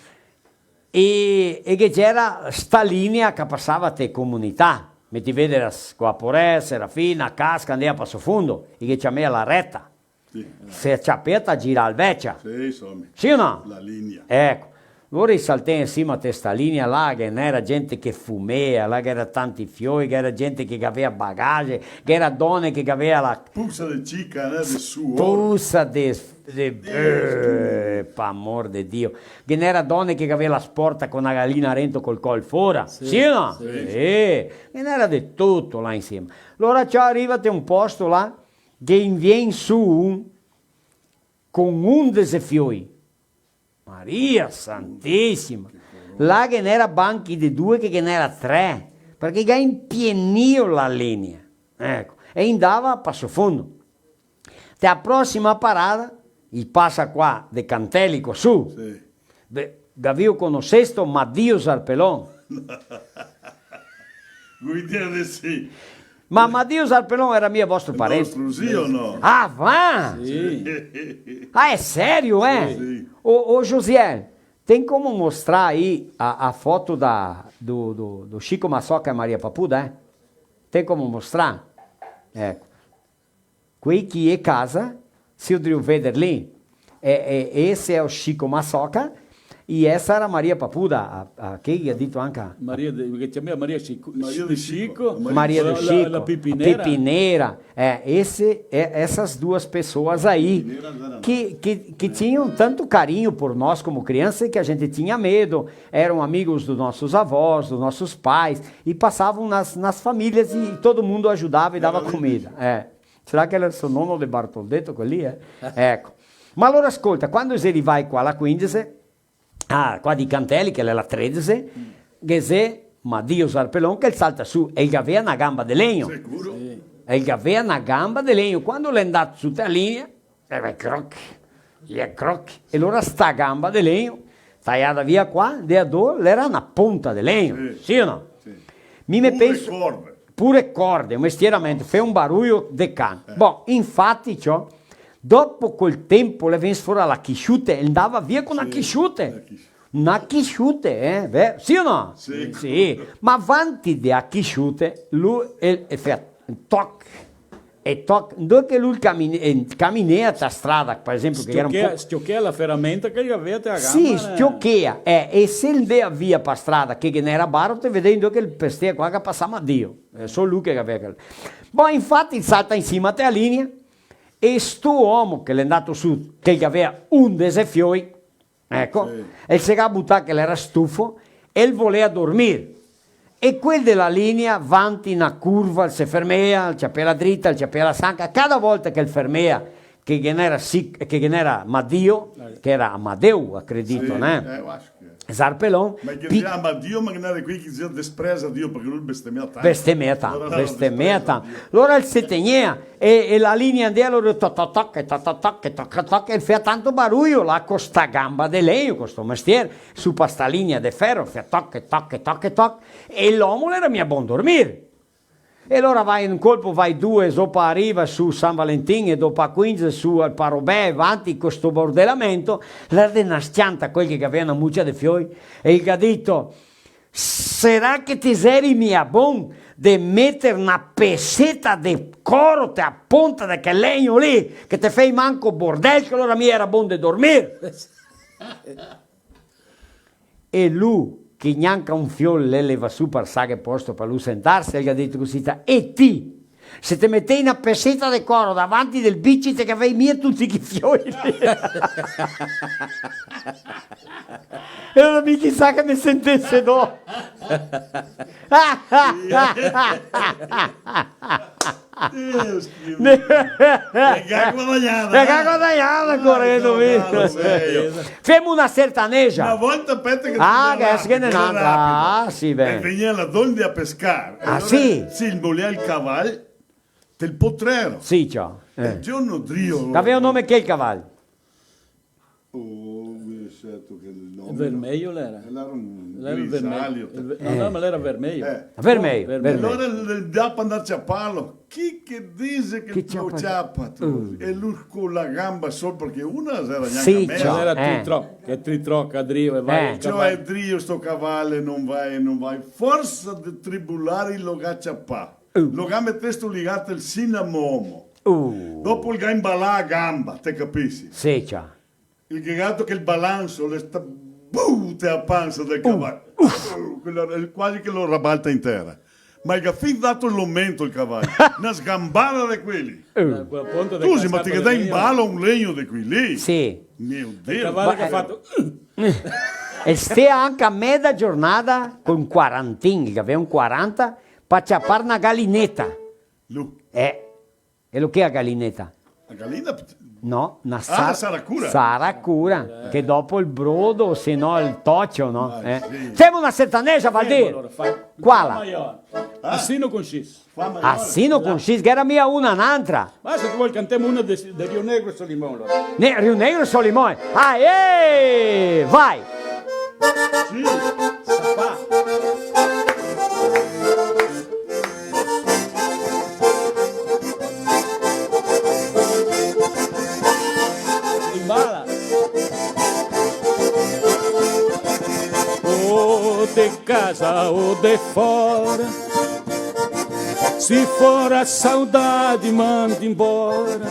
E, e che gera sta linea che pasava te comunità. Me ti vede la s-, Guaporé, Serafina, Casca, andea a Passo Fundo, e che ciamea la reta. Sì. Se ciapea te gira al vecia. Sì, insoma. Sì o no? La linea. Eco. Lora i saltea in sima te sta linea là, che ghe n'era gente che fumea, là che gera tanti fioi, che gera gente che gavea bagage, che gera done che gavea la pusa de cica, né, de suor. Pusa de De, eh, pa amor de Dio. Ghe n'era done che gavea la sporta co na galina rento col col fora. Sì, sì o no? Sì. Sì. Ghe n'era de tuto là in sima. Lora ciò, riva te un posto là, che vien su un con undese fioi. Maria Santisima! Là ghe n'era banchi de due, che ghe n'era tre, parché ga inpienìo la linea. Eco. E i ndava a Passo Fundo. Te a prosima parada, i pasa qua de Cantelico su. Sì. Be-, gavìo conosesto Madio Sarpelon? Vuto dir de sì. Ma Madio Sarpelon era mia vostro parente? Nostro zio, no? Ah, va! Sì. Ah, é sério, é? Sì. Ô, ô, Josiel, tem como mostrar aí a, a foto da, do, do, do Chico Maçoca e Maria Papuda, é? Tem como mostrar? É. Quei che i è casa, se i drio veder lì, e, e, esse é o Chico Maçoca, e essa era Maria Papuda, a, a, che i ga dito anca Maria de, che ciamea Maria Chico, Maria de Chico. Chico. Maria de Chico, la, la Pipinera. Pipinera. É, esse, é, essas duas pessoas aí que, que, que tinham tanto carinho por nós como criança que a gente tinha medo, eram amigos dos nossos avós, dos nossos pais, e passavam nas, nas famílias e todo mundo ajudava e dava comida. É. Sarà che l'è so nono de Bartoldeto, quel lì, eh? Eco. Ma alora scolta, quando i xe rivai qua, la quindese, ah, qua de Cantelico, che l'è la tredese, ghe xe Madio Sarpelon che el salta su, e el gavea na gamba de legno. Sicuro. Sì. E el gavea na gamba de legno. Quando l'è ndà su te la linea, E va croc, e croc. E alora sta gamba de legno, taiada via qua, de a do, l'era na ponta de legno, sì o no? Sì. Mi me penso... Pure corde. Pure corde, un mestieramento, fe un baruio de can. Eh. Bon, infati, ciò, dopo quel tempo le vien fora la chisciute, e ndava via co na chisciute. Sì, la chisciute. Na chisciute, eh, vero? Sì o no? Sì. Sì. Ma vanti de a chisciute, lu el, el fea toc, e toc, ndove che lu camine-, eh, caminea ta strada, par esempio, che era un po'... Schiochea, schiochea la feramenta che gavea te a gamba, sì, eh. Schiochea, eh, e se ndea via pa strada, che ghe n'era baro, te vedei ndove che el pestea qua che pasava, ma Dio, eh, solo lu che gavea quel. Bon, infati salta in sima te a linea, e sto omo che l'è ndato su, che gavea undese fioi, eco, sì, el se ga butà che l'era stufo, e el volea dormir. E quel de la linea, vanti na curva, el se fermea, el ciapea la drita, el ciapea la sanca, cada volta che el fermea, che ghe n'era sic-, che ghe n'era Madio, che era Amadeu, acredito, sì, né? Eh, eu acho che... Zarpelon. Ma che pi-, dizea Madio, ma che n'era quei che dizea despreza Dio, parché lu bestemea tanto. Bestemea tanto, alora bestemea tanto. Alora el se tegnea, e, e la linea ndea, alora toc, toc, toc, e toc, toc, toc, e toc, toc, e fea tanto baruio là co sta gamba de legno, co sto mestier, su pa sta linea de fero, fea toc, e toc, e toc, e toc, e l'omo l'era mia bon dormir. E alora va in colpo, va due, zo pa a riva, su San Valentin, e dopo a quindese, su al Parobè, vanti co sto bordelamento, l'è de na scianta quel che gavea na mucia de fioi, e el ga dito: "Sarà che te xeri mia bon de meter na peseta de coro te a ponta de quel legno lì, che te fei manco bordel, che alora mi era bon de dormir?" E lu, che gnanca un fiol el leva su par saver posto par lu sentarse, el ga dito cusì: "E ti, se te metei na peseta de coro davanti del bici, te gavei mia tuti chi fioi lì." E alora mi chisà che me sentese do. Deus, che... E ga guadagnà, e ga guadagnà, corendo, mi. Caro, serio. Femo na sertaneja. Na volta, aspeta che... Ah, che se ghe n'è n'altra. Ah, sì, ben. E vegnea là donde a pescar. Ah, sì? Sì, el volea el caval del potrero. Sì, ciò. Eh. El giorno drio. Gavea un nome che el caval? Oh, certo che el nome... Vermelho l'era. L'era un grisalio. L'era vermelho. El ve-, no, no, ma l'era vermelho. Eh. Vermelho, vermelho. Alora el, el dà par ndar ciaparlo. Chi che dixe che lo ciapa? Ciapa tu? E lu co la gamba sol, parché una l'era gnanca mesa. Sì, ciò. L'era tritroc, che tritroca drio e va, el caval. Ciò, e drio sto caval, no va, no va. Forsa de tribular lo ga ciapà. Lo ga metesto ligà el sinamomo. Dopo el ga inbalà a gamba, te capisi? Sì, ciò. El ga dato quel balanso, l'è sta, bu, te a pansa del caval. Uh, quel, el quasi che lo rabalta in tera. Ma el ga fin dato el momento el caval. Na sgambada de queli. Eh, quel punto de... Scusi, ma te ghe dà in balo un legno de quei lì? Sì. Mio Dio. El caval che ga fato... E stea anca meza giornada co un quarantin, che gavea un quaranta, pa ciapar na galineta. Lu. Eh. E lo che xe a galineta? A galina? No, na... Ah, sa-, saracura. Saracura, che dopo el brodo, se no el tocio, no? Ah, eh. Sì. Femo na sertaneja, Valdir? Femo, alora, fa-, quala? Fa maior. Ah. Assim não conxis. Fa maior. Assim não conxis, che gera mia una, n'antra. Ma se te vol cantemo una de, de Rio Negro e Solimão, alora. Ne-, Rio Negro e Solimão. Aê! Vai! Sì, sa fa. Imbala. O de casa o de fora, se for a saudade, manda embora.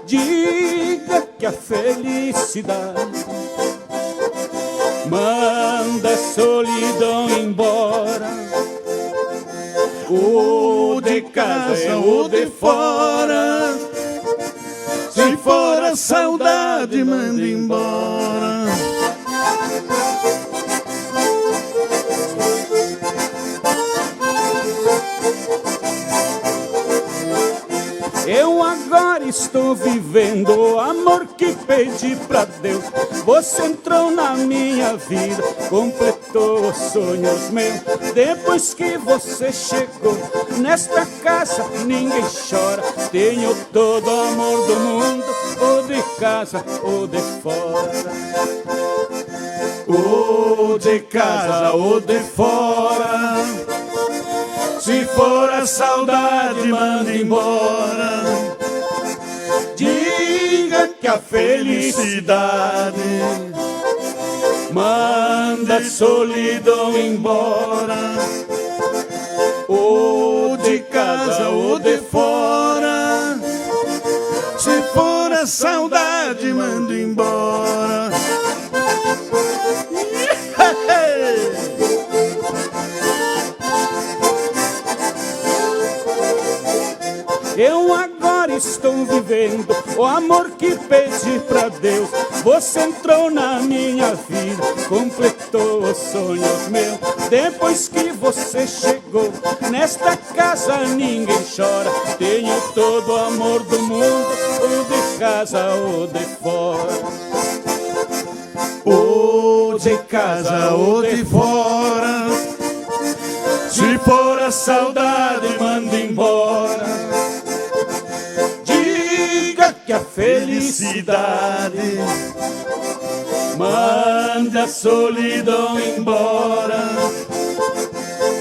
Diga que a felicidade manda a solidão embora. O de casa ou de fora, se for a saudade, manda embora. Eu agora estou vivendo o amor que Pedi pra Deus, você entrou na minha vida, completou os sonhos meus. Depois que você chegou, nesta casa ninguém chora. Tenho todo o amor do mundo, ou de casa ou de fora. Ou de casa ou de fora. Se for a saudade, manda embora. Diga que a felicidade manda a solidão embora. Ou de casa ou de fora. Se for a saudade, manda embora. Eu agora estou vivendo o amor que pedi pra Deus. Você entrou na minha vida, completou os sonhos meus. Depois que você chegou, nesta casa ninguém chora. Tenho todo o amor do mundo, ou de casa ou de fora. Ou de casa ou de fora. Se for a saudade, manda embora. Diga que a felicidade manda a solidão embora.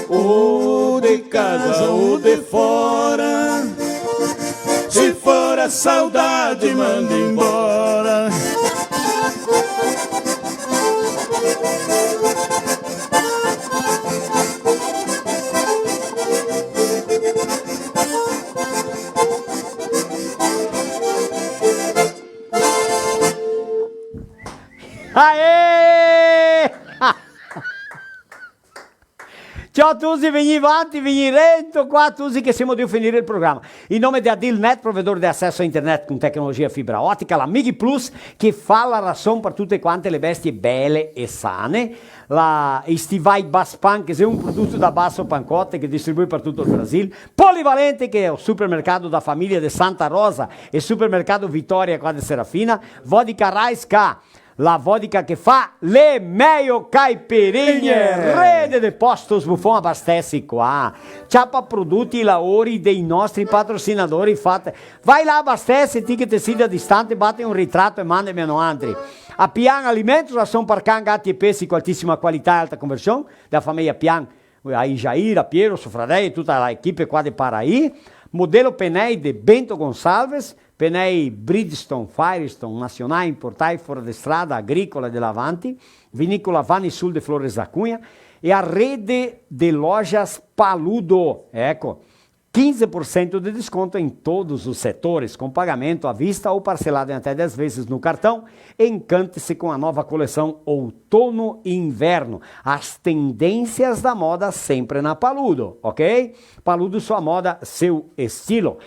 Ou de casa ou de fora. Se for a saudade, manda embora. Aê! Ciò tusi, vegnì vanti, vegnì rento qua, tusi, che semo drio finir el programa. In nome de Adilnet, provedor de aceso a internet con tecnologia fibra otica, la Migi Plus, che fa la rason par tute quante le bestie bele e sane, la, i stivai Baspan, che xe un prodoto da Basso Pancotte, che distribui par tuto el Brasil, Polivalente, che xe el supermercato da famiia de Santa Rosa, e supermercato Vitória qua de Serafina, Vodka Raiska, la vodka che fa le mejo caipirinhe. Caipirinhe. Rede de Postos Buffon abastece qua. Ciapa prodoti e laori dei nostri patrocinadori, fate. Vai là, abastece, ti che te sedi distante, bate un ritrato e mandeme a noantri. A Pian Alimentos, rason par can, gati e pesi co altisima qualità e alta conversion, da fameia Pian, aí Jair, a Piero, so fradei, tuta la equipe qua de Paraí. Modelo Penei de Bento Gonçalves, penei Bridgestone, Firestone, nasionai, importai, fora de strada, agrícola de Lavante, vinícola Vanisul de Flores da Cunha, e a rede de lojas Paludo. Eco, quinze por cento de desconto em todos os setores, com pagamento à vista ou parcelado em até dez vezes no cartão. Encante-se com a nova coleção Outono e Inverno, as tendências da moda sempre na Paludo, ok? Paludo, sua moda, seu estilo.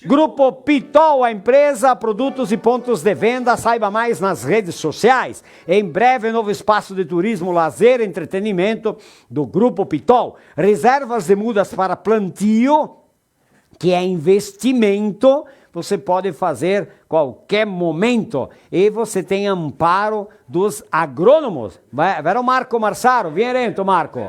Grupo Pitol, a empresa, produtos e pontos de venda. Saiba mais nas redes sociais. Em breve, novo espaço de turismo, lazer e entretenimento do Grupo Pitol. Reservas de mudas para plantio, que é investimento, você pode fazer qualquer momento. E você tem amparo dos agrônomos. Vai, vero Marco Marsaro? Vien rento, Marco.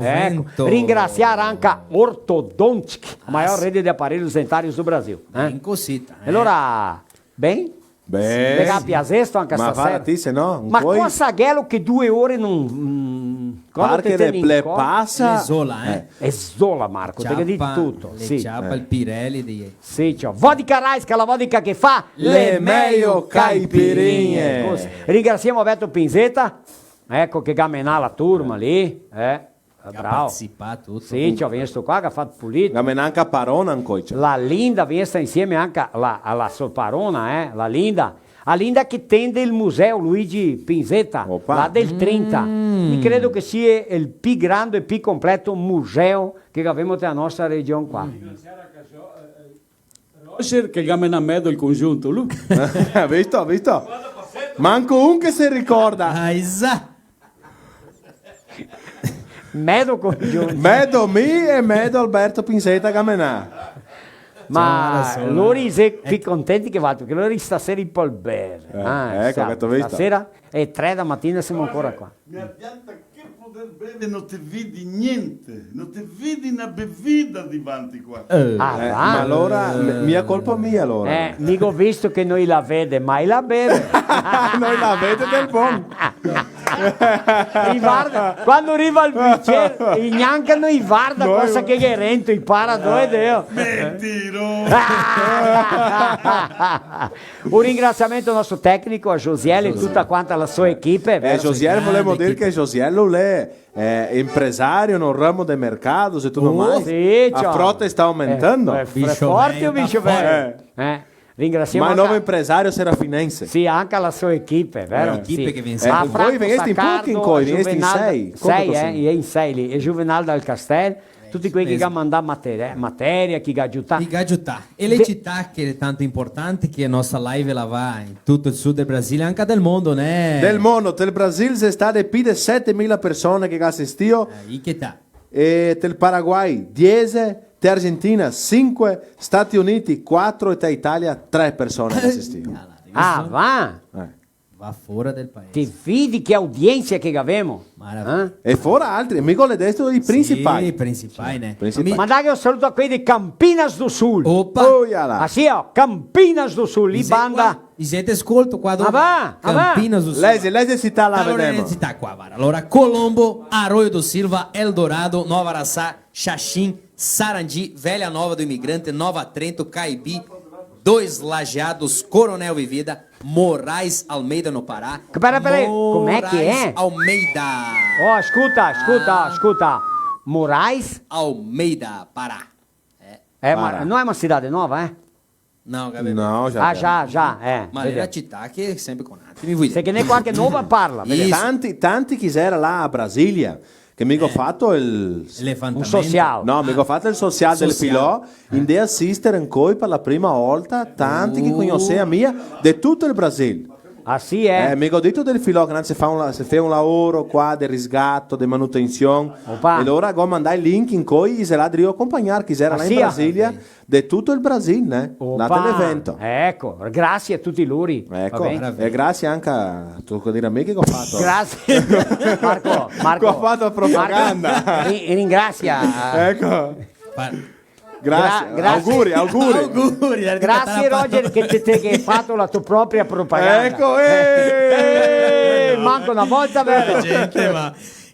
Eco, ringrasiar anca Orthodontic, a maior rede de aparelhos dentários do Brasil, né? Ben cosita, eh? E alora, ben? Ben. Te ga piasesto anca stasera? Ma varda ti, se no, ma cosa ghelo che due ore no, mm, quando te teni in co-, pasa. Xe zola, eh? Xe zola, Marco, te ga dito tuto, sì. Ciapa el Pirelli de Sì, ciò. Vodka Raiska, la vodka che fa le mejo caipirinhe. Così. Ringrasiemo Beto Pinzetta, eco, che ga menà la turma lì, eh. Bravo. Che ga participà tuto. Sì, ciò, vegnesto qua, che ga fato pulito. Ga menà anca a parona, ancoicia. La Linda, vegnesto insieme anca a la, a la so parona, eh, la Linda. A Linda che tende el museo Luigi Pinzetta, là del trinta. Mi credo che sia el pi grande e pi completo museo che gavemo te la nostra region qua. Roger che ga menà medo el congiunto, lu. Visto, visto? Manco un che se ricorda. Aisa. Medo congiunto. Medo mi e medo Alberto Pinzetta ga menà. Ma lori i xe pì contenti che valtri, parché lori stasera i pol bever. Eh, ah, eco, sa, che te go visto. Stasera xe tre da matina, semo ancora qua. Me adianta che poder bever, no te vedi gnente, no te vedi na bevida divanti qua. Eh, ah, eh, va. Ma alora, m-, mia colpa mia, alora. Eh, mi go visto che no i la vede, ma i la beve. No i la vede del bon. I varda, quando riva el bicer, i gnanca no i varda cosa che ghe xe rento, i para do e deo. Mentiroso! Un ringrasiamento al nostro tecnico, a Josiel e tuta quanta la so equipe, eh, vero? Josiel, volemo dir che Josiel l'è, eh, empresario no ramo de mercado e tuto mais. Sì, ciò. A frota sta aumentando. Eh, eh, forte o bicho velho? Eh. Eh. Ringrasiamo anca... Ma el novo empresario serafinense. Sì, anca la so equipe, vero? Eh. L'equipe che vien sempre. Sì. A Franco Saccardo, voi vegnesti in pochi, in coi, vegnesti in sei. Sei, eh, in sei lì. E Juvenal Dal Castel, tuti quei che ga mandà mater-, materia, chi ga aiutà. Chi ga aiutà. E le cità che xe tanto importante, che la nostra live la va in tuto el sud del Brasil, anca del mondo, né? Del mondo, del Brasil xe stà pì de setemila persone che ga asistìo. Eh, i che ta? E del Paraguay diese, te Argentina sinque, Stati Uniti quatro e te Italia tre persone che asistìo. Ah, va? Eh. Va fora del paese. Te vedi che audiensia che gavemo? Maravilha. Eh? E fora altri, mi go desto i principali. Sì, i principali, né? Principali. Ma daghe un saluto a quei de Campinas do Sul. Opa! Oh, là. Ah, sì, oh, Campinas do Sul, lì banda. I xe te scolto qua, ah, va, ah, va. Campinas do Sul. Lese, lese cità là, alora, vedemo. Cità qua, varda. Alora, Colombo, Arroio do Silva, Eldorado, Nova Araçá, Xaxim, Sarandi, Velha Nova do Imigrante, Nova Trento, Caibi, Dois Lajeados, Coronel Vivida, Moraes Almeida, no Pará. Pera, pera aí, como é que é? Moraes Almeida. Ó, escuta, escuta, escuta. Moraes Almeida, Pará. É, ma, não é uma cidade nova, é? No, capìo? No, già. Ah, già, già, eh, ma vedi. L'è na cità che xe sempre co noantri, mi voio dir. Xe che n'è qualche nova parla, vedi. Isso. Tanti, tanti che i era là a Brasilia, che mi go fato el... Elefantamento. Un social. No, mi go fato el social del Filò, eh, inde asister ancoi par la prima volta, tanti che cognosea mia, de tuto el Brasil. Ah, sì, eh? Eh, mi go dito del Filò che se fa un la-, se fa un laoro qua de risgato, de manutension. Opa. E alora go mandà el link incoi, i xe là drio acompagnar, che i era là in Brasilia. Ah, sì, eh? De tuto el Brasil, né? Opa! Là te l'evento. Eco, grasie a tuti lori. Eco, va ben? E grasie anca a to dir amico che go fato. Grasie. Marco, Marco. Che go fato propaganda. Marco, ri-, ringrasia. Eco. Grasie. Gra-, grasie. Auguri, auguri. Auguri, dai, grasie, Roger, che te, te ghe fato la to propria propaganda. Eco, eh! Eh, manco na volta, vero? Eh, gente, ma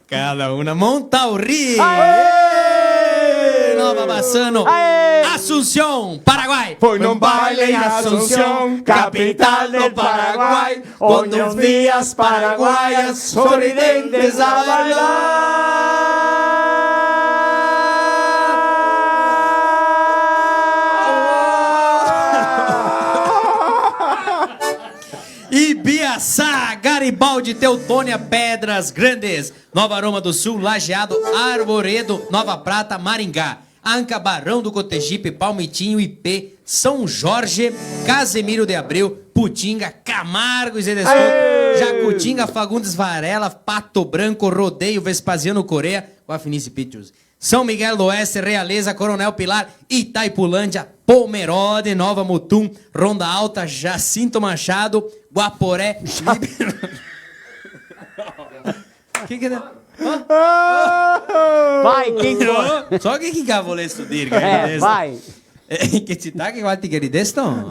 Cada una. Montauri! Aê! Nova Bassano! Aê! Asunción, Paraguay! Foi num baile em Assunción, capital do Paraguai, onde os dias paraguaias sorridentes a bailar. Ibiaçá, Garibaldi, Teutônia, Pedras Grandes, Nova Roma do Sul, Lajeado, Arvoredo, Nova Prata, Maringá, Anca, Barão do Cotegipe, Palmitinho, Ipê, São Jorge, Casemiro de Abreu, Putinga, Camargo e Zé de Escoto, aê! Jacutinga, Fagundes Varela, Pato Branco, Rodeio, Vespasiano Corrêa, Guafinice Pictures, São Miguel do Oeste, Realeza, Coronel Pilar, Itaipulândia, Pomerode, Nova Mutum, Ronda Alta, Jacinto Machado, Guaporé, Liber- Que que dá? Hã? Vai, quem for. Só que que gavoleço dir, eh, vai. Eh, che cità che quanti che ridesto?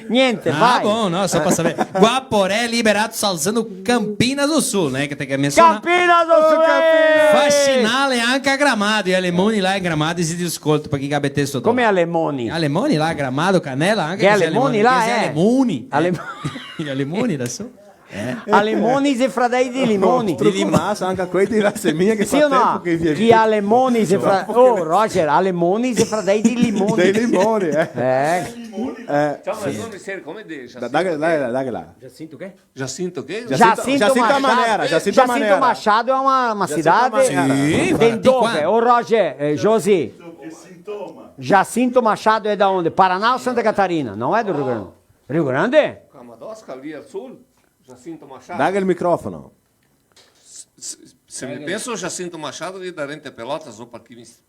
Niente, ah, vai. Bom, não, só pra saber. Guaporé, Liberato, Salzano, Campinas do Sul, né? Que tem que mencionar. Campinas do Sul, eh! Faxinale anca Gramado, i alemoni là in Gramado, i xe de scolto, parché che abete sto... Come alemoni? Alemoni là, Gramado, Canela, anca che xe alemoni là, eh. Alemoni. Alem- I alemoni là so. Eh. Alemoni xe fradei de limoni. Di limasa, anca quei de la semia che... Sì o no? Che alemoni xe fra-, oh, Roger, alemoni xe fradei de limoni. Dei limoni, eh. Eh. Ciò, ma sì. Come de... Da-, daghe, daghe, daghe là. Jacinto che? Jacinto che? Jacinto, Jacinto Machado. Jacinto Manera, Jacinto Manera. Jacinto Machado é uma, uma cidade. Jacinto Manera. Sì, de dove? O Roger, eh, Josi. Jacinto Machado é da onde? Paraná ou Santa Catarina? Não é do Rio Grande? Rio Grande? Camadosca, ali ao sul. Jacinto Machado. Daghe el microfono. Se, se, se mi penso Jacinto Machado, lì da rente Pelotas, o par chi mi s-,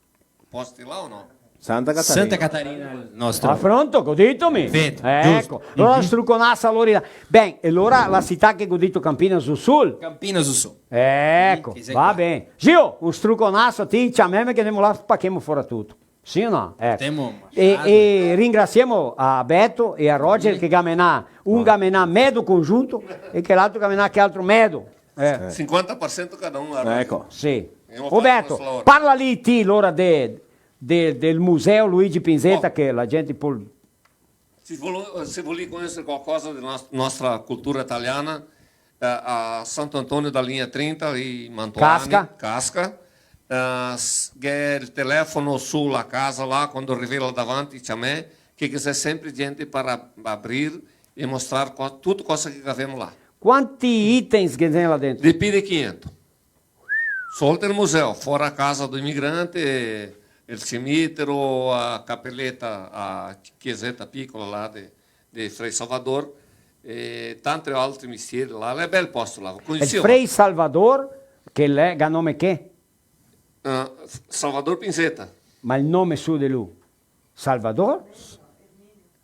posti là o no? Santa Catarina. Santa Catarina, el nostro. Ah, pronto, go dito mi? Perfeito, eco, giusto. Alora, struconasa, alora, ben, e alora la cità che go dito, Campinas do Sul? Campinas do Sul. Eco, sì, va ben. Gio, un struconasa a ti, ciameme che ndemo là, spachemo fora tuto. Sì o no? Eco. E, e ringrasiemo a Beto e a Roger che ga menà, un ga menà medo congiunto e che l'altro ga menà che altro medo. Eh. Cinquanta por cento cada un, eh. Eco. Sì. Ô Beto, parla lì ti, alora, de, de, del museo Luigi Pinzetta, che la gente pol- Se vol-, se volì conoser qualcosa de nos-, nostra cultura italiana, eh, a Santo Antonio da Linha trinta, in Mantovani, Casca. Casca. Eh, s-, gh'è el telefono su la casa là, quando rivè là davanti, ciamè, che, che ghe xe sempre gente par ab-, abrir e mostrar co-, tuto cosa che gavemo là. Quanti itens che ghe xe là dentro? De pi de quinhentos. Solto el museo, fora a casa do imigrante, el cimitero, a capeleta, a chieseta picola là de, de Frei Salvador, e tanti altri mistieri là. L'è bel posto là, conosì? El Frei Salvador, che l'è, ga nome che? Eh, Salvador Pinzetta. Ma el nome suo de lu? Salvador?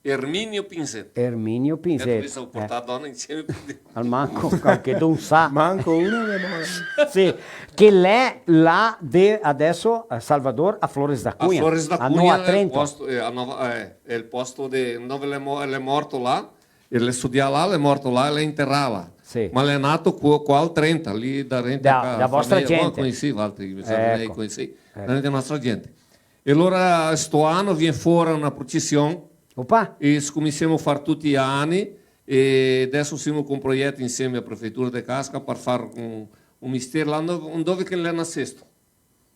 Erminio Pinzetta. Erminio Pinzetta. Che tu portà dona insieme. Almanco qualchedun sa. Manco una memoria. Sì, che l'è là de, adeso, a Salvador, a Flores da Cunha. A Flores da Cunha, a Nova trenta. Posto, eh, a Nova, eh, el posto de, dove l'è mo-, l'è morto là, el studià là, l'è morto là, l'è interrà là. Sì. Ma l'è nato qua, qua al trenta, lì da rente da, da vostra gente. Conosì, valtri, eco, conosì. Eco. Da rente nostra gente. E alora sto ano vien fora na procesion. Opa! E scominsiemo a far tuti i ani, e adeso semo con proieti insieme a Prefeitura de Casca par far un, un mistier là dove, dove che l'è nasesto.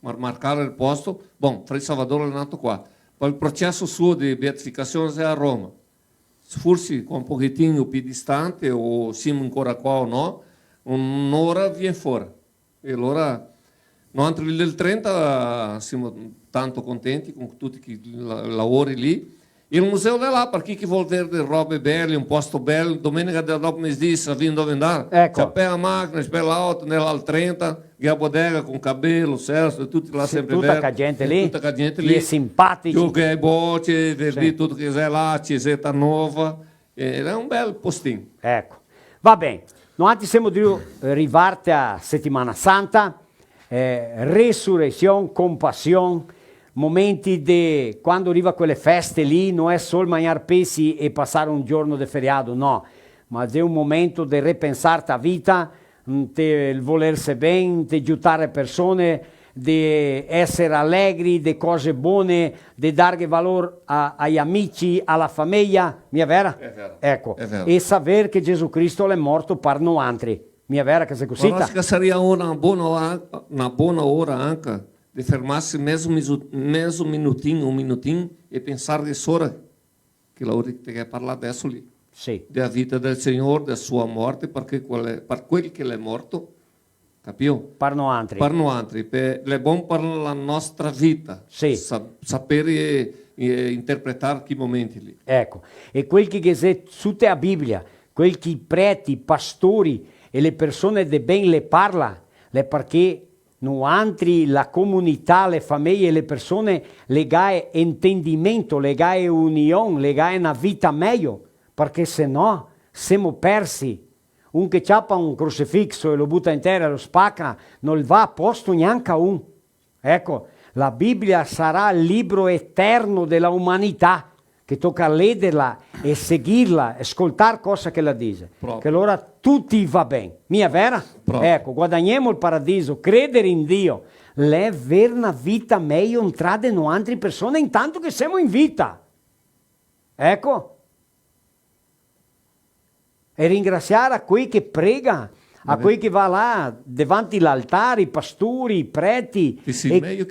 Mar-, marcar el posto. Bon, Frei Salvador l'è nato qua. Par el proceso suo de beatificasion xe a Roma. Forsi qua un pochetin pi distante, o semo ancora qua o no, un'ora vien fora. E alora, noantri lì del trenta semo tanto contenti con tuti chi la-, laori lì. E el museo l'è là, par chi che vol veder robe bele, un posto bel, domenica de-, dopo mesdì, sa vien dove ndar. Eco. Ciapè a machina, ciapè l'auto, ndè là al trenta, che a bodega con Cabelo, Celso, e tuti là sempre verdi. Tuta ca gente lì. Tuta ca gente lì. Chi xe simpatici. Gioca e boce, vedi tuto che xe là, cieseta nova. Eh, l'è un bel postin. Eco. Va ben. Noantri semo drio, eh, rivarte a Setimana Santa, eh, resuresion, compasion, momenti de, quando riva quele feste lì, no xe sol magnar pesi e pasar un giorno de feriado, no, ma xe un momento de repensarte a vita, mm, te el volerse ben, te giutar e persone, de eser alegri, de cose bone, de darghe valor a, ai amici, a la fameja, mia vera? Xe vero. Eco, xe vero. E saver che Gesù Cristo l'è morto par noantri, mia vera che xe cusita? Però che saria una bona ora, na bona ora anca de fermarse mezo misu-, mezo minutin, un minutin, e pensar de sora che la ora che te ghe parlà adeso lì. Sì. Dea vita del Signor, dea sua morte, parché quel, par quel che l'è morto, capìo? Par noantri. Par noantri, pe-, l'è bon par la nostra vita. Sì. Sa-, saper, eh, eh, interpretar chi momenti lì. Eco, e quel che ghe xe sute a Biblia, quel che i preti, i pastori e le persone de ben le parla, l'è parché noantri, la comunità, le fameje, le persone, le gae entendimento, le gae union, le gae na vita mejo, parché se no semo persi. Un che ciapa un crusifixo e lo buta in tera e lo spaca, no va a posto gnanca un. Eco, la Biblia sarà el libro eterno de la umanità, che toca lederla e seguirla e scoltar cosa che la dixe. Proprio. Che alora tuti va ben. Mia vera? Proprio. Eco, guadagnemo el paradiso, creder in Dio, l'è ver na vita mejo intrà de noantri persone intanto che semo in vita. Eco. E ringrasiar a quei che prega, a quei che va là davanti l'altare, i pastori, i preti, e,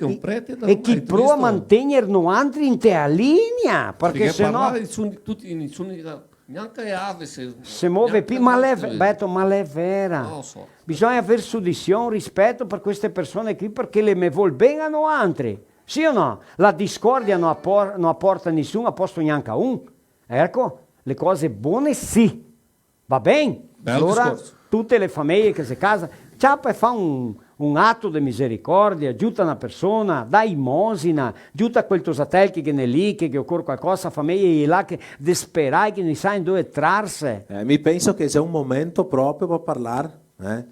e chi prova a mantegner noantri inte a linea, parché se no... Parché parlar, nisuni, tuti, nisuni, gnanca e ave se, se move pi, ma l'è ve-, Beto, ma l'è vera. No, so. Bisogna aver sudision, rispeto par queste persone qui, parché le me vol ben a noantri. Sì o no? La discordia no apor-, no aporta nisun, a posto gnanca un. Eco, le cose bone sì. Va ben? Bel discorso. Alora, tute le fameje che xe casa, ciapa e fa un, Un ato de misericordia, giuta na persona, dà limosina, giuta quel tosatel che ghe n'è lì, che, che ghe ocore qualcosa, fameie là che desperai, che no i sa indove trarse. Eh, mi penso che sia un momento proprio par parlar, eh,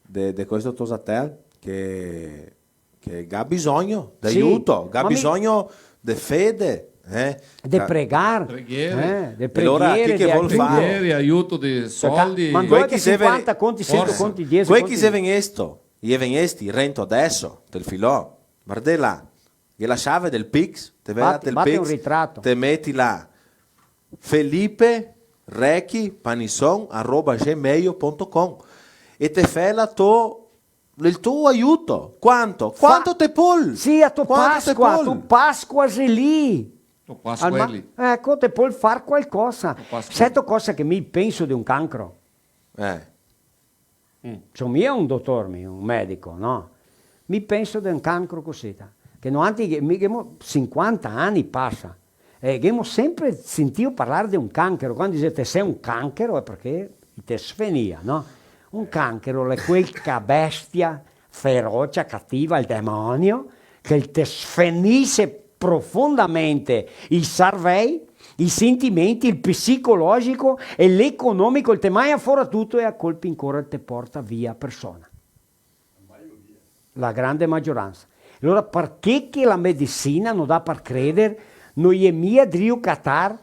de, de questo tosatel che, che ga bisogno de aiuto, ga bisogno de fede, eh. De pregar, eh, de preghiere, de aiuto. Preghiere, aiuto de soldi. Ma ndove che sinquanta conti, sento conti, diese conti? Quei che xe vegnesto, i è vegnesti rento adeso, tel filò. Vardè là, ghe la ciave del Pix, te ve là tel Pix, te meti là, Felipe Recchi Panisson arroba gmail punto com, e te fè la to, el to aiuto. Quanto? Quanto te pol? Sì, a to Pasqua, a to Pasqua xe lì. To Pasqua xe lì. Eco, te pol far qualcosa. Sento cosa che mi penso de un cancro. Eh. Mm. So mia un dotor, mi, un medico, no? Mi penso de un cancro cusì, ta, che noantri, che mi, che mo sinquanta ani pasa, e ghemo sempre sentìo parlar de un canchero. Quando dise, "Te sè un canchero", xe parché te sfenia, no? Un canchero l'è quel ca bestia ferocia, cativa, el demonio, che te sfenise profondamente i sarvei, i sentimenti, el psicologico e l'economico, el te magna fora tuto e a colpi ancora te porta via persona. La grande magioransa. Alora, parché che la medisina no dà par creder, no i è mia drio catar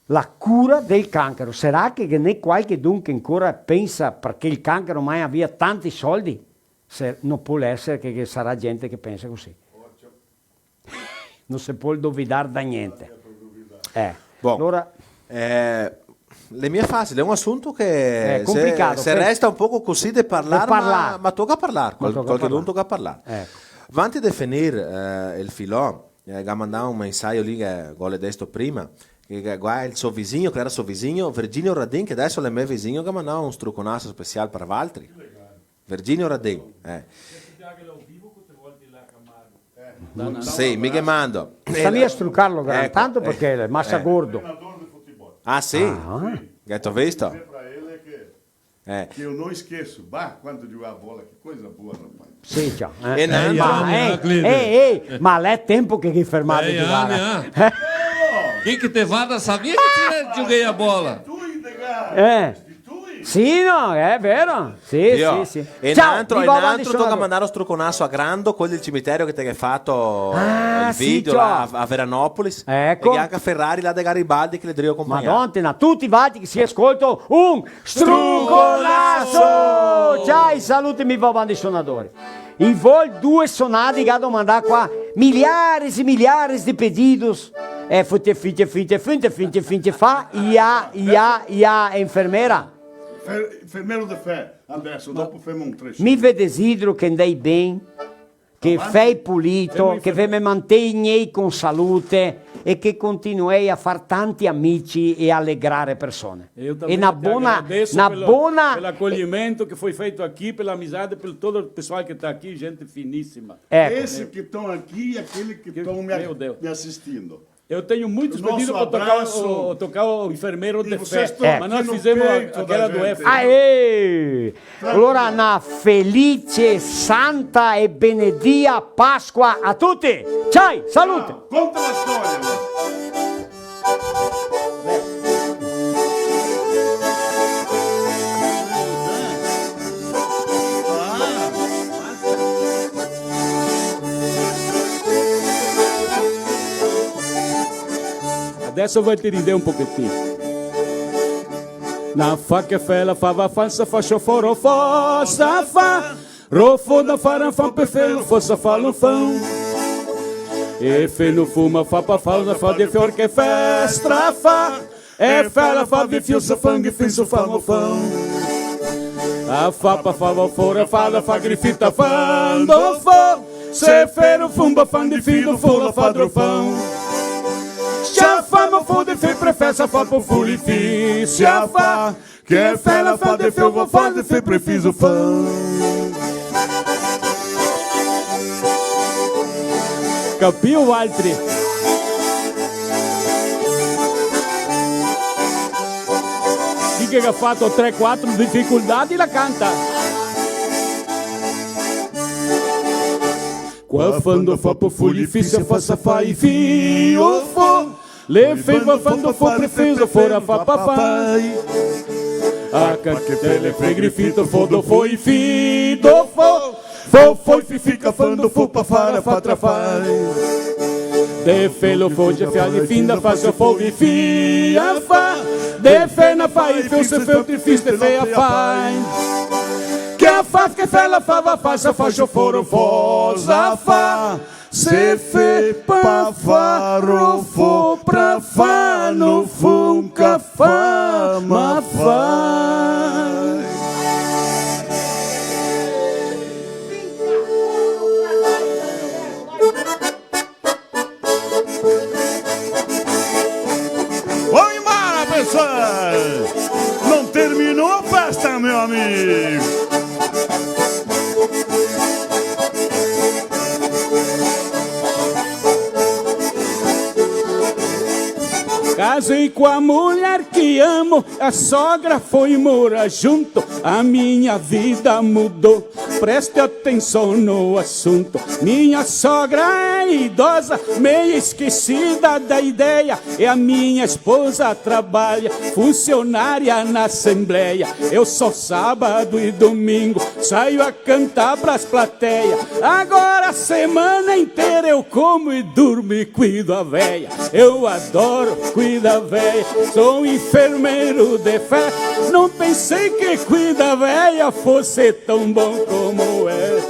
la cura del canchero? Sarà che ghe n'è qualchedun che ancora pensa, parché el canchero magna via tanti soldi? Se, no pol eser che, che sarà gente che pensa cusì. No se pol dovidar da gnente. Eh, bon. Alora, eh, l'è mia fàcile, l'è un asunto che xe conplicà, se, se resta un poco cusì de parlar, ma, ma toca parlar, qualchedun toca parlar. Eco. Vanti de finir, eh, el filò, eh, ga mandà un mensajo lì che go ledesto prima, che, che qua el so visigno, che l'era so visigno, Virginio Radin, che adeso l'è me visigno, che ga mandà un struconaso special par valtri. Virginio Radin, eh. Sì, mi che mando. Sta mia strucarlo gran tanto parché l'è masa gordo. Ah, sì? Ah. Che te go visto? Eh. Que eu não esqueço. Bah, quando jogava bola, que coisa boa, rapaz. Sì, ciò, eh. E n'altro. Ma, eh, eh, eh, ma l'è tempo che, che fermate de giogare. Eh? Chi che te varda, savea che te giogavi a bola? Eh. Sì, no, xe vero. Sì, sì, sì. E ciò, n'altro, e n'altro, toca mandar un struconaso a Grando, quel del cimitero che te ghe fato el video là a, a Veranópolis. Eco. E anca a Ferrari là de Garibaldi che l'è drio compagnar. Madona, a tuti valtri che sì a scolto, un struconaso! Ciao, salute, mi va bandi sonadori. I vol due sonade, che ga domandà qua, milhares e milhares de pedidos. Eh, fute, fute, fute, fute, fute, fute, fa, ia, ia, ia, infermera. Fer-, infermero de fé, adeso, dopo femo un trecho. Mi ve desidro che ndei ben, che fei pulito, che ve me mantegnei con salute e che continuei a far tanti amici e alegrare persone. E eu também te agradeço pelo, pelo acolhimento que foi feito aqui, pela amizade, pelo todo o pessoal que tá aqui, gente finíssima. Eco. Esse que tão aqui e aquele que tão me, meu Deus, me assistindo. Eu tenho muitos pedidos pra tocar o, tocar o enfermeiro de fé, mas nós fizemos aquela do F. Aê! Alora, na felice, santa e benedia Pasqua a tuti! Ciao, salute! Conta la storia. Adeso voi te ride un pochetin. Na fa che fe la fa va fa sa fa sciofo ro fo sa fa. Ro fo da fa ra fa pe fe ro fo sa fa lo fa. E fe no fuma fa pa fa da fa de fior che fe stra fa. E fe la fa de fior sa fa ghe fe so fa mo fa. A fa pa fa va fora fa da fa grifita fa ndo fo. Se fe ro fumba fa de fi do fo la fa dro fa. Sia fa mo fo de fe prefesa fa po fu li fi sia fa. Che fe la fa de fe, va fa de fe, prefiso fa. Capìo, valtri? Chi che ga fato tre, quatro dificultà, la canta. Qua fando fa po fo li fi se fa sa fa i fi o fo. Le fe va fando fo pre fe zo fora fa pa fai. A ca che te le fe grifito fo do fo i fi do fo. Fo fo i fi fi ca fando fo pa fara fa tra fai. De fe lo fo già fia di fin da fa so fo i fi a fa. De fe na fa i fi o se fe o ti fi ste fe a fai. Che a fa che fe la fa va fa sa fa so foro fo sa fa. Se fe pa faro fo pra fa no fo un ca fa ma fa. Vamos embora, pessoal! Não terminou a festa, meu amigo! Casei com a mulher que amo, a sogra foi morar junto, a minha vida mudou. Preste atenção no assunto. Minha sogra é idosa, meio esquecida da ideia. E a minha esposa trabalha, funcionária na Assembleia. Eu só sábado e domingo saio a cantar pras plateias. Agora a semana inteira eu como e durmo e cuido a véia. Eu adoro cuidar véia, sou enfermeiro de fé. Não pensei que cuidar véia fosse tão bom como é.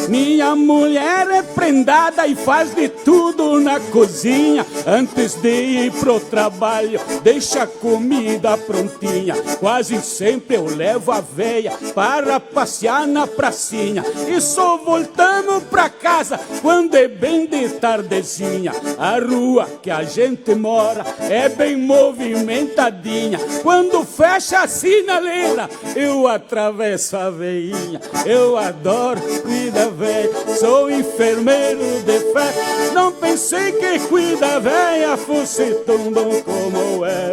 Minha mulher é prendada e faz de tudo na cozinha. Antes de ir pro trabalho, deixa a comida prontinha. Quase sempre eu levo a véia para passear na pracinha. E só voltamos pra casa quando é bem de tardezinha. A rua que a gente mora é bem movimentadinha. Quando fecha a sinaleira, eu atravesso a veinha. Eu adoro cuidar véia, sou enfermeiro de fé. Não pensei que cuidar véia fosse tão bom como é.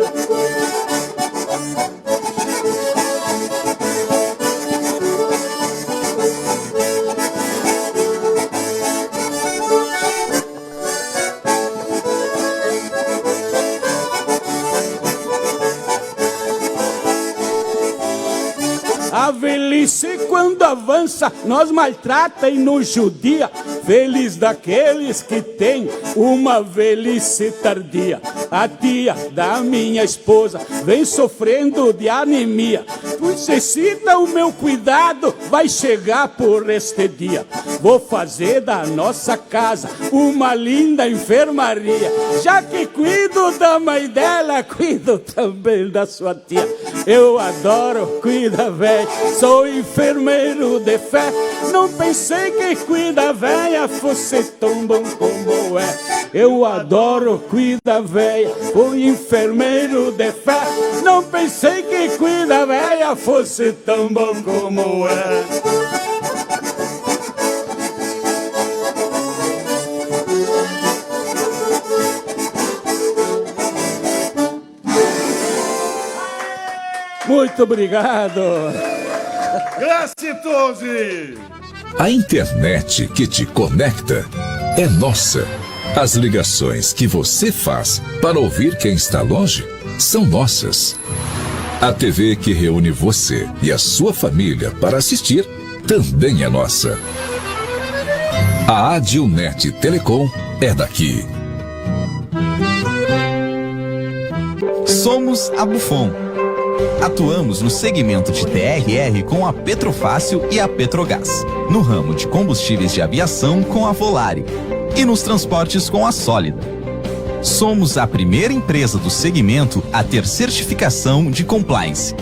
A velhice quando avança, nos maltrata e nos judia. Feliz daqueles que têm uma velhice tardia. A tia da minha esposa vem sofrendo de anemia. Necessita o meu cuidado, vai chegar por este dia. Vou fazer da nossa casa uma linda enfermaria. Já que cuido da mãe dela, cuido também da sua tia. Eu adoro cuidar véia, sou enfermeiro de fé. Não pensei que cuidar véia fosse tão bom como é. Eu adoro cuidar véia, fui enfermeiro de fé. Não pensei que cuidar véia fosse tão bom como é. Muito obrigado. Grazie, Tosi. A internet que te conecta é nossa. As ligações que você faz para ouvir quem está longe são nossas. A T V que reúne você e a sua família para assistir também é nossa. A Adilnet Telecom é daqui. Somos a Bufon. Atuamos no segmento de T R R com a Petrofácil e a Petrogás, no ramo de combustíveis de aviação com a Volare e nos transportes com a Sólida. Somos a primeira empresa do segmento a ter certificação de compliance.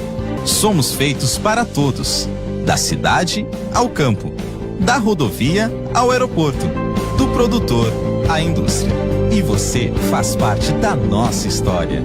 Somos feitos para todos, da cidade ao campo, da rodovia ao aeroporto, do produtor à indústria. E você faz parte da nossa história.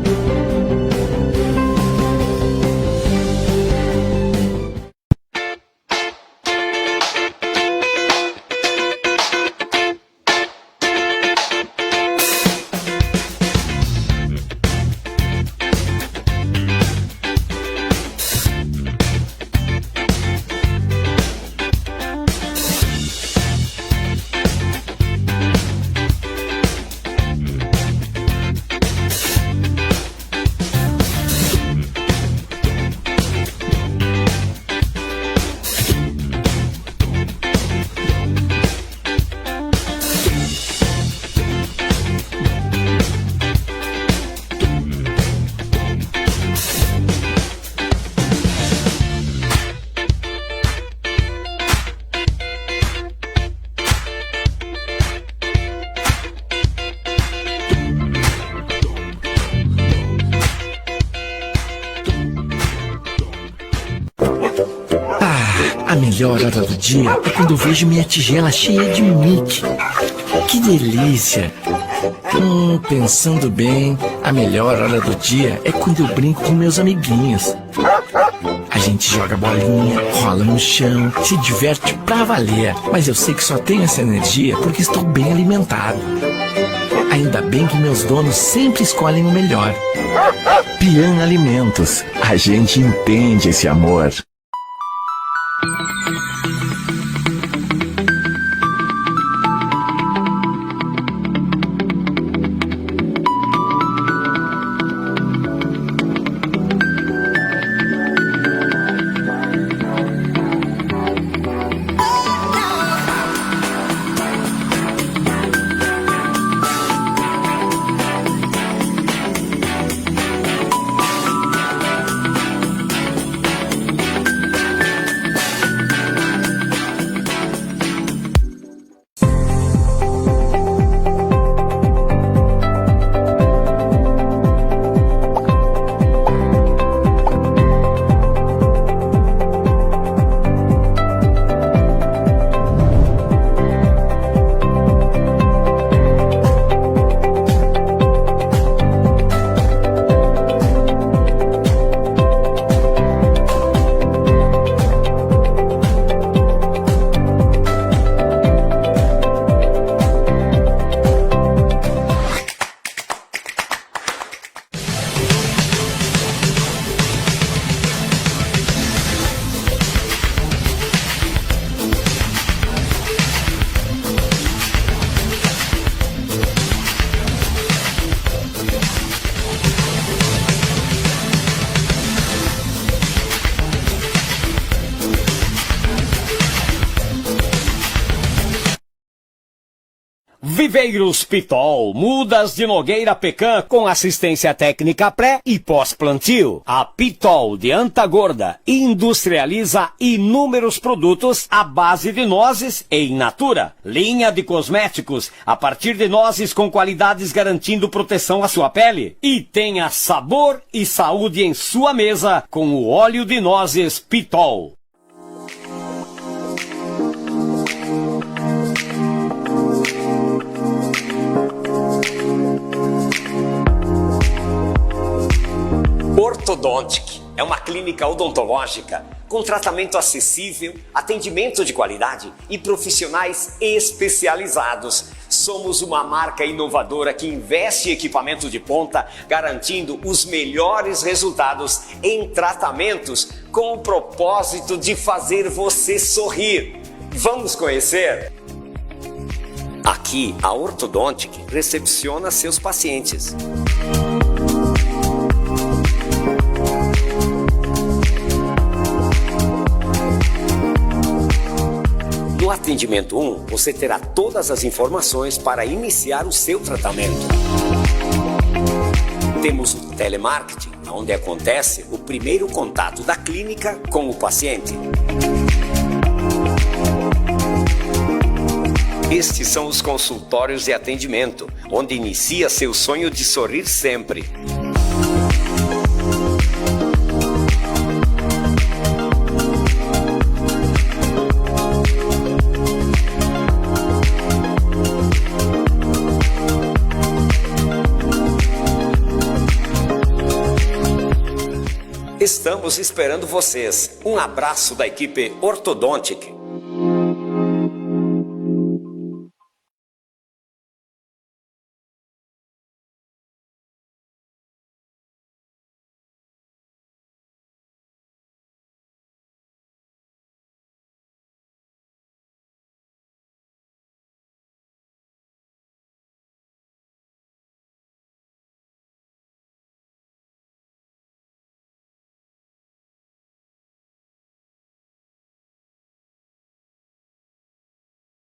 Melhor hora do dia é quando eu vejo minha tigela cheia de Mickey. Que delícia! Hum, pensando bem, a melhor hora do dia é quando eu brinco com meus amiguinhos. A gente joga bolinha, rola no chão, se diverte pra valer. Mas eu sei que só tenho essa energia porque estou bem alimentado. Ainda bem que meus donos sempre escolhem o melhor. Pian Alimentos, a gente entende esse amor. Viveiros Pitol, mudas de nogueira pecan, com assistência técnica pré e pós-plantio. A Pitol de Anta Gorda industrializa inúmeros produtos à base de nozes e in natura. Linha de cosméticos a partir de nozes com qualidades garantindo proteção à sua pele. E tenha sabor e saúde em sua mesa com o óleo de nozes Pitol. Orthodontic é uma clínica odontológica com tratamento acessível, atendimento de qualidade e profissionais especializados. Somos uma marca inovadora que investe em equipamento de ponta, garantindo os melhores resultados em tratamentos, com o propósito de fazer você sorrir. Vamos conhecer? Aqui, a Orthodontic recepciona seus pacientes. No atendimento um, você terá todas as informações para iniciar o seu tratamento. Temos o telemarketing, onde acontece o primeiro contato da clínica com o paciente. Estes são os consultórios de atendimento, onde inicia seu sonho de sorrir sempre. Estamos esperando vocês. Um abraço da equipe Orthodontic.